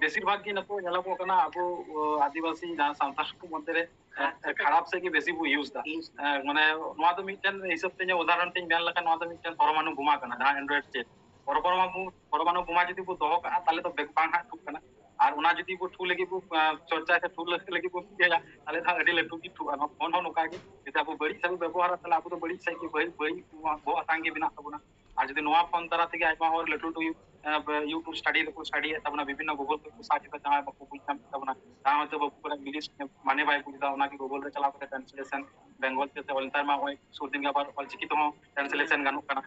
ᱵᱮᱥᱤᱨ ᱵᱷᱟᱜᱽ ᱜᱮ ᱱᱤᱛᱚᱜ ᱧᱮᱞᱚᱜᱚᱜ ᱠᱟᱱᱟ ᱟᱵᱚ ᱟᱹᱫᱤᱵᱟᱹᱥᱤ ᱡᱟᱦᱟᱸ ᱥᱟᱱᱛᱟᱲ ᱠᱚ ᱢᱚᱫᱽᱫᱷᱮ ᱨᱮ ᱠᱷᱟᱨᱟᱯ ᱥᱮᱫ ᱜᱮ ᱵᱮᱥᱤ ᱵᱚ ᱤᱭᱩᱡᱽ ᱮᱫᱟ᱾ ᱢᱟᱱᱮ ᱱᱚᱣᱟ ᱫᱚ ᱢᱤᱫᱴᱮᱱ ᱦᱤᱥᱟᱹᱵ ᱛᱮ ᱤᱧᱟᱹᱜ ᱩᱫᱟᱦᱚᱨᱚᱱ ᱛᱮᱧ ᱢᱮᱱ ᱞᱮᱠᱷᱟᱱ ᱱᱚᱣᱟ ᱫᱚ ᱢᱤᱫᱴᱮᱱ ᱯᱚᱨᱚᱢᱟᱱᱩ ᱵᱳᱢᱟ ᱠᱟᱱᱟ, ᱡᱟᱦᱟᱸ ᱮᱱᱰᱨᱚᱭᱮᱰ ᱪᱮᱴ ᱯᱚᱨᱚᱢᱟᱱᱩ ᱵᱳᱢᱟ ᱡᱩᱫᱤ ᱵᱚ ᱫᱚᱦᱚ ᱠᱟᱜᱼᱟ ᱛᱟᱦᱚᱞᱮ ᱫᱚ ᱵᱟᱝ ᱦᱟᱸᱜ ᱴᱷᱩᱜ ᱠᱟᱱᱟ᱾ ᱟᱨ ᱚᱱᱟ ᱡᱩᱫᱤ ᱵᱚ ᱴᱷᱩ ᱞᱟᱹᱜᱤᱫ ᱵᱚ ᱪᱚᱨᱪᱟᱭ ᱥᱮ ᱴᱷᱩ ᱞᱟᱹᱜᱤᱫ ᱵᱚ ᱤᱭᱟᱹᱭᱟ ᱛᱟᱦᱚᱞᱮ ᱫᱚ ᱟᱹᱰᱤ ᱞᱟᱹᱴᱩ ᱜᱮ ᱴᱷᱩᱜᱼᱟ᱾ ᱱᱚᱣᱟ ᱯᱷᱳᱱ ᱦᱚᱸ ᱱᱚᱝᱠᱟ ᱜᱮ, ᱡᱩᱫᱤ ᱟᱵᱚ ᱵᱟᱹᱲᱤᱡ ᱥᱮᱫ ᱵᱚ ᱵᱮᱵᱚᱦᱟᱨᱟ ᱛᱟᱦᱚᱞᱮ ᱟᱵᱚ ᱫᱚ ᱵᱟᱹᱲᱤᱡ ᱥᱮᱫ ᱜᱮ ᱵᱟᱹᱲᱤᱡ ᱵᱟᱹᱲᱤᱡ ᱵᱚᱦᱚᱜ ᱟᱛᱟᱝ ᱜᱮ ᱢᱮᱱᱟᱜ ᱛᱟᱵᱚᱱᱟ᱾ ᱟᱨ ᱡᱩᱫᱤ ᱱᱚᱣᱟ ᱯᱷᱳᱱ ᱫᱟᱨᱟ ᱛᱮᱜᱮ ᱟᱭᱢᱟ ᱦᱚᱲ ᱞᱟᱹᱴᱩ ᱞᱟᱹᱴᱩ YouTube study ᱨᱮᱠᱚ study ᱮᱫ ᱛᱟᱵᱚᱱᱟ, ᱵᱤᱵᱷᱤᱱᱱᱚ Google ᱛᱮᱠᱚ search ᱮᱫᱟ, ᱡᱟᱦᱟᱸᱭ ᱵᱟᱠᱚ ᱵᱩᱡᱽ ᱧᱟᱢ ᱛᱟᱵᱚᱱᱟ, ᱡᱟᱦᱟᱸᱭ ᱦᱚᱭᱛᱳ ᱵᱟᱠᱚ ᱵᱟᱲᱟᱭ English ᱢᱟᱱᱮ ᱵᱟᱭ ᱵᱩᱡᱽ ᱮᱫᱟ, ᱚᱱᱟᱜᱮ Google ᱨᱮ ᱪᱟᱞᱟᱣ ᱠᱟᱛᱮ translation ᱵᱮᱝᱜᱚᱞ ᱛᱮ ᱥᱮ ᱱᱮᱛᱟᱨ ᱢᱟ ᱱᱚᱜᱼᱚᱭ ᱥᱩᱨ ᱫᱤᱱ ᱜᱮ ᱟᱵᱟᱨ ᱚᱞᱪᱤᱠᱤ ᱛᱮᱦᱚᱸ translation ᱜᱟᱱᱚᱜ ᱠᱟᱱᱟ᱾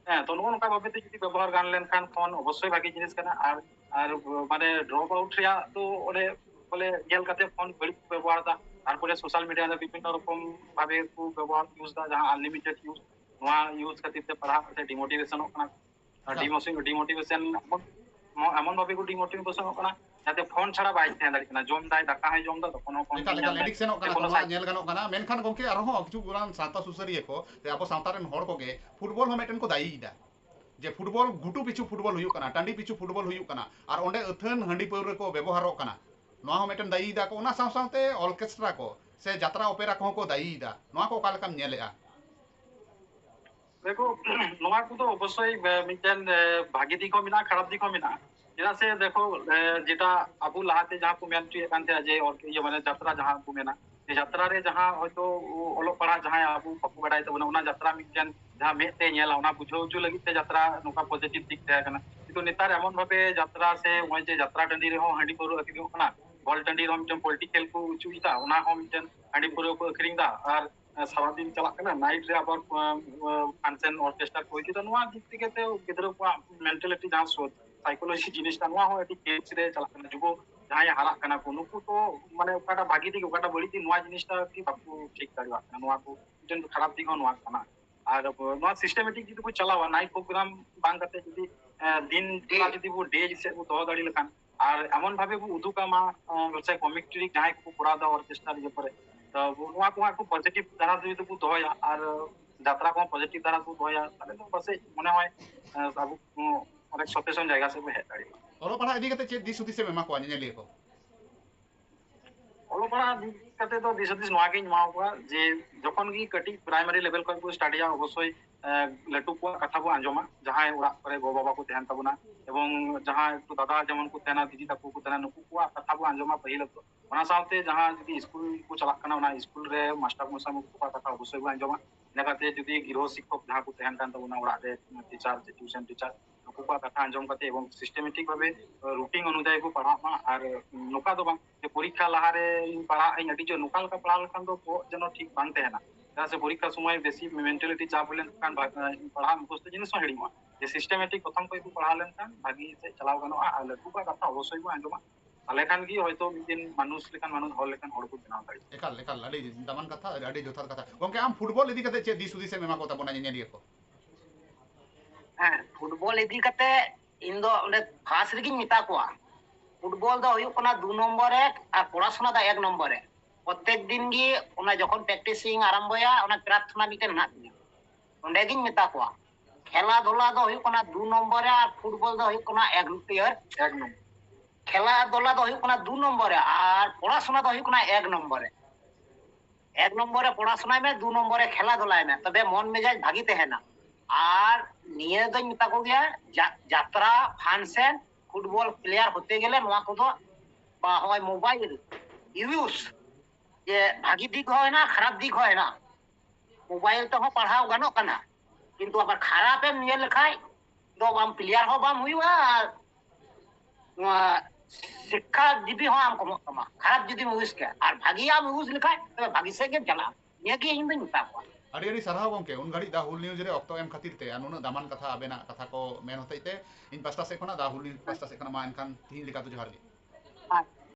ᱦᱮᱸ, ᱛᱚ ᱱᱚᱜᱼᱚ ᱱᱚᱝᱠᱟ ᱵᱷᱟᱵᱮ ᱛᱮ ᱡᱩᱫᱤ ᱵᱮᱵᱚᱦᱟᱨ ᱜᱟᱱ ᱞᱮᱱᱠᱷᱟᱱ ᱯᱷᱳᱱ ᱚᱵᱚᱥᱥᱳᱭ ᱵᱷᱟᱜᱤ ᱡᱤᱱᱤᱥ ᱠᱟᱱᱟ᱾ ᱟᱨ ᱟᱨ ᱢᱟᱱᱮ drop out ᱨᱮᱭᱟᱜ ᱫᱚ ᱚᱱᱮ ᱵᱚᱞᱮ ᱧᱮᱞ ᱠᱟᱛᱮ ᱯᱷᱳᱱ ᱵᱟᱹᱲᱤᱡ ᱵᱮᱵᱚᱦᱟᱨ ᱮᱫᱟ, ᱛᱟᱨᱯᱚᱨᱮ social media ᱨᱮ ᱵᱤᱵᱷᱤᱱᱱᱚ ᱨᱚᱠᱚᱢ ᱵᱷᱟᱵᱮ ᱠᱚ ᱵᱮᱵᱚᱦᱟᱨ use ᱮᱫᱟ, ᱡᱟᱦᱟᱸ unlimited use, ᱱᱚᱣᱟ use ᱠᱷᱟᱹᱛᱤᱨ ᱛᱮ ᱯᱟᱲᱦᱟᱜ ᱠᱟᱛᱮ demotivation ᱚᱜ ᱠᱟᱱᱟ᱾ ᱰᱤᱢᱳᱥᱤ- demotivation ᱮᱢᱚᱱ, ᱮᱢᱚᱱ ᱵᱷᱟᱵᱮ ᱠᱚ demotivation ᱚᱜ ᱠᱟᱱᱟ ᱡᱟᱛᱮ ᱯᱷᱳᱱ ᱪᱷᱟᱲᱟ ᱵᱟᱭ ᱛᱟᱦᱮᱸ ᱫᱟᱲᱮᱭᱟᱜ ᱠᱟᱱᱟ᱾ ᱡᱚᱢ ᱫᱟᱭ, ᱫᱟᱠᱟ ᱦᱚᱸᱭ ᱡᱚᱢ ᱫᱟ, ᱛᱚᱠᱷᱚᱱ ᱦᱚᱸ ᱯᱷᱳᱱ ᱮᱠᱟᱞ ᱜᱮ ᱮᱠᱟᱞ ᱧᱮᱞ ᱫᱟᱭ᱾ addiction ᱚᱜ ᱠᱟᱱᱟ ᱠᱚ, ᱱᱚᱣᱟ ᱧᱮᱞ ᱜᱟᱱᱚᱜ ᱠᱟᱱᱟ᱾ ᱢᱮᱱᱠᱷᱟᱱ ᱜᱚᱢᱠᱮ ᱟᱨᱦᱚᱸ ᱠᱤᱪᱷᱩ ᱜᱟᱱ ᱥᱟᱶᱛᱟ ᱥᱩᱥᱟᱹᱨᱤᱭᱟᱹ ᱠᱚ ᱥᱮ ᱟᱵᱚ ᱥᱟᱶᱛᱟ ᱨᱮᱱ ᱦᱚᱲ ᱠᱚᱜᱮ ᱯᱷᱩᱴᱵᱚᱞ ᱦᱚᱸ ᱢᱤᱫᱴᱮᱱ ᱠᱚ ᱫᱟᱹᱭᱤᱭᱮᱫᱟ ᱡᱮ ᱯᱷᱩᱴᱵᱚᱞ ᱜᱷᱩᱴᱩ ᱯᱤᱪᱷᱩ ᱯᱷᱩᱴᱵᱚᱞ ᱦᱩᱭᱩᱜ ᱠᱟᱱᱟ, ᱴᱟᱺᱰᱤ ᱯᱤᱪᱷᱩ ᱯᱷᱩᱴᱵᱚᱞ ᱦᱩᱭᱩᱜ ᱠᱟᱱᱟ, ᱟᱨ ᱚᱸᱰᱮ ᱟᱹᱛᱷᱟᱹᱱ ᱦᱟᱺᱰᱤ ᱯᱟᱹᱣᱨᱟᱹ ᱠᱚ ᱵᱮᱵᱚᱦᱟᱨᱚᱜ ᱠᱟᱱᱟ᱾ ᱱᱚᱣᱟ ᱦᱚᱸ ᱢᱤᱫᱴᱮᱱ ᱫᱟᱹᱭᱤᱭᱮᱫᱟ ᱠᱚ᱾ ᱚᱱᱟ ᱥᱟᱶ ᱥᱟᱶᱛᱮ orchestra ᱠᱚ ᱥᱮ ᱡᱟᱛᱨᱟ ᱚᱯᱮᱨᱟ ᱠᱚᱦᱚᱸ ᱠᱚ ᱫᱟᱹᱭᱤᱭᱮᱫᱟ᱾ ᱱᱚᱣᱟ ᱠᱚ ᱚᱠᱟ ᱞᱮᱠᱟᱢ ᱧᱮᱞᱮᱫᱼᱟ? ᱫᱮᱠᱷᱚ, ᱱᱚᱣᱟ ᱠᱚᱫᱚ ᱚᱵᱚᱥᱥᱳᱭ ᱢᱤᱫᱴᱮᱱ ᱵᱷᱟᱜᱤ ᱫᱤᱠ ᱦᱚᱸ ᱢᱮᱱᱟᱜᱼᱟ, ᱠᱷᱟᱨᱟᱯ ᱫᱤᱠ ᱦᱚᱸ ᱢᱮᱱᱟᱜᱼᱟ᱾ ᱪᱮᱫᱟᱜ ᱥᱮ ᱫᱮᱠᱷᱚ, ᱡᱮᱴᱟ ᱟᱵᱚ ᱞᱟᱦᱟᱛᱮ ᱡᱟᱦᱟᱸ ᱠᱚ ᱢᱮᱱ ᱦᱚᱪᱚᱭᱮᱫ ᱠᱟᱱ ᱛᱟᱦᱮᱸᱫ ᱡᱮ ᱤᱭᱟᱹ ᱢᱟᱱᱮ ᱡᱟᱛᱨᱟ ᱡᱟᱦᱟᱸ ᱠᱚ ᱢᱮᱱᱟ, ᱡᱟᱛᱨᱟ ᱨᱮ ᱡᱟᱦᱟᱸ ᱦᱚᱭᱛᱳ ᱚᱞᱚᱜ ᱯᱟᱲᱦᱟᱜ ᱡᱟᱦᱟᱸᱭ ᱟᱵᱚ ᱵᱟᱠᱚ ᱵᱟᱲᱟᱭ ᱛᱟᱵᱚᱱᱟ, ᱚᱱᱟ ᱡᱟᱛᱨᱟ ᱢᱤᱫᱴᱮᱱ ᱡᱟᱦᱟᱸ ᱢᱮᱫ ᱛᱮ ᱧᱮᱞᱟ, ᱚᱱᱟ ᱵᱩᱡᱷᱟᱹᱣ ᱦᱚᱪᱚ ᱞᱟᱹᱜᱤᱫ ᱛᱮ ᱡᱟᱛᱨᱟ ᱱᱚᱝᱠᱟ positive ᱫᱤᱠ ᱛᱟᱦᱮᱸ ᱠᱟᱱᱟ᱾ ᱠᱤᱱᱛᱩ ᱱᱮᱛᱟᱨ ᱮᱢᱚᱱ ᱵᱷᱟᱵᱮ ᱡᱟᱛᱨᱟ ᱥᱮ ᱱᱚᱜᱼᱚᱭ ᱡᱮ ᱡᱟᱛᱨᱟ ᱴᱟᱺᱰᱤ ᱨᱮᱦᱚᱸ ᱦᱟᱺᱰᱤ ᱯᱟᱹᱣᱨᱟᱹ ᱟᱹᱠᱷᱨᱤᱧᱚᱜ ᱠᱟᱱᱟ, ᱵᱚᱞ ᱴᱟᱺᱰᱤ ᱨᱮᱦᱚᱸ ᱢᱤᱫᱴᱮᱱ ᱯᱚᱞᱴᱤ ᱠᱷᱮᱞ ᱠᱚ ᱦᱚᱪᱚᱭᱮᱫᱟ, ᱚᱱᱟ ᱦᱚᱸ ᱢᱤᱫᱴᱮᱱ ᱦᱟᱺᱰᱤ ᱯᱟᱹᱣᱨᱟᱹ ᱠᱚ ᱟᱹᱠᱷᱨᱤᱧ ᱮᱫᱟ᱾ ᱟᱨ ᱥᱟᱨᱟᱫᱤᱱ ᱪᱟᱞᱟᱜ ᱠᱟᱱᱟ, night ᱨᱮ ᱟᱵᱟᱨ function orchestra ᱠᱚ ᱦᱩᱭ ᱠᱮᱫᱟ᱾ ᱱᱚᱣᱟ ᱫᱤᱠ ᱛᱮᱜᱮ ᱛᱮ ᱜᱤᱫᱽᱨᱟᱹ ᱠᱚᱣᱟᱜ mentality ᱡᱟᱦᱟᱸ ᱥᱳᱪ psychology ᱡᱤᱱᱤᱥᱴᱟ, ᱱᱚᱣᱟ ᱦᱚᱸ ᱟᱹᱰᱤ change ᱨᱮ ᱪᱟᱞᱟᱜ ᱠᱟᱱᱟ᱾ ᱡᱩᱵᱚ ᱡᱟᱦᱟᱸᱭ ᱦᱟᱨᱟᱜ ᱠᱟᱱᱟ ᱠᱚ, ᱱᱩᱠᱩ ᱛᱚ ᱢᱟᱱᱮ ᱚᱠᱟᱴᱟᱜ ᱵᱷᱟᱜᱤ ᱫᱤᱠ, ᱚᱠᱟᱴᱟᱜ ᱵᱟᱹᱲᱤᱡ ᱫᱤᱠ, ᱱᱚᱣᱟ ᱡᱤᱱᱤᱥᱴᱟ ᱟᱨᱠᱤ ᱵᱟᱠᱚ ᱴᱷᱤᱠ ᱫᱟᱲᱮᱭᱟᱜ ᱠᱟᱱᱟ᱾ ᱱᱚᱣᱟ ᱠᱚ ᱢᱤᱫᱴᱮᱱ ᱠᱷᱟᱨᱟᱯ ᱫᱤᱠ ᱦᱚᱸ ᱱᱚᱣᱟ ᱠᱟᱱᱟ᱾ ᱟᱨ ᱱᱚᱣᱟ systematic ᱡᱩᱫᱤ ᱠᱚ ᱪᱟᱞᱟᱣᱟ, night program ᱵᱟᱝ ᱠᱟᱛᱮ ᱡᱩᱫᱤ ᱫᱤᱱ ᱡᱩᱫᱤ ᱵᱚ day ᱥᱮᱫ ᱵᱚ ᱫᱚᱦᱚ ᱫᱟᱲᱮ ᱞᱮᱠᱷᱟᱱ, ᱟᱨ ᱮᱢᱚᱱ ᱵᱷᱟᱵᱮ ᱵᱚ ᱩᱫᱩᱜᱟ ᱢᱟ ᱥᱮ commentary ᱡᱟᱦᱟᱸᱭ ᱠᱚ ᱠᱚᱨᱟᱣ ᱮᱫᱟ orchestra ᱤᱭᱟᱹ ᱠᱚᱨᱮ, ᱛᱚ ᱱᱚᱣᱟ ᱠᱚᱦᱚᱸ ᱮᱠᱴᱩ positive ᱫᱷᱟᱨᱟ ᱡᱩᱫᱤ ᱵᱚ ᱫᱚᱦᱚᱭᱟ ᱟᱨ ᱡᱟᱛᱨᱟ ᱠᱚᱦᱚᱸ positive ᱫᱷᱟᱨᱟ ᱵᱚ ᱫᱚᱦᱚᱭᱟ, ᱛᱟᱦᱞᱮ ᱫᱚ ᱯᱟᱥᱮᱡ ᱢᱚᱱᱮ ᱦᱚᱭ ᱟᱵᱚ ᱚᱱᱮᱠ ᱥᱚᱪᱮᱛᱚᱱ ᱡᱟᱭᱜᱟ ᱥᱮᱫ ᱵᱚ ᱦᱮᱡ ᱫᱟᱲᱮᱭᱟᱜᱼᱟ᱾ ᱚᱞᱚᱜ ᱯᱟᱲᱦᱟᱜ ᱤᱫᱤ ᱠᱟᱛᱮ ᱪᱮᱫ ᱫᱤᱥ ᱦᱩᱫᱤᱥ ᱮᱢ ᱮᱢᱟ ᱠᱚᱣᱟ ᱧᱮᱧᱮᱞᱤᱭᱟᱹ ᱠᱚ? ᱚᱞᱚᱜ ᱯᱟᱲᱦᱟᱜ ᱤᱫᱤ ᱠᱟᱛᱮ ᱫᱚ ᱫᱤᱥ ᱦᱩᱫᱤᱥ ᱱᱚᱣᱟ ᱜᱤᱧ ᱮᱢᱟ ᱠᱚᱣᱟ ᱡᱮ ᱡᱚᱠᱷᱚᱱ ᱜᱮ ᱠᱟᱹᱴᱤᱡ ᱯᱨᱟᱭᱢᱟᱨᱤ ᱞᱮᱵᱮᱞ ᱠᱷᱚᱱ ᱠᱚ ᱥᱴᱟᱰᱤᱭᱟ, ᱚᱵᱚᱥᱥᱳᱭ ᱞᱟᱹᱴᱩ ᱠᱚᱣᱟᱜ ᱠᱟᱛᱷᱟ ᱵᱚ ᱟᱸᱡᱚᱢᱟ, ᱡᱟᱦᱟᱸᱭ ᱚᱲᱟᱜ ᱠᱚᱨᱮ ᱜᱚ ᱵᱟᱵᱟ ᱠᱚ ᱛᱟᱦᱮᱱ ᱛᱟᱵᱚᱱᱟ ᱮᱵᱚᱝ ᱡᱟᱦᱟᱸᱭ ᱫᱟᱫᱟ ᱡᱮᱢᱚᱱ ᱠᱚ ᱛᱟᱦᱮᱱᱟ, ᱫᱤᱫᱤ ᱛᱟᱠᱚ ᱠᱚ ᱛᱟᱦᱮᱱᱟ, ᱱᱩᱠᱩ ᱠᱚᱣᱟᱜ ᱠᱟᱛᱷᱟ ᱵᱚ ᱟᱸᱡᱚᱢᱟ ᱯᱟᱹᱦᱤᱞ ᱚᱠᱛᱚ᱾ ᱚᱱᱟ ᱥᱟᱶᱛᱮ ᱡᱟᱦᱟᱸ ᱡᱩᱫᱤ ᱥᱠᱩᱞ ᱠᱚ ᱪᱟᱞᱟᱜ ᱠᱟᱱᱟ, ᱚᱱᱟ ᱥᱠᱩᱞ ᱨᱮ ᱢᱟᱥᱴᱟᱨ ᱢᱚᱥᱟᱭ ᱠᱚᱣᱟᱜ ᱠᱟᱛᱷᱟ ᱚᱵᱚᱥᱥᱳᱭ ᱵᱚ ᱟᱸᱡᱚᱢᱟ᱾ ᱤᱱᱟᱹ ᱠᱟᱛᱮ ᱡᱩᱫᱤ ᱜᱨᱤᱦᱚ ᱥᱤᱠᱠᱷᱚᱠ ᱡᱟᱦᱟᱸ ᱠᱚ ᱛᱟᱦᱮᱱ ᱠᱟᱱ ᱛᱟᱵᱚᱱᱟ ᱚᱲᱟᱜ ᱨᱮ, ᱴᱤᱪᱟᱨ, ᱴᱤᱭᱩᱥᱚᱱ ᱴᱤᱪᱟᱨ, ᱱᱩᱠᱩ ᱠᱚᱣᱟᱜ ᱠᱟᱛᱷᱟ ᱟᱸᱡᱚᱢ ᱠᱟᱛᱮ ᱮᱵᱚᱝ ᱥᱤᱥᱴᱮᱢᱮᱴᱤᱠ ᱵᱷᱟᱵᱮ ᱨᱩᱴᱤᱱ ᱚᱱᱩᱡᱟᱭᱤ ᱠᱚ ᱯᱟᱲᱦᱟᱜ ᱢᱟ᱾ ᱟᱨ ᱱᱚᱝᱠᱟ ᱫᱚ ᱵᱟᱝ ᱡᱮ ᱯᱚᱨᱤᱠᱠᱷᱟ ᱞᱟᱦᱟᱨᱮ ᱤᱧ ᱯᱟᱲᱦᱟᱜ ᱟᱹᱧ ᱟᱹᱰᱤ ᱡᱳᱨ, ᱱᱚᱝᱠᱟ ᱞᱮᱠᱟ ᱯᱟᱲᱦᱟᱣ ᱞᱮᱠᱷᱟᱱ ᱫᱚ ᱵᱚᱦᱚᱜ ᱡᱮᱱᱚ ᱴᱷᱤᱠ ᱵᱟᱝ ᱛᱟᱦᱮᱱᱟ᱾ ᱪᱮᱫᱟᱜ ᱥᱮ ᱯᱚᱨᱤᱠᱠᱷᱟ ᱥᱚᱢᱚᱭ ᱵᱮᱥᱤ ᱢᱮᱱᱴᱟᱞᱤᱴᱤ ᱪᱟᱯ ᱞᱮᱱᱠᱷᱟᱱ ᱯᱟᱲᱦᱟᱜ ᱢᱩᱠᱷᱚᱥᱛᱚ ᱡᱤᱱᱤᱥ ᱦᱚᱸ ᱦᱤᱲᱤᱧᱚᱜᱼᱟ᱾ ᱡᱮ ᱥᱤᱥᱴᱮᱢᱮᱴᱤᱠ ᱯᱨᱚᱛᱷᱚᱢ ᱠᱷᱚᱱ ᱠᱚ ᱯᱟᱲᱦᱟᱣ ᱞᱮᱱᱠᱷᱟᱱ ᱵᱷᱟᱹᱜᱤ ᱥᱮᱫ ᱪᱟᱞᱟᱣ ᱜᱟᱱᱚᱜᱼᱟ᱾ ᱟᱨ ᱞᱟᱹᱴᱩ ᱠᱚᱣᱟᱜ ᱠᱟᱛᱷᱟ ᱚᱵᱚᱥᱥᱳᱭ ᱵᱚᱱ ᱟᱸᱡᱚᱢᱟ, ᱛᱟᱦᱞᱮ ᱠᱷᱟᱱ ᱜᱮ ᱦᱚᱭᱛᱳ ᱢᱤᱫ ᱫᱤᱱ ᱢᱟᱱᱩᱥ ᱞᱮᱠᱟᱱ ᱢᱟᱱᱩᱥ, ᱦᱚᱲ ᱞᱮᱠᱟᱱ ᱦᱚᱲ ᱠᱚ ᱵᱮᱱᱟᱣ ᱫᱟᱲᱮᱭᱟᱜᱼᱟ᱾ ᱮᱠᱟᱞ ᱮᱠᱟᱞ ᱟᱹᱰᱤ ᱫᱟᱢᱟᱱ ᱠᱟᱛᱷᱟ, ᱟᱹᱰᱤ ᱡᱚᱛᱷᱟᱛ ᱠᱟᱛᱷᱟ᱾ ᱜᱚᱝᱠᱮ, ᱟᱢ ᱯᱷᱩᱴᱵᱚᱞ ᱤᱫᱤ ᱠᱟᱛᱮ ᱪᱮᱫ ᱫᱤᱥ ᱦᱩᱫᱤᱥ ᱮᱢ ᱮᱢᱟ ᱠᱚ ᱛᱟᱵᱚᱱᱟ ᱧᱮᱧᱮᱞᱤᱭᱟᱹ ᱠᱚ? ᱦᱮᱸ, ᱯᱷᱩᱴᱵᱚᱞ ᱤᱫᱤ ᱠᱟᱛᱮ ᱤᱧ ᱫᱚ ᱚᱸᱰᱮ ᱯᱷᱟᱥᱴ ᱨᱮᱜᱤᱧ ᱢᱮᱛᱟ ᱠᱚᱣᱟ, ᱯᱷᱩᱴᱵᱚᱞ ᱫᱚ ᱦᱩᱭᱩᱜ ᱠᱟᱱᱟ ᱫᱩ ᱱᱚᱢᱵᱚᱨ ᱨᱮ ᱟᱨ ᱯᱚᱲᱟᱥᱩᱱᱟ ᱫᱚ ᱮᱠ ᱱᱚᱢᱵᱚᱨ ᱨᱮ᱾ ᱯᱨᱚᱛᱮᱠ ᱫᱤᱱ ᱜᱮ ᱚᱱᱟ ᱡᱚᱠᱷᱚᱱ ᱯᱨᱮᱠᱴᱤᱥ ᱤᱧ ᱟᱨᱟᱢᱵᱚᱭᱟ, ᱚᱱᱟ ᱯᱨᱟᱨᱛᱷᱚᱱᱟ ᱢᱤᱫᱴᱮᱱ ᱢᱮᱱᱟᱜ ᱛᱤᱧᱟ, ᱚᱸᱰᱮ ᱜᱤᱧ ᱢᱮᱛᱟ ᱠᱚᱣᱟ᱾ ᱠᱷᱮᱞᱟ ᱫᱷᱩᱞᱟ ᱫᱚ ᱦᱩᱭᱩᱜ ᱠᱟᱱᱟ ᱫᱩ ᱱᱚᱢᱵᱚᱨ ᱨᱮ ᱟᱨ ᱯᱷᱩᱴᱵᱚᱞ ᱫᱚ ᱦᱩᱭᱩᱜ ᱠᱟᱱᱟ ᱮᱠ ᱤᱭᱟᱨ ᱮᱠ ᱱᱚᱢᱵᱚᱨ᱾ ᱠᱷᱮᱞᱟ ᱫᱷᱩᱞᱟ ᱫᱚ ᱦᱩᱭᱩᱜ ᱠᱟᱱᱟ ᱫᱩ ᱱᱚᱢᱵᱚᱨ ᱨᱮ ᱟᱨ ᱯᱚᱲᱟᱥᱩᱱᱟ ᱫᱚ ᱦᱩᱭᱩᱜ ᱠᱟᱱᱟ ᱮᱠ ᱱᱚᱢᱵᱚᱨ ᱨᱮ᱾ ᱮᱠ ᱱᱚᱢᱵᱚᱨ ᱨᱮ ᱯᱚᱲᱟᱥᱩᱱᱟᱭ ᱢᱮ, ᱫᱩ ᱱᱚᱢᱵᱚᱨ ᱨᱮ ᱠᱷᱮᱞᱟ ᱫᱷᱩᱞᱟᱭ ᱢᱮ, ᱛᱚᱵᱮ ᱢᱚᱱ ᱢᱮᱡᱟᱡ ᱵᱷᱟᱹᱜᱤ ᱛᱟᱦᱮᱱᱟ᱾ ᱟᱨ ᱱᱤᱭᱟᱹ ᱫᱚᱧ ᱢᱮᱛᱟ ᱠᱚᱜᱮᱭᱟ, ᱡᱟ- ᱡᱟᱛᱨᱟ, ᱯᱷᱟᱱᱥᱮᱱ, ᱯᱷᱩᱴᱵᱚᱞ ᱯᱞᱮᱭᱟᱨ ᱦᱚᱛᱮ ᱜᱮᱞᱮ ᱱᱚᱣᱟ ᱠᱚᱫᱚ ᱵᱟ ᱦᱚᱸᱜᱼᱚᱭ ᱢᱳᱵᱟᱭᱤᱞ ᱤᱭᱩᱡᱽ, ᱡᱮ ᱵᱷᱟᱹᱜᱤ ᱫᱤᱠ ᱦᱚᱸ ᱦᱮᱱᱟᱜᱼᱟ, ᱠᱷᱟᱨᱟᱯ ᱫᱤᱠ ᱦᱚᱸ ᱦᱮᱱᱟᱜᱼᱟ᱾ ᱢᱳᱵᱟᱭᱤᱞ ᱛᱮᱦᱚᱸ ᱯᱟᱲᱦᱟᱣ ᱜᱟᱱᱚᱜ ᱠᱟᱱᱟ, ᱠᱤᱱᱛᱩ ᱟᱵᱟᱨ ᱠᱷᱟᱨᱟᱯ ᱮᱢ ᱧᱮᱞ ᱞᱮᱠᱷᱟᱡ ᱫᱚ ᱟᱢ ᱯᱞᱮᱭᱟᱨ ᱦᱚᱸ ᱵᱟᱢ ᱦᱩᱭᱩᱜᱼᱟ, ᱟᱨ ᱱᱚᱣᱟ ᱥᱤᱠᱠᱷᱟ ᱡᱤᱵᱤ ᱦᱚᱸ ᱟᱢ ᱠᱚᱢᱚᱜ ᱛᱟᱢᱟ, ᱠᱷᱟᱨᱟᱯ ᱡᱩᱫᱤᱢ ᱤᱭᱩᱡᱽ ᱠᱮᱭᱟ᱾ ᱟᱨ ᱵᱷᱟᱜᱤᱭᱟᱜ ᱮᱢ ᱤᱭᱩᱡᱽ ᱞᱮᱠᱷᱟᱡ ᱛᱚᱵᱮ ᱵᱷᱟᱜᱤ ᱥᱮᱫ ᱜᱮᱢ ᱪᱟᱞᱟᱜᱼᱟ, ᱱᱤᱭᱟᱹ ᱜᱮ ᱤᱧ ᱫᱩᱧ ᱢᱮᱛᱟ ᱠᱚᱣᱟ᱾ ᱟᱹᱰᱤ ᱟᱹᱰᱤ ᱥᱟᱨᱦᱟᱣ ᱜᱚᱝᱠᱮ, ᱩᱱ ᱜᱷᱟᱹᱲᱤᱡ ᱫᱟ ᱦᱩᱞ ᱱᱤᱭᱩᱡᱽ ᱨᱮ ᱚᱠᱛᱚ ᱮᱢ ᱠᱷᱟᱹᱛᱤᱨ ᱛᱮ ᱟᱨ ᱱᱩᱱᱟᱹᱜ ᱫᱟᱢᱟᱱ ᱠᱟᱛᱷᱟ ᱟᱵᱮᱱᱟᱜ ᱠᱟᱛᱷᱟ ᱠᱚ ᱢᱮᱱ ᱦᱚᱛᱮᱡ ᱛᱮ ᱤᱧ ᱯᱟᱥᱴᱟ ᱥᱮᱫ ᱠᱷᱚᱱᱟᱜ, ᱫᱟ ᱦᱩᱞ ᱱᱤᱭᱩᱡᱽ ᱯᱟᱥᱴᱟ ᱥᱮᱫ ᱠᱷᱚᱱᱟᱜ ᱢᱟ ᱮᱱᱠᱷᱟᱱ ᱛᱤᱦᱤᱧ ᱞᱮᱠᱟ ᱫᱚ ᱡᱚᱦᱟᱨ ᱜᱮ᱾ ᱦᱮᱸ,